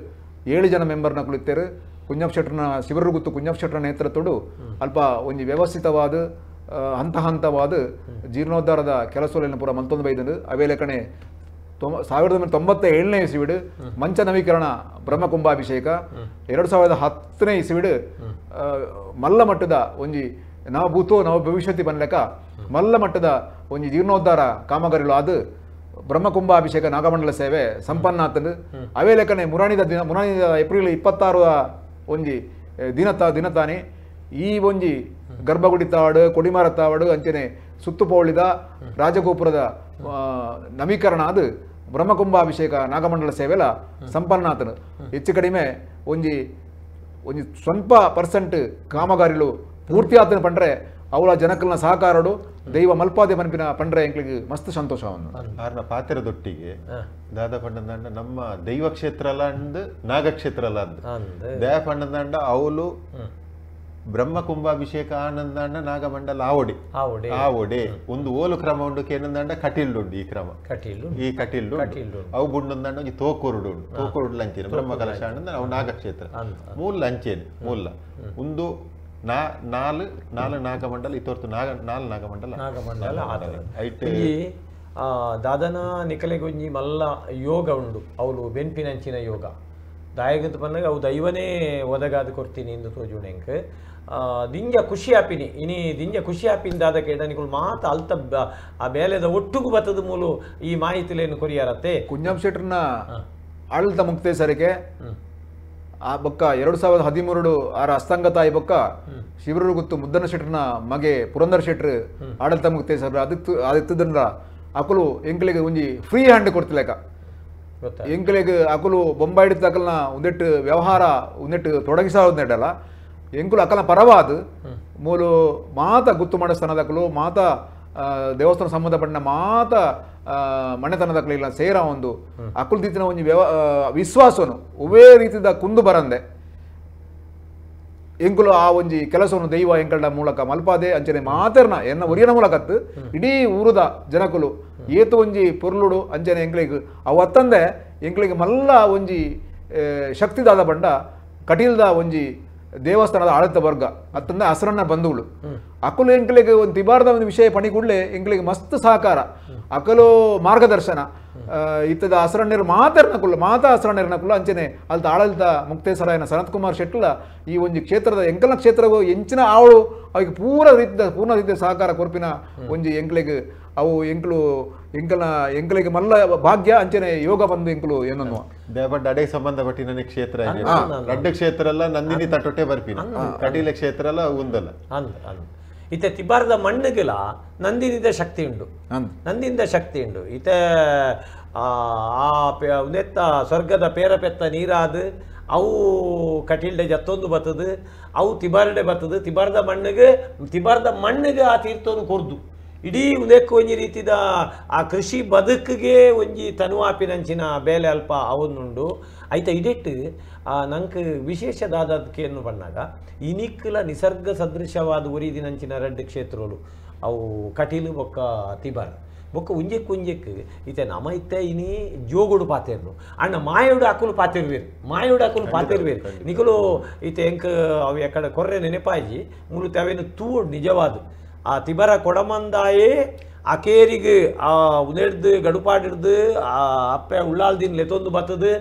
7 ಜನ ಮೆಂಬರ್ನ ಕುಳಿತೇರು ಕುಂಜಪ್ಪ ಶೆಟ್ಟರ್ನ ಶಿವರುಗುತ್ತು ಕುಂಜಪ್ಪ ಶೆಟ್ಟರ ನೇತೃತ್ವಡು ಅಲ್ಪ ಒಂಜಿ ವ್ಯವಸ್ಥಿತವಾದ ಹಂತ ಹಂತವಾದ ಜೀರ್ಣೋದ್ಧಾರದ ಕೆಲಸಗಳನ್ನು ಪೂರ ಮಲ್ತೊಂದು ಬೈದಂಡು ಅವೇಲೆಕಣೆ 1997ನೇ ಇಸವಿಡು ಮಂಚ ನವೀಕರಣ ಬ್ರಹ್ಮಕುಂಭಾಭಿಷೇಕ 2010ನೇ ಇಸವಿಡು ಮಲ್ಲ ಮಟ್ಟದ ಒಂಜಿ ನವ ಭೂತೋ ನವ ಭವಿಷ್ಯತಿ ಬನ್ಲೆಕ ಮಲ್ಲ ಮಟ್ಟದ ಒಂಜಿ ಜೀರ್ಣೋದ್ಧಾರ ಕಾಮಗಾರಿಗಳು ಅದು ಬ್ರಹ್ಮಕುಂಭಾಭಿಷೇಕ ನಾಗಮಂಡಲ ಸೇವೆ ಸಂಪನ್ನ ಆತಂದು ಅವೇ ಲೆಕ್ಕನೆ ಮುರಾಣಿದ ದಿನ ಮುರಾಣಿದ ಏಪ್ರಿಲ್ 26 ಒಂಜಿ ದಿನತಾನೆ ಈ ಒಂಜಿ ಗರ್ಭಗುಡಿ ತಾವಡು ಕೊಡಿಮರ ತಾವಡು ಅಂಚನೆ ಸುತ್ತುಪೌಳಿದ ರಾಜಗೋಪುರದ ನವೀಕರಣ ಅದು ಬ್ರಹ್ಮಕುಂಭಾಭಿಷೇಕ ನಾಗಮಂಡಲ ಸೇವೆಲ ಸಂಪನ್ನ ಆತನು ಹೆಚ್ಚು ಕಡಿಮೆ ಒಂಜಿ ಒಂಜಿ ಸ್ವಲ್ಪ ಪರ್ಸೆಂಟ್ ಕಾಮಗಾರಿಗಳು ಪೂರ್ತಿ ಆತನ ಪಂಡ್ರೆ ಅವಳ ಜನಕಲ್ನ ಸಹಕಾರಡು ದೈವ ಮಲ್ಪಾದೆ ಪನ್ಪಿನ ಪಂಡ್ರೆ ಎಂಕ್ಲಿಗೆ ಮಸ್ತ್ ಸಂತೋಷವನ್ನು ಆರ್ನ ಪಾತ್ರೆದೊಟ್ಟಿಗೆ ದಾದಾ ಪಂಡಂದಾಂಡ ನಮ್ಮ ದೈವ ಕ್ಷೇತ್ರ ಅಲ್ಲ ಅಂದ್ ನಾಗಕ್ಷೇತ್ರ ಅಲ್ಲ ಅಂದ್ ದಯ ಪಂಡಂದಾಂಡ ಅವಳು ಬ್ರಹ್ಮ ಕುಂಭಾಭಿಷೇಕ ಆನಂದಾಂಡ ನಾಗಮಂಡಲ ಆವೊಡೆ ಆವೊಡೆ ಒಂದು ಓಲು ಕ್ರಮ ಉಂಡು ಕೇನಂದಾಂಡ ಕಟೀಲ್ಡು ಉಂಡು ಈ ಕ್ರಮ ಕಟೀಲು ಈ ಕಟೀಲ್ಡು ಅವು ಬುಂಡಂದಾಂಡ ಒಂಜಿ ತೋಕೂರುಡು ಉಂಡು ತೋಕೂರುಡು ಲಂಚೇನೆ ಬ್ರಹ್ಮ ಕಲಶ ಆನಂದ ಅವು ನಾಗಕ್ಷೇತ್ರ ಮೂಲ ಅಂಚೇನೆ ಮೂಲ ಒಂದು ನಾಲ್ ನಾಲ್ ನಾಗಮಂಡಲ ಇತೋರ್ತು ನಾಗ ನಾಲ್ ನಾಗಮಂಡಲ ನಾಗಮಂಡಲ ಈ ದಾದನ ನಿಕಲೆಗೊಂಜಿ ಮಲ್ಲ ಯೋಗ ಉಂಡು ಅವಳು ಬೆನ್ಪಿನಂಚಿನ ಯೋಗ ದಾಯಗಂತ ಬಂದಾಗ ಅವು ದೈವನೇ ಒದಗಾದ ಕೊಡ್ತೀನಿ ಎಂದು ತೋಜುಣೆಂಕ್ ದಿಂಜ ಖುಷಿ ಆಪಿನಿ ಇನಿ ದಿಂಜ ಖುಷಿ ಆಪಿನ ದಾದ ಕೇಡನಿಗಳು ಮಾತ ಅಲ್ತ ಆ ಬೇಲೆದ ಒಟ್ಟುಗು ಬತ್ತದ ಮೂಲು ಈ ಮಾಹಿತಿಲೇನು ಕೊರಿಯಾರತ್ತೆ ಕುಂಜಾಂ ಶೆಟ್ಟರ್ನ ಆಡಳಿತ ಮುಕ್ತೇಸರಿಗೆ ಆ ಬೊಕ್ಕ 2013 ಆರ ಅಸ್ತಂಗತ ಆಯಿ ಬೊಕ್ಕ ಶಿವರುಗುತ್ತು ಮುದ್ದನ ಶೆಟ್ಟರ್ನ ಮಗೆ ಪುರಂದರ ಶೆಟ್ಟರು ಆಡಳಿತ ಮುಕ್ತೇಸರ ಅದಕ್ಕೆ ಅದಕ್ಕೆ ಅಕುಲು ಎಂಕ್ಲೆಗ್ ಒಂಜಿ ಫ್ರೀ ಹ್ಯಾಂಡ್ ಕೊಡ್ತಿಲೆಕ ಎಂಕ್ಲೆಗ್ ಅಕುಲು ಬೊಂಬಾಯಿಡ್ ತಕಲ್ನ ಒಂದೆಟ್ಟು ವ್ಯವಹಾರ ಒಂದೆಟ್ಟು ತೊಡಗಿಸಾವೊಂದೆಡಲ ಎಂಕುಲು ಅಕಲ್ನ ಪರವಾದ ಮೂಲು ಮಾತ ಗುತ್ತು ಮಾಡಸ್ಥಾನದಕಲು ಮಾತ ದೇವಸ್ಥಾನ ಸಂಬಂಧಪಟ್ಟ ಮಾತ ಮನೆತನದಕಲಿಲ್ಲ ಸೇರ ಒಂದು ಅಕುಲು ದೀತಿನ ಒಂಜಿ ವಿಶ್ವಾಸನು ಒವೇ ರೀತಿದ ಕುಂದು ಬರಂದೆ ಎಂಕುಲು ಆ ಒಂಜಿ ಕೆಲಸವನ್ನು ದೈವ ಎಂಕಲ್ಡ ಮೂಲಕ ಮಲ್ಪಾದೆ ಅಂಚನೆ ಮಾತೆರ್ನ ಎನ್ನ ಒರಿಯನ ಮೂಲಕತ್ತು ಇಡೀ ಊರುದ ಜನಕುಲು ಏತು ಒಂಜಿ ಪೊರ್ಲುಡು ಅಂಚನೆ ಎಂಕ್ಲೆಗ್ ಅವು ಅತ್ತಂದೆ ಎಂಕ್ಲೆಗ್ ಮಲ್ಲ ಒಂಜಿ ಶಕ್ತಿದಾದ ಬಂಡ ಕಟೀಲ್ದ ಒಂಜಿ ದೇವಸ್ಥಾನದ ಆಡಳಿತ ವರ್ಗ ಅತ್ತಂದೆ ಹಸರನ್ನ ಬಂಧುಗಳು ಅಕುಲು ಎಂಕ್ಲೆಗ್ ಒಂದು ತಿಬಾರದ ಒಂದು ವಿಷಯ ಪಣಿಕೂಡ್ಲೆ ಎಂಕ್ಲೆಗ್ ಮಸ್ತ್ ಸಹಕಾರ ಅಕಲು ಮಾರ್ಗದರ್ಶನ ಇತ್ತದ ಹಸರಣ್ಣರು ಮಾತರ್ನಕುಲು ಮಾತಾ ಹಸರಣ್ಣರ್ನಕುಲು ಅಂಚನೆ ಅಲ್ತ ಆಡಳಿತ ಮುಕ್ತೇಸರಾಯನ ಸನತ್ ಕುಮಾರ್ ಶೆಟ್ಟಲ ಈ ಒಂದು ಕ್ಷೇತ್ರದ ಎಂಕಲ್ನ ಕ್ಷೇತ್ರವು ಎಂಚಿನ ಆವಳು ಅವಿಗೆ ಪೂರ ರೀತಿಯ ಪೂರ್ಣ ರೀತಿಯ ಸಹಕಾರ ಕೊರ್ಪಿನ ಒಂಜಿ ಎಂಕ್ಲೆಗ್ ಅವು ಎಂಕ್ಲು ಎಂಕಲ್ನ ಎಂಕ್ಲೆಗ್ ಮಲ್ಲ ಭಾಗ್ಯ ಅಂಚನೆ ಯೋಗ ಬಂದು ಎಂಕುಲು ಏನನ್ನು ದೇವಪಟ್ಟ ಅಡೆಗೆ ಸಂಬಂಧಪಟ್ಟಿನ ಕ್ಷೇತ್ರ ರಡ್ಡ ಕ್ಷೇತ್ರ ಅಲ್ಲ ನಂದಿನಿ ತಟೊಟ್ಟೆ ಬರ್ಪಿನ ಕಟೀಲ ಕ್ಷೇತ್ರ ಅಲ್ಲ ಒಂದಲ್ಲ ಇತ್ತೆ ತಿಬಾರದ ಮಣ್ಣುಗಳ ನಂದಿನಿದ ಶಕ್ತಿ ಉಂಡು ನಂದಿನಿದ ಶಕ್ತಿ ಉಂಡು ಇತ್ತೆ ಆ ಉಂದೆತ್ತ ಸ್ವರ್ಗದ ಪೇರ ಪೆತ್ತ ನೀರಾದು ಅವು ಕಟೀಲ್ಡೆ ಜತ್ತೊಂದು ಬತ್ತದು ಅವು ತಿಬಾರಡೆ ಬತ್ತದು ತಿಬಾರದ ಮಣ್ಣಿಗೆ ತಿಬಾರದ ಮಣ್ಣಿಗೆ ಆ ತೀರ್ಥವನ್ನು ಕೊರ್ದು ಇಡೀ ಉಂದೆಕ್ಕು ಒಂಜಿ ರೀತಿದ ಆ ಕೃಷಿ ಬದುಕಿಗೆ ಒಂಜಿ ತನುವಾಪಿನಂಚಿನ ಬೇಲೆ ಅಲ್ಪ ಅವನ್ನುಂಡು ಐತ ಇಡೆಟ್ಟು ನಂಗೆ ವಿಶೇಷದಾದಕ್ಕೆ ಬಣ್ಣಾಗ ಇನಿಕ್ಕಲ ನಿಸರ್ಗ ಸದೃಶವಾದ ಒರಿದಿನಂಚಿನ ರಡ್ಡು ಕ್ಷೇತ್ರಗಳು ಅವು ಕಟೀಲು ಬೊಕ್ಕ ತಿಬಾರ್ ಬೊಕ್ಕ ಉಂಜೆಕ್ ಉಂಜೆಕ್ ಇತ್ತೆ ನಮ ಇತ್ತೆ ಇನಿ ಜೋಗುಡು ಪಾತೆರ್ನು ಅಣ್ಣ ಮಾಯೋಡು ಅಕುಲು ಪಾತಿರ್ವೇರು ಮಾಯೋಡು ಅಕುಲು ಪಾತಿರ್ವೇರು ನಿಕುಲು ಇತ್ತೆ ಎಂಕ್ ಅವು ಎಕ್ಕಡ ಕೊರ್ರೆ ನೆನಪಾಯಿ ಮುಲು ಅವೇನು ತೂಡು ನಿಜವಾದ ಆ ತಿಬರ ಕೊಡಮಂದಾಯೇ ಅಕೇರಿಗೆ ಆ ಉನೆಡ್ದು ಗಡುಪಾಡಿಡ್ದು ಆ ಅಪ್ಪೆ ಉಳ್ಳಾಲ್ದಿನ ಲೆತೊಂದು ಬತ್ತದು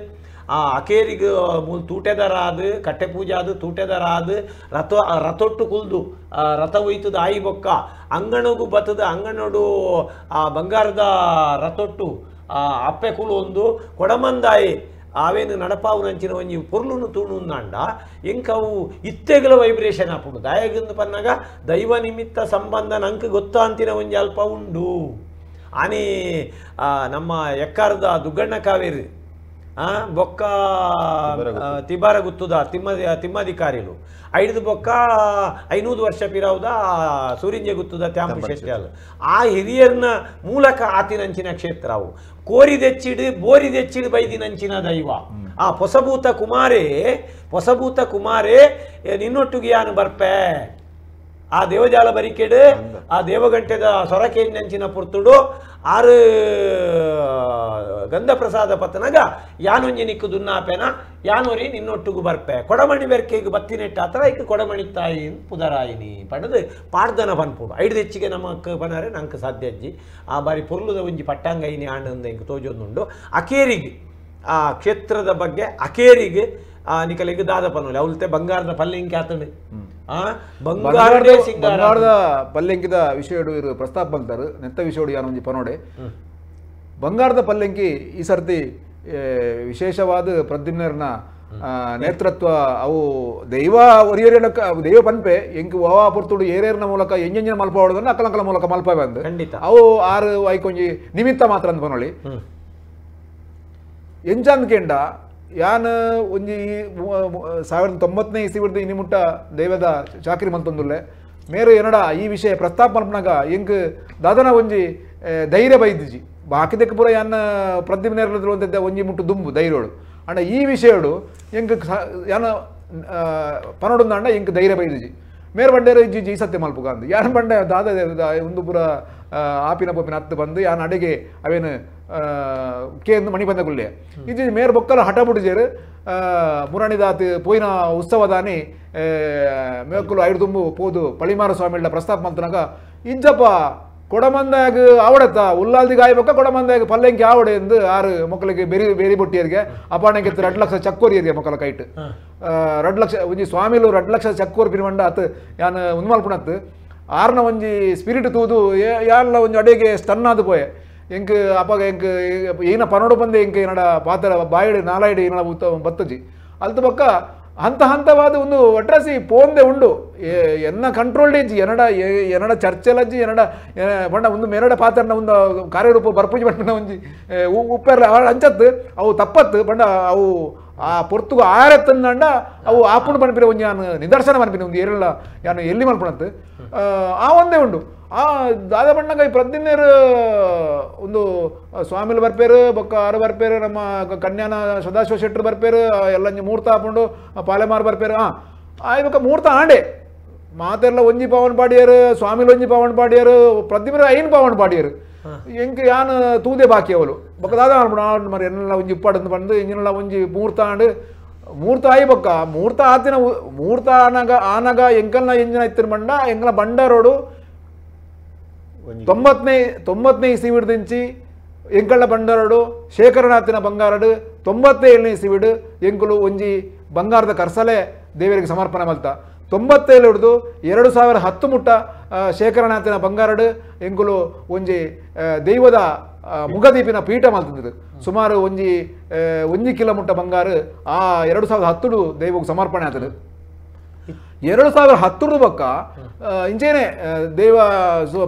ಆ ಅಕೇರಿಗೆ ಮೂಲು ತೂಟೆದರ ಆದು ಕಟ್ಟೆ ಪೂಜೆ ಆದು ತೂಟೆದರ ಆದು ರಥ ರಥೊಟ್ಟು ಕುಲ್ದು ರಥ ಒಯ್ತದ ಆಯಿ ಬೊಕ್ಕ ಅಂಗಣಗೂ ಬತ್ತದ ಅಂಗಣೋಡು ಆ ಬಂಗಾರದ ರಥೊಟ್ಟು ಆ ಅಪ್ಪೆ ಕುಲು ಒಂದು ಕೊಡಮಂದಾಯಿ ಆವೇನು ನಡಪಾವು ನಂಚಿನ ಒಂಜಿ ಪೊರ್ಲುನು ತೂಣುಂದಾಂಡ ಎಂಕವು ಇತ್ತೆಗಲ ವೈಬ್ರೇಷನ್ ಆಪುಂಡು ದಾಯಗಂದು ಪನ್ನಾಗ ದೈವ ನಿಮಿತ್ತ ಸಂಬಂಧ ನಂಗೆ ಗೊತ್ತಾ ಅಂತಿನ ಒಂಜಿ ಅಲ್ಪ ಉಂಡು ಆನಿ ನಮ್ಮ ಎಕ್ಕಾರದ ದುಗ್ಗಣ್ಣ ಕಾವೇರಿ ಬೊಕ್ಕ ತಿಬಾರ ಗುತ್ತುದ ತಿಮ್ಮಧಿಕಾರಿಲು ಐದು ಬೊಕ್ಕ 500 ವರ್ಷ ಪಿರಾವುದ ಸೂರಿಂಜೆ ಗುತ್ತುದ ತ್ಯಾಂಪು ಶೆಟ್ಯಾಲ್ ಆ ಹಿರಿಯರ್ನ ಮೂಲಕ ಆತಿನಂಚಿನ ಕ್ಷೇತ್ರ ಅವು ಕೋರಿದೆಚ್ಚಿಡು ಬೋರಿದೆಚ್ಚಿಡು ಬೈದಿನಂಚಿನ ದೈವ ಆ ಹೊಸಭೂತ ಕುಮಾರೇ ಹೊಸಭೂತ ಕುಮಾರೇ ನಿನ್ನೊಟ್ಟಿಗೆ ಯಾನು ಬರ್ಪೆ ಆ ದೇವಜಾಲ ಬರಿಕೆಡು ಆ ದೇವಗಂಟೆದ ಸೊರಕೇಂಚಿನ ಪುರ್ತುಡು ಆರು ಗಂಧ ಪ್ರಸಾದ ಪತ್ತನಾಗ ಯಾನೊಂಜಿ ನಿಕ್ಕು ದುನ್ನಾಪೆನ ಯಾನೊರಿ ನಿನ್ನೊಟ್ಟಿಗೂ ಬರ್ಪೆ ಕೊಡಮಣಿ ಬೆರ್ಕೆಗೆ ಬತ್ತಿನೆಟ್ಟ ಆತರ ಐಕ್ ಕೊಡಮಣಿ ತಾಯಿ ಪುದರಾಯಿನಿ ಪಡೆದು ಪಾಡ್ದನ ಪನ್ಪುಡು ಐದು ಹೆಚ್ಚಿಗೆ ನಮಕ್ ಬನಾರೆ ನಂಗೆ ಸಾಧ್ಯ ಅಜ್ಜಿ ಆ ಬಾರಿ ಪೊರ್ಲುದ ಒಂಜಿ ಪಟ್ಟಾಂಗೈನಿ ಆಂಡಂದ ಇಂಕ್ ತೋಜೊಂದುಂಡು ಅಕೇರಿಗೆ ಆ ಕ್ಷೇತ್ರದ ಬಗ್ಗೆ ಅಕೇರಿಗೆ ಆ ನಿಕಲಿಗೆ ದಾದ ಪನ್ನುಲೆ ಅವಲ್ತೆ ಬಂಗಾರದ ಪಲ್ಲೆಂಕಿ ಆತಂಡು ಬಂಗಾರದ ಪಲ್ಲೆಂಕಿದ ವಿಷಯಡು ಇರು ಪ್ರಸ್ತಾಪ ಬಂತಾರೆ ನೆತ್ತ ವಿಷಯಡು ಯಾನೊಂಜಿ ಪನೋಡೆ ಬಂಗಾರದ ಪಲ್ಲೆಂಕಿ ಈ ಸರ್ತಿ ವಿಶೇಷವಾದ ಪ್ರದ್ಯುಮ್ನರ್ನ ನೇತೃತ್ವ ಅವು ದೈವ ಒರಿಯರಿನ ದೈವ ಪನ್ಪೆ ಎಂಕ್ ವಾವಾ ಪೊರ್ತುಡು ಏರೇರ್ನ ಮೂಲಕ ಎಂಜೆಂಜಿನ ಮಲ್ಪ ಹೊಡೆದನ್ನ ಅಕ್ಕಲಂಕಲ ಮೂಲಕ ಮಲ್ಪ ಬಂದು ಖಂಡಿತ ಅವು ಆರು ಐಕೊಂಜಿ ನಿಮಿತ್ತ ಮಾತ್ರ ಅಂತ ಪನೋಳಿ ಎಂಜಾನ್ ಕೆಂಡ ಯಾನ್ ಒಂಜಿ 1090ನೇ ಇಸ್ವಿಡ್ದು ಇನಿ ಮುಟ್ಟ ದೈವದ ಚಾಕ್ರಿ ಮಲ್ತೊಂದುಲ್ಲೆ ಮೇರು ಏನಡ ಈ ವಿಷಯ ಪ್ರಸ್ತಾಪ ಮಲ್ಪನಾಗ ಎಂಕ್ ದಾದನ ಒಂಜಿ ಧೈರ್ಯ ಬೈದಿಜಿ ಬಾಕಿದಕ್ಕೆ ಪೂರ ಯಾನ್ ಪ್ರದ್ಯುಮ್ನೇರ್ಲ ಒಂಜಿ ಮುಟ್ಟು ದುಂಬು ಧೈರ್ಯೋಡು ಅಂಡ ಈ ವಿಷಯಡು ಎಂಕ್ ಯಾನ ಪನೊಡುಂದಾಂಡ ಎಂಕ್ ಧೈರ್ಯ ಬೈದಿಜಿ ಮೇರು ಬಂಡೇರು ಇಜ್ಜಿ ಜಿ ಸತ್ಯ ಮಲ್ಪುಗ ಅಂದು ಯಾನ್ ಬಂಡೆ ದಾದ ಒಂದು ಪೂರ ಆಪಿನ ಪೋಪಿನ ಹತ್ತು ಬಂದು ಯಾನ್ ಅಡೆಗೆ ಅವೇನು ಕೇಂದು ಮಣಿ ಬಂದ ಗುಲ್ಲೆ ಇಜ್ಜಿ ಮೇರು ಬೊಕ್ಕಲ ಹಠ ಬುಡಿಜೇರು ಮುರಾಣಿದಾತ್ ಪೋಯಿನ ಉತ್ಸವದಾನಿ ಮೇಕುಲು ಐದು ತುಂಬು ಪೋದು ಪಳಿಮಾರ ಸ್ವಾಮಿಗಳ ಪ್ರಸ್ತಾಪ ಮಲ್ತನಾಗ ಇಜ್ಜಪ್ಪ ಕೊಡಮಂದಾಗ ಆವಡತ್ತ ಉಲ್ಲಾಲ್ದಿಗೆ ಆಯ್ಬೇಕ ಕೊಡಮಂದಾಗ ಪಲ್ಲೆಂಕಿ ಆವಡೆ ಎಂದು ಆರು ಮಕ್ಕಳಿಗೆ ಬೇರೆ ಬೇರೆ ಬೊಟ್ಟಿಯರಿಗೆ ಅಪಾಣಕ್ಕೆ 2 ಲಕ್ಷ ಚಕ್ಕೋರಿಯರಿಗೆ ಮಕ್ಕಳ ಕೈಟ್ 2 ಲಕ್ಷ ಒಂಜಿ ಸ್ವಾಮಿಲು 2 ಲಕ್ಷ ಚಕ್ಕೋರ್ ಪಿನ್ವಂಡ ಆತು ಯಾನ್ ಉನ್ಮಾಲ್ಪುಣತ್ತು ಆರ್ನ ಒಂಜಿ ಸ್ಪಿರಿಟ್ ತೂದು ಯಾನ್ಲ ಒಂಜಿ ಅಡೆಗೆ ಸ್ಟನ್ನಾದು ಪೋಯೆ ಎಂಕ್ ಅಪ್ಪಾಗ ಎಂಕ್ ಏನ ಪನೋಡು ಬಂದೆ ಎಂಕ್ ಏನಡ ಪಾತ್ರ ಬಾಯಿಡು ನಾಲಾಯಿಡು ಏನಡ ಬತ್ತಜಿ ಅಲ್ತ ಬೊಕ್ಕ ಹಂತ ಹಂತವಾದ ಒಂದು ಒಟ್ರಾಸಿ ಪೋಂದೆ ಉಂಡು ಎನ್ನ ಕಂಟ್ರೋಲ್ಡ್ ಇಜ್ಜಿ ಎನ್ನಡ ಎನ್ನಡ ಚರ್ಚೆಲಜ್ಜಿ ಎನ್ನಡ ಬಣ್ಣ ಒಂದು ಮೆರಡ ಪಾತ್ರನ ಒಂದು ಕಾರ್ಯರೂಪ ಬರ್ಪುಜಿ ಬಣ್ಣ ಒಂಜಿ ಉಪ್ಪೆರ್ಲ ಅಂಚತ್ತು ಅವು ತಪ್ಪತ್ತು ಬಣ್ಣ ಅವು ಆ ಪೊರ್ತುಗು ಆರೆತ್ತಂದಂಡ ಅವು ಆಪುಣು ಪನ್ಪಿನ ಒಂಜಿ ಯಾನು ನಿದರ್ಶನ ಪನ್ಪಿನ ಒಂದು ಏರೆಲ್ಲ ಯಾನು ಎಲ್ಲಿ ಮಲ್ಪಣತ್ತು ಆ ಒಂದೇ ಉಂಡು ಆ ದಾದ ಬಣ್ಣಗ ಈ ಪ್ರತಿದಿನ ಒಂದು ಸ್ವಾಮಿಲು ಬರ್ಪೇರು ಬೊಕ್ಕ ಆರು ಬರ್ಪೇರು ನಮ್ಮ ಕನ್ಯಾನ ಸದಾಶಿವ ಶೆಟ್ಟರು ಬರ್ಪೇರು ಎಲ್ಲ ಮೂರ್ತ ಹಾಕೊಂಡು ಪಾಲೆಮಾರು ಬರ್ಪೇರು ಆ ಬೊಕ್ಕ ಮೂರ್ತ ಆಂಡೆ ಮಾತೆಲ್ಲ ಒಂಜಿ ಪವನ್ ಪಾಡಿಯರು ಸ್ವಾಮಿಲು ಒಂಜಿ ಪವನ್ ಪಾಡಿಯರು ಪ್ರತಿಮರ ಐನ್ ಪವನ್ ಪಾಡಿಯರು ಎಂಕ್ ಯಾನ್ ತೂದೆ ಬಾಕಿ ಅವಳು ಬೊಕ್ಕ ದಾದ ಮನ್ಪುಣ ಮರಿ ಎನ್ನೆಲ್ಲ ಒಂಜಿ ಉಪ್ಪಾಡಂದು ಬಂದು ಎಂಜಿನೆಲ್ಲ ಒಂಜಿ ಮೂರ್ತ ಆಂಡು ಮೂರ್ತ ಆಯಿ ಬೊಕ್ಕ ಮೂರ್ತ ಆತಿನ ಮೂರ್ತ ಆನಗ ಆನಗ ಎಂಕಲ್ನ ಎಂಜಿನ ಇತ್ತಿನ ಬಂಡ ಎಂಕಲ್ನ ಬಂಡಾರೋಡು 90ನೇ ಇಸಿವಿಡ್ದಿಂಚಿ ಎಂಕಳ್ಳ ಬಂಡಾರಡು ಶೇಖರಣಾತಿನ ಬಂಗಾರಡು 97ನೇ ಇಸಿವಿಡು ಎಂಕುಲು ಒಂಜಿ ಬಂಗಾರದ ಕರ್ಸಲೆ ದೇವರಿಗೆ ಸಮರ್ಪಣೆ ಮಲ್ತ 97 ಹಿಡಿದು 2010 ಮುಟ್ಟ ಶೇಖರಣಾತಿನ ಬಂಗಾರಡು ಎಂಕುಲು ಒಂಜಿ ದೈವದ ಮುಗದೀಪಿನ ಪೀಠ ಮಲ್ತಿದ್ದು ಸುಮಾರು ಒಂಜಿ ಒಂಜಿ ಕಿಲೋ ಮುಟ್ಟ ಬಂಗಾರ ಆ 2010 ದೈವಕ್ಕೆ ಸಮರ್ಪಣೆ ಆತದು 2010 ಬೊಕ್ಕ ಇಂಚೇನೆ ದೇವ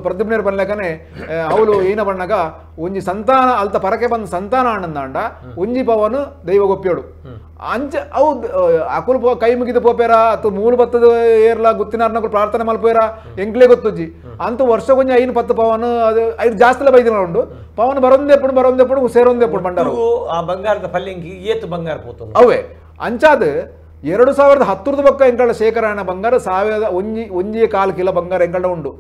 ಪ್ರದ್ಯುಮ್ನೇರ್ ಬನ್ಲೆಕನೆ ಅವಳು ಏನ ಬಣ್ಣಗ ಒಂಜಿ ಸಂತಾನ ಅಲ್ತ ಪರಕೆ ಬಂದ ಸಂತಾನ ಆನಂದಾಂಡ ಒಂಜಿ ಪವನು ದೈವ ಗೊಪ್ಪಿಯೋಡು ಅಂಚ ಅವು ಅಕುಲು ಪೋ ಕೈ ಮುಗಿದು ಪೋಪೇರ ಅಥವಾ ಮೂಲು ಬತ್ತದ ಏರ್ಲ ಗುತ್ತಿನಾರ್ನಕುಲು ಪ್ರಾರ್ಥನೆ ಮಲ್ಪೇರ ಎಂಕ್ಲೇ ಗೊತ್ತುಜ್ಜಿ ಅಂತೂ ವರ್ಷಕ್ಕೊಂಜಿ 5 10 ಪವನು ಅದು ಐದು ಜಾಸ್ತಿಲ ಬೈದಿನ ಉಂಡು ಪವನ್ ಬರೊಂದೆಪ್ಪುಡು ಬರೊಂದೆಪ್ಪುಡು ಸೇರೊಂದೆಪ್ಪುಡು ಬಂಡಾರು ಆ ಬಂಗಾರದ ಪಲ್ಲೆಂಗಿ ಏತು ಬಂಗಾರ ಪೋತು ಅವೇ ಅಂಚಾದ 2010 ಬೊಕ್ಕ ಎಂಕಳ ಶೇಖರಣ ಬಂಗಾರ ಸಾವಿರದ ಒಂಜಿ ಒಂಜಿ ಕಾಲು ಕಿಲೋ ಬಂಗಾರ ಎಂಕಳ ಉಂಡು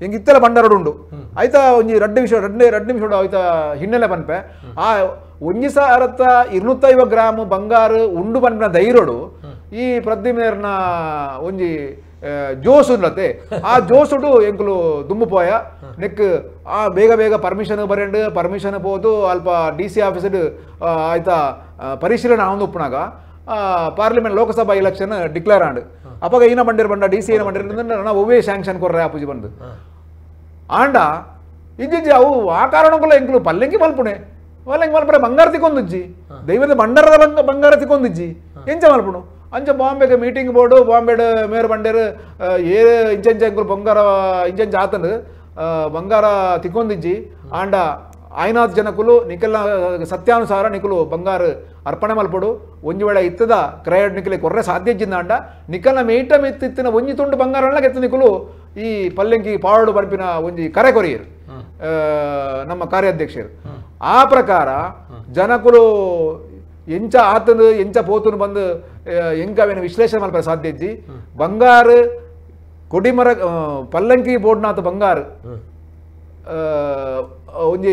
ಎಂಕ್ ಇತ್ತೆಲ ಬಂಡಾರಡು ಉಂಡು ಆಯ್ತಾ ಒಂಜಿ ರಡ್ಡು ನಿಮಿಷ ರಡ್ಡು ನಿಮಿಷ ಆಯ್ತಾ ಹಿನ್ನೆಲೆ ಪನ್ಪೆ ಆ 1250 ಗ್ರಾಮ್ ಬಂಗಾರ ಉಂಡು ಪನ್ಪಿನ ಧೈರ್ಯಡು ಈ ಪ್ರದ್ಯುಮ್ನೇರ್ನ ಒಂಜಿ ಜೋಸು ಉಂಡತೆ ಆ ಜೋಸುಡು ಎಂಕುಲು ದುಂಬು ಪೋಯ ನೆಕ್ ಆ ಬೇಗ ಬೇಗ ಪರ್ಮಿಷನ್ ಬರೆಂಡು ಪರ್ಮಿಷನ್ ಪೋದು ಅಲ್ಪ D C officer ಆಯ್ತಾ ಪರಿಶೀಲನೆ ಆವೊಂದು ಉಪ್ಪುನಾಗ parliament Lok Sabha election declare and ಅಪ್ಪಾಗ ಈನ ಬಂಡಿರ್ ಬಂಡ ಡಿ ಸಿ ಏನ ಬಂಡಿರ್ ನನ್ನ ಒವ್ವೇ ಸ್ಯಾಂಕ್ಷನ್ ಕೊರ್ರೆ ಆ ಪೂಜೆ ಬಂದು ಆಂಡ ಇಜ್ಜಿಜ್ಜಿ ಅವು ಆ ಕಾರಣಕ್ಕೂ ಎಂಕುಲು ಪಲ್ಲೆಂಕಿ ಮಲ್ಪುಣೆ ಪಲ್ಲೆಂಕಿ ಮಲ್ಪುಣೆ ಬಂಗಾರ ತಿಕ್ಕೊಂದುಜ್ಜಿ ದೈವದ ಬಂಡಾರದ ಬಂಗಾರ ತಿಕ್ಕೊಂದುಜ್ಜಿ ಎಂಚ ಮಲ್ಪುಣು ಅಂಚ ಬಾಂಬೆಗೆ ಮೀಟಿಂಗ್ ಬೋರ್ಡು ಬಾಂಬೆಡ್ ಮೇರ್ ಬಂಡೇರು ಏ ಇಂಚಂಚ ಎಂಕುಲು ಬಂಗಾರ ಇಂಚಂಚ ಆತನು ಬಂಗಾರ ತಿಕ್ಕೊಂದಿಜ್ಜಿ ಆಂಡ ಆಯ್ನಾಥ್ ಜನಕುಲು ನಿಖಲ ಸತ್ಯಾನುಸಾರ ನಿಖಲು ಬಂಗಾರ ಅರ್ಪಣೆ ಮಲ್ಪಡು ಒಂಜಿ ವೇಳೆ ಇತ್ತದ ಕ್ರಯಡ್ ನಿಖಲೆ ಕೊರ್ರೆ ಸಾಧ್ಯ ಜಿಂದಾಂಡ ನಿಖಲ್ನ ಮೇಟ ಮೆತ್ತಿತ್ತಿನ ಒಂಜಿ ತುಂಡು ಬಂಗಾರಲ್ಲ ಕೆತ್ತ ನಿಖಲು ಈ ಪಲ್ಲೆಂಕಿ ಪಾವಡು ಬರ್ಪಿನ ಒಂಜಿ ಕರೆ ಕೊರಿಯರು ನಮ್ಮ ಕಾರ್ಯಾಧ್ಯಕ್ಷರು ಆ ಪ್ರಕಾರ ಜನಕುಲು ಎಂಚ ಆತನು ಎಂಚ ಪೋತನು ಬಂದು ಎಂಕವೇನು ವಿಶ್ಲೇಷಣೆ ಮಲ್ಪರೆ ಸಾಧ್ಯ ಇಜ್ಜಿ ಬಂಗಾರ ಕೊಡಿಮರ ಪಲ್ಲಂಕಿ ಬೋರ್ಡ್ನಾಥ ಬಂಗಾರ ಒಂಜಿ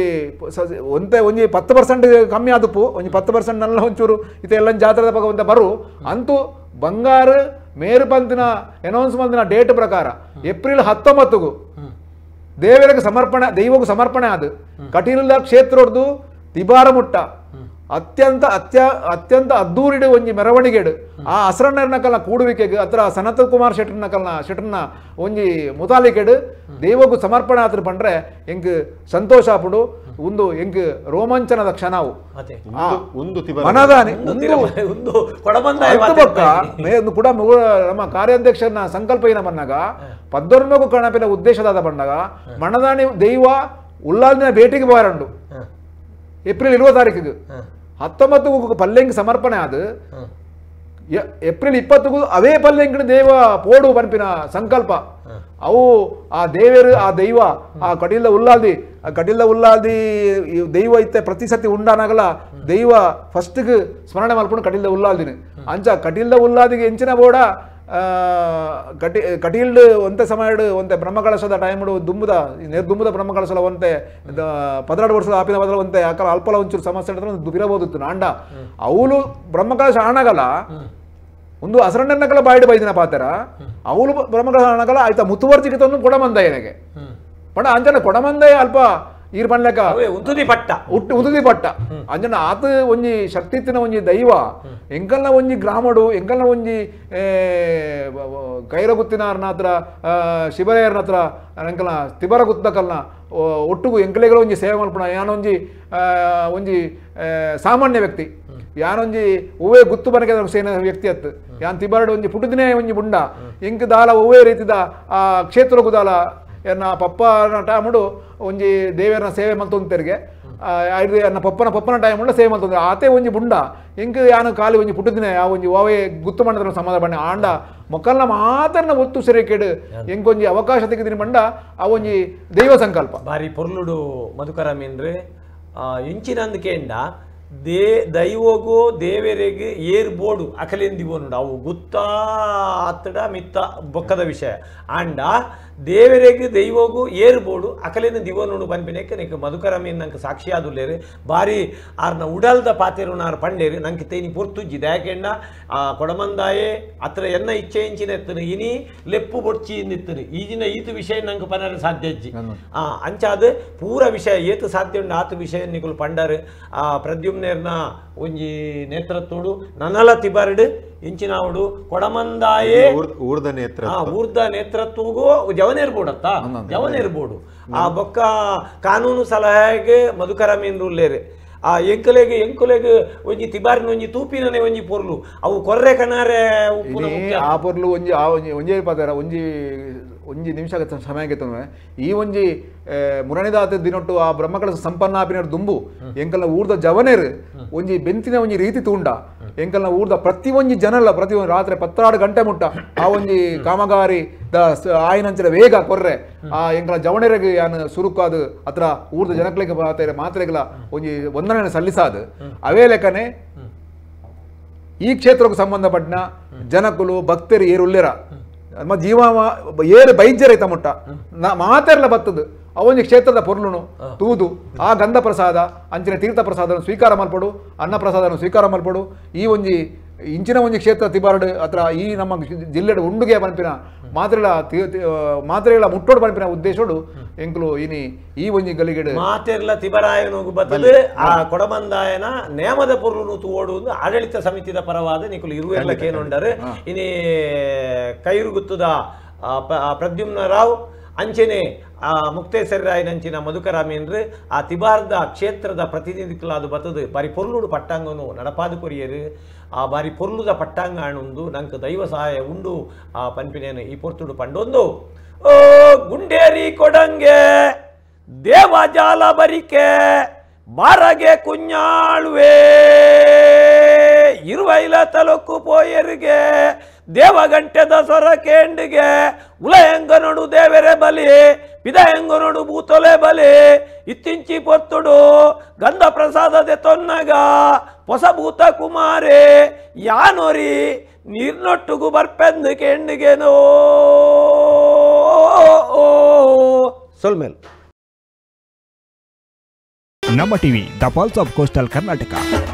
ಒಂತೆ ಒಂಜಿ 10% ಕಮ್ಮಿ ಆದಪ್ಪು ಒಂಜಿ 10% ನಲ್ಲ ಒಂಚೂರು ಇದೆಲ್ಲ ಜಾತ್ರೆದ ಪಕ್ಕ ಒಂತೆ ಬರು ಅಂತೂ ಬಂಗಾರ ಮೇರು ಪಂತಿನ ಅನೌನ್ಸ್ ಮಂತಿನ ಡೇಟ್ ಪ್ರಕಾರ ಏಪ್ರಿಲ್ 19 ದೇವರಿಗೆ ಸಮರ್ಪಣೆ ದೈವಕ್ಕೆ ಸಮರ್ಪಣೆ ಅದು ಕಟೀಲದ ಕ್ಷೇತ್ರದ್ದು ತಿಬಾರ ಮುಟ್ಟ ಅತ್ಯಂತ ಅತ್ಯಂತ ಅದ್ದೂರಿಡು ಒಂಜಿ ಮೆರವಣಿಗೆಡು ಆ ಅಸರಣ್ಣರ್ನಕಲ್ನ ಕೂಡುವಿಕೆಗೆ ಅತ್ರ ಸನತ್ ಕುಮಾರ್ ಶೆಟ್ಟರ್ನಕಲ್ನ ಶೆಟ್ಟರ್ನ ಒಂಜಿ ಮುತಾಲಿಕೆಡು ದೈವಕ್ಕೂ ಸಮರ್ಪಣೆ ಆತ್ರ ಪಂಡ್ರೆ ಎಂಕ್ ಸಂತೋಷ ಆಪುಡು ಒಂದು ಎಂಕ್ ರೋಮಾಂಚನದ ಕ್ಷಣವು ಮನದಾನಿ ಕೂಡ ನಮ್ಮ ಕಾರ್ಯಾಧ್ಯಕ್ಷರನ್ನ ಸಂಕಲ್ಪ ಏನ ಬಂದಾಗ ಪದ್ದೊರ್ಮಗೂ ಕಣಪಿನ ಉದ್ದೇಶದಾದ ಬಂದಾಗ ಮನದಾನಿ ದೈವ ಉಲ್ಲಾಲ್ದಿನ ಭೇಟಿಗೆ ಬೋರಂಡು ಏಪ್ರಿಲ್ 20 ತಾರೀಕಿಗೆ 19 ಪಲ್ಲೆಂಗ್ ಸಮರ್ಪಣೆ ಅದು ಏಪ್ರಿಲ್ 20 ಅವೇ ಪಲ್ಲೆಂಗಿನ ದೇವ ಪೋಡು ಪನ್ಪಿನ ಸಂಕಲ್ಪ ಅವು ಆ ದೇವರು ಆ ದೈವ ಆ ಕಡಿಲ್ದ ಉಲ್ಲಾಲ್ದಿ ಆ ಕಡಿಲ್ದ ಉಲ್ಲಾಲ್ದಿ ದೈವ ಇತ್ತೆ ಪ್ರತಿ ಸತಿ ಉಂಡಾನಾಗಲ ದೈವ ಫಸ್ಟ್ಗೆ ಸ್ಮರಣೆ ಮಲ್ಕೊಂಡು ಕಡಿಲ್ದ ಉಲ್ಲಾಲ್ದಿನ ಅಂಚ ಕಡಿಲ್ದ ಉಲ್ಲಾದಿಗೆ ಎಂಚಿನ ಬೋಡ ಕಟೀಲ್ಡ್ ಒಂತೆ ಸಮಯಡು ಒಂತೆ ಬ್ರಹ್ಮಕಳಶದ ಟೈಮ್ಡು ದುಂಬುದ ದುಂಬುದ ಬ್ರಹ್ಮಕಳಶಲ ಒಂತೆ 12 ವರ್ಷದ ಆಪಿನ ಬದಲು ಒಂತೆ ಅಕಲ ಅಲ್ಪಲ ಒಂಚೂರು ಸಮಸ್ಯೆ ಬಿರಬಹುದಿತ್ತು ನಾಂಡ ಅವಳು ಬ್ರಹ್ಮಕಳಶ ಆಣಗಲ ಒಂದು ಅಸರಣ್ಣನಕಲ ಬಾಯಿಡು ಬೈದಿನ ಪಾತ್ರ ಅವಳು ಬ್ರಹ್ಮಕಳಶ ಆಣಗಲ ಆಯ್ತಾ ಮುತುವರ್ಜಿಗೆ ತಂದು ಕೊಡಮಂದಯ್ಯನಿಗೆ ಪಂಡ ಅಂಚನ ಕೊಡಮಂದಯ್ಯ ಅಲ್ಪ ಈರ್ ಪನ್ಲೆಕ ಉಂತುದಿ ಪಟ್ಟ ಉಟ್ಟು ಉಂತುದಿ ಪಟ್ಟ ಅಂಜನ ಆತ ಒಂಜಿ ಶಕ್ತಿತ್ತಿನ ಒಂಜಿ ದೈವ ಎಂಕಲ್ನ ಒಂಜಿ ಗ್ರಾಮಡು ಎಂಕಲ್ನ ಒಂಜಿ ಕೈರಗುತ್ತಿನಾರ್ನ ಹತ್ರ ಶಿವರಾಯರ್ನ ಹತ್ರ ಎಂಕಲ್ನ ತಿಬರ ಗುತ್ತಕಲ್ನ ಒಟ್ಟುಗು ಎಂಕಲೆಗಳ ಒಂಜಿ ಸೇವೆ ಮಲ್ಪುಣ ಯಾನೊಂಜಿ ಒಂಜಿ ಸಾಮಾನ್ಯ ವ್ಯಕ್ತಿ ಯಾನೊಂಜಿ ಒವ್ವೇ ಗುತ್ತು ಬನಕೆ ಸೇನ ವ್ಯಕ್ತಿ ಅತ್ತು ಯಾನ್ ತಿಬರಡು ಒಂಜಿ ಪುಟ್ಟುದಿನೇ ಒಂಜಿ ಬುಂಡ ಎಂಕ್ ದಾಲ ಒವ್ವೇ ರೀತಿದ ಆ ಕ್ಷೇತ್ರಕ್ಕೂ ದಾಲ ಎನ್ನ ಪಪ್ಪನ ಟೈಮುಡು ಒಂಜಿ ದೇವರನ ಸೇವೆ ಮಲ್ತೊಂತೆರ್ಗೆ ಎನ್ನ ಪಪ್ಪನ ಪಪ್ಪನ ಟೈಮ್ ಉಂಡ ಸೇವೆ ಮಲ್ತೊಂದು ಆತೆ ಒಂಜಿ ಬುಂಡ ಎಂಕ್ ಯಾನು ಖಾಲಿ ಒಂಜಿ ಪುಟ್ಟುದಿನೇ ಆ ಒಂಜಿ ಓವೇ ಗುತ್ತು ಮಂಡದ ಸಮಾಧಾನ ಬಣ್ಣ ಆಂಡ ಮೊಕ್ಕಲ್ನ ಮಾತ್ರನ ಒತ್ತು ಸೆರೆಕೆಡು ಎಂಕೊಂಜಿ ಅವಕಾಶ ತೆಗೆದಿನ ಬಂಡ ಆ ಒಂಜಿ ದೈವ ಸಂಕಲ್ಪ ಬಾರಿ ಪೊರ್ಲುಡು ಮಧುಕರ ಮೀನ್ರಿ ಇಂಚಿನಂದಕೆಂಡ they ದೈವಗೋ ದೇವರಿಗೆ ಏರ್ ಬೋಡು ಅಕಲೆಂದಿವೋನುಡು ಅವು ಗುತ್ತಾ ಅತ್ತಡ ಮಿತ್ತ ಬೊಕ್ಕದ ವಿಷಯ ಆಂಡ ದೇವರಿಗೆ ದೈವಗು ಏರ್ ಬೋಡು ಅಕಲೇನು ದಿವೋನುಡು ಪನ್ಪಿನೆಕ್ಕೆ ನಿಕ್ ಮಧುಕರ ಮೀನ್ ನಂಗೆ ಸಾಕ್ಷಿಯಾದುಲ್ಲೇರು ಬಾರಿ ಆರ್ನ ಉಡಲ್ದ ಪಾತೆರು ನಾರು ಪಂಡೇರು ನಂಗೆ ತೇನಿ ಪೊರ್ತುಜ್ಜಿ ದಯಕೆಂಡ ಆ ಕೊಡಮಂದಾಯೆ ಅತ್ರ ಎನ್ನ ಇಚ್ಛೆ ಇಂಚಿನ ಎತ್ತನು ಇನಿ ಲೆಪ್ಪು ಬೊಡ್ಚಿ ಇಂದಿತ್ತನು ಈಜಿನ ಈತು ವಿಷಯ ನಂಗೆ ಪನರ ಸಾಧ್ಯ ಅಜ್ಜಿ ಅಂಚಾದ ಪೂರ ವಿಷಯ ಏತು ಸಾಧ್ಯ ಉಂಡು ಆತು ವಿಷಯ ನಿಕುಲು ಪಂಡರು ಆ ಪ್ರದ್ಯುಮ್ನೇರ್ನ ಒಂಜಿ ನೇತೃತ್ವಡು ನನಲ ತಿಬರಡು ಇಂಚಿನಾವುಡು ಕೊಡಮಂದಾಯೆ ಊರ್ದ ನೇತ್ರ ಊರ್ದ ನೇತೃತ್ವಗೂ ಜವನೇರ್ ಬೋರ್ಡ್ ಅತ್ತ ಜವನೇರ್ ಬೋರ್ಡು ಆ ಬೊಕ್ಕ ಕಾನೂನು ಸಲಹೆಗೆ ಮಧುಕರ ಮೀನ್ರುಲ್ಲೇರು ಆ ಎಂಕುಲೆಗ್ ಎಂಕುಲೆಗ್ ಒಂಜಿ ತಿಬಾರಿನ ಒಂಜಿ ತೂಪಿನನೆ ಒಂಜಿ ಪೊರ್ಲು ಅವು ಕೊರ್ರೆ ಕಣಾರೆ ಆ ಪೊರ್ಲು ಒಂಜಿ ಆ ಒಂಜಿ ಒಂಜೇ ಪಾತ್ರ ಒಂಜಿ ಒಂಜಿ ನಿಮಿಷ ಸಮಯ ಈ ಒಂಜಿ ಮುರಣಿದಾತ ದಿನೊಟ್ಟು ಆ ಬ್ರಹ್ಮಕಳ ಸಂಪನ್ನಾಪಿನ ದುಂಬು ಎಂಕಲ್ನ ಊರ್ದ ಜವನೇರು ಒಂಜಿ ಬೆಂತಿನ ಒಂಜಿ ರೀತಿ ತೂಂಡ ಎಂಕಲ್ನ ಊರ್ದ ಪ್ರತಿ ಒಂಜಿ ಜನಲ್ಲ ಪ್ರತಿ ಒಂದು ರಾತ್ರಿ 12 ಗಂಟೆ ಮುಟ್ಟ ಆ ಒಂಜಿ ಕಾಮಗಾರಿ the ಆಯಿನಂಚಿನ ವೇಗ ಕೊರ್ರೆ ಆ ಎಂಕಲ ಜವಣರಿಗೆ ಯಾನ್ ಸುರುಕಾದು ಅತ್ರ ಊರ್ದ ಜನಕ್ಲೆಗ್ ಮಾತ್ರೆಗಳ ಒಂಜಿ ವಂದನೆ ಸಲ್ಲಿಸಾದು ಅವೇ ಲೆಕ್ಕನೆ ಈ ಕ್ಷೇತ್ರಕ್ಕೆ ಸಂಬಂಧಪಟ್ಟ ಜನಕುಲು ಭಕ್ತರು ಏರುಲ್ಲೇರ ನಮ್ಮ ಜೀವ ಏರು ಬೈಜ್ಯರೈತ ಮುಟ್ಟ ಮಾತೆರ್ಲ ಬತ್ತದು ಅವೊಂಜಿ ಕ್ಷೇತ್ರದ ಪೊರ್ಲುನು ತೂದು ಆ ಗಂಧ ಪ್ರಸಾದ ಅಂಚಿನ ತೀರ್ಥ ಪ್ರಸಾದನ ಸ್ವೀಕಾರ ಮಲ್ಪಡು ಅನ್ನ ಪ್ರಸಾದನ ಸ್ವೀಕಾರ ಮಲ್ಪಡು ಈ ಒಂಜಿ ಇಂಚಿನ ಒಂಜಿ ಕ್ಷೇತ್ರ ತಿಬಾರಡು ಅತ್ರ ಈ ನಮ್ಮ ಜಿಲ್ಲೆಡು ಉಂಡುಗೆ ಪನ್ಪಿನ ಮಾತ್ರೆಗಳ ಮಾತ್ರೆಗಳ ಮುಟ್ಟೋಡು ಪನ್ಪಿನ ಉದ್ದೇಶೋಡು ಎಂಕುಲು ಇನಿ ಈ ಒಂಜಿ ಗಲಿಗೆಡು ಮಾತೆರ್ಲ ತಿಬರಾಯನೋಗು ಬತ್ತದು ಆ ಕೊಡಮಂದಾಯನ ನೇಮದ ಪೊರ್ಲುನು ತೂವೋಡು ಆಡಳಿತ ಸಮಿತಿದ ಪರವಾದ ನಿಕುಲು ಇರುವೆಲ್ಲ ಕೇನುಂಡರು ಇನಿ ಕೈರುಗುತ್ತದ ಪ್ರದ್ಯುಮ್ನ ರಾವ್ ಅಂಚೆನೆ ಆ ಮುಕ್ತೇಸರಿರಾಯನಂಚಿನ ಮಧುಕರ ಮೀನ್ರು ಆ ತಿಬಾರ್ದ ಕ್ಷೇತ್ರದ ಪ್ರತಿನಿಧಿಗಳಾದ ಬತ್ತದು ಬಾರಿ ಪೊರ್ಲುಡು ಪಟ್ಟಾಂಗನು ನಡಪಾದು ಕೊರಿಯರು ಆ ಬಾರಿ ಪೊರ್ಲುದ ಪಟ್ಟಾಂಗ ಆಣುಂದು ನಂಗೆ ದೈವ ಸಹಾಯ ಉಂಡು ಆ ಪನ್ಪಿನೇನು ಈ ಪೊರ್ತುಡು ಪಂಡೊಂದು ಓ ಗುಂಡೇರಿ ಕೊಡಂಗೆ ದೇವಜಾಲ ಬರಿಕೆ ಬಾರಗೆ ಕುഞ്ഞಾಳುವೆ ಇರುವೈಲ ತಲುಕು ಪೋಯರಿಗೆ ದೇವಗಂಟೆದ ಸೊರ ಕೇಂಡಿಗೆ ಉಲಯಂಗನೊಡು ದೇವರೇ ಬಲಿ ಪಿದಯಂಗನೊಡು ಭೂತೊಲೆ ಬಲಿ ಇತ್ತಿಂಚಿ ಪೊತ್ತುಡು ಗಂಧ ಪ್ರಸಾದದೆ ತೊನ್ನಗ ಹೊಸಭೂತ ಕುಮಾರೇ ಯಾನೊರಿ ನೀರ್ನೊಟ್ಟುಗು ಬರ್ಪೆಂದು ಕೇಂಡಿಗೆನೋ ಸೊಲ್ಮೇಲ್. Namma TV, the pulse of coastal Karnataka.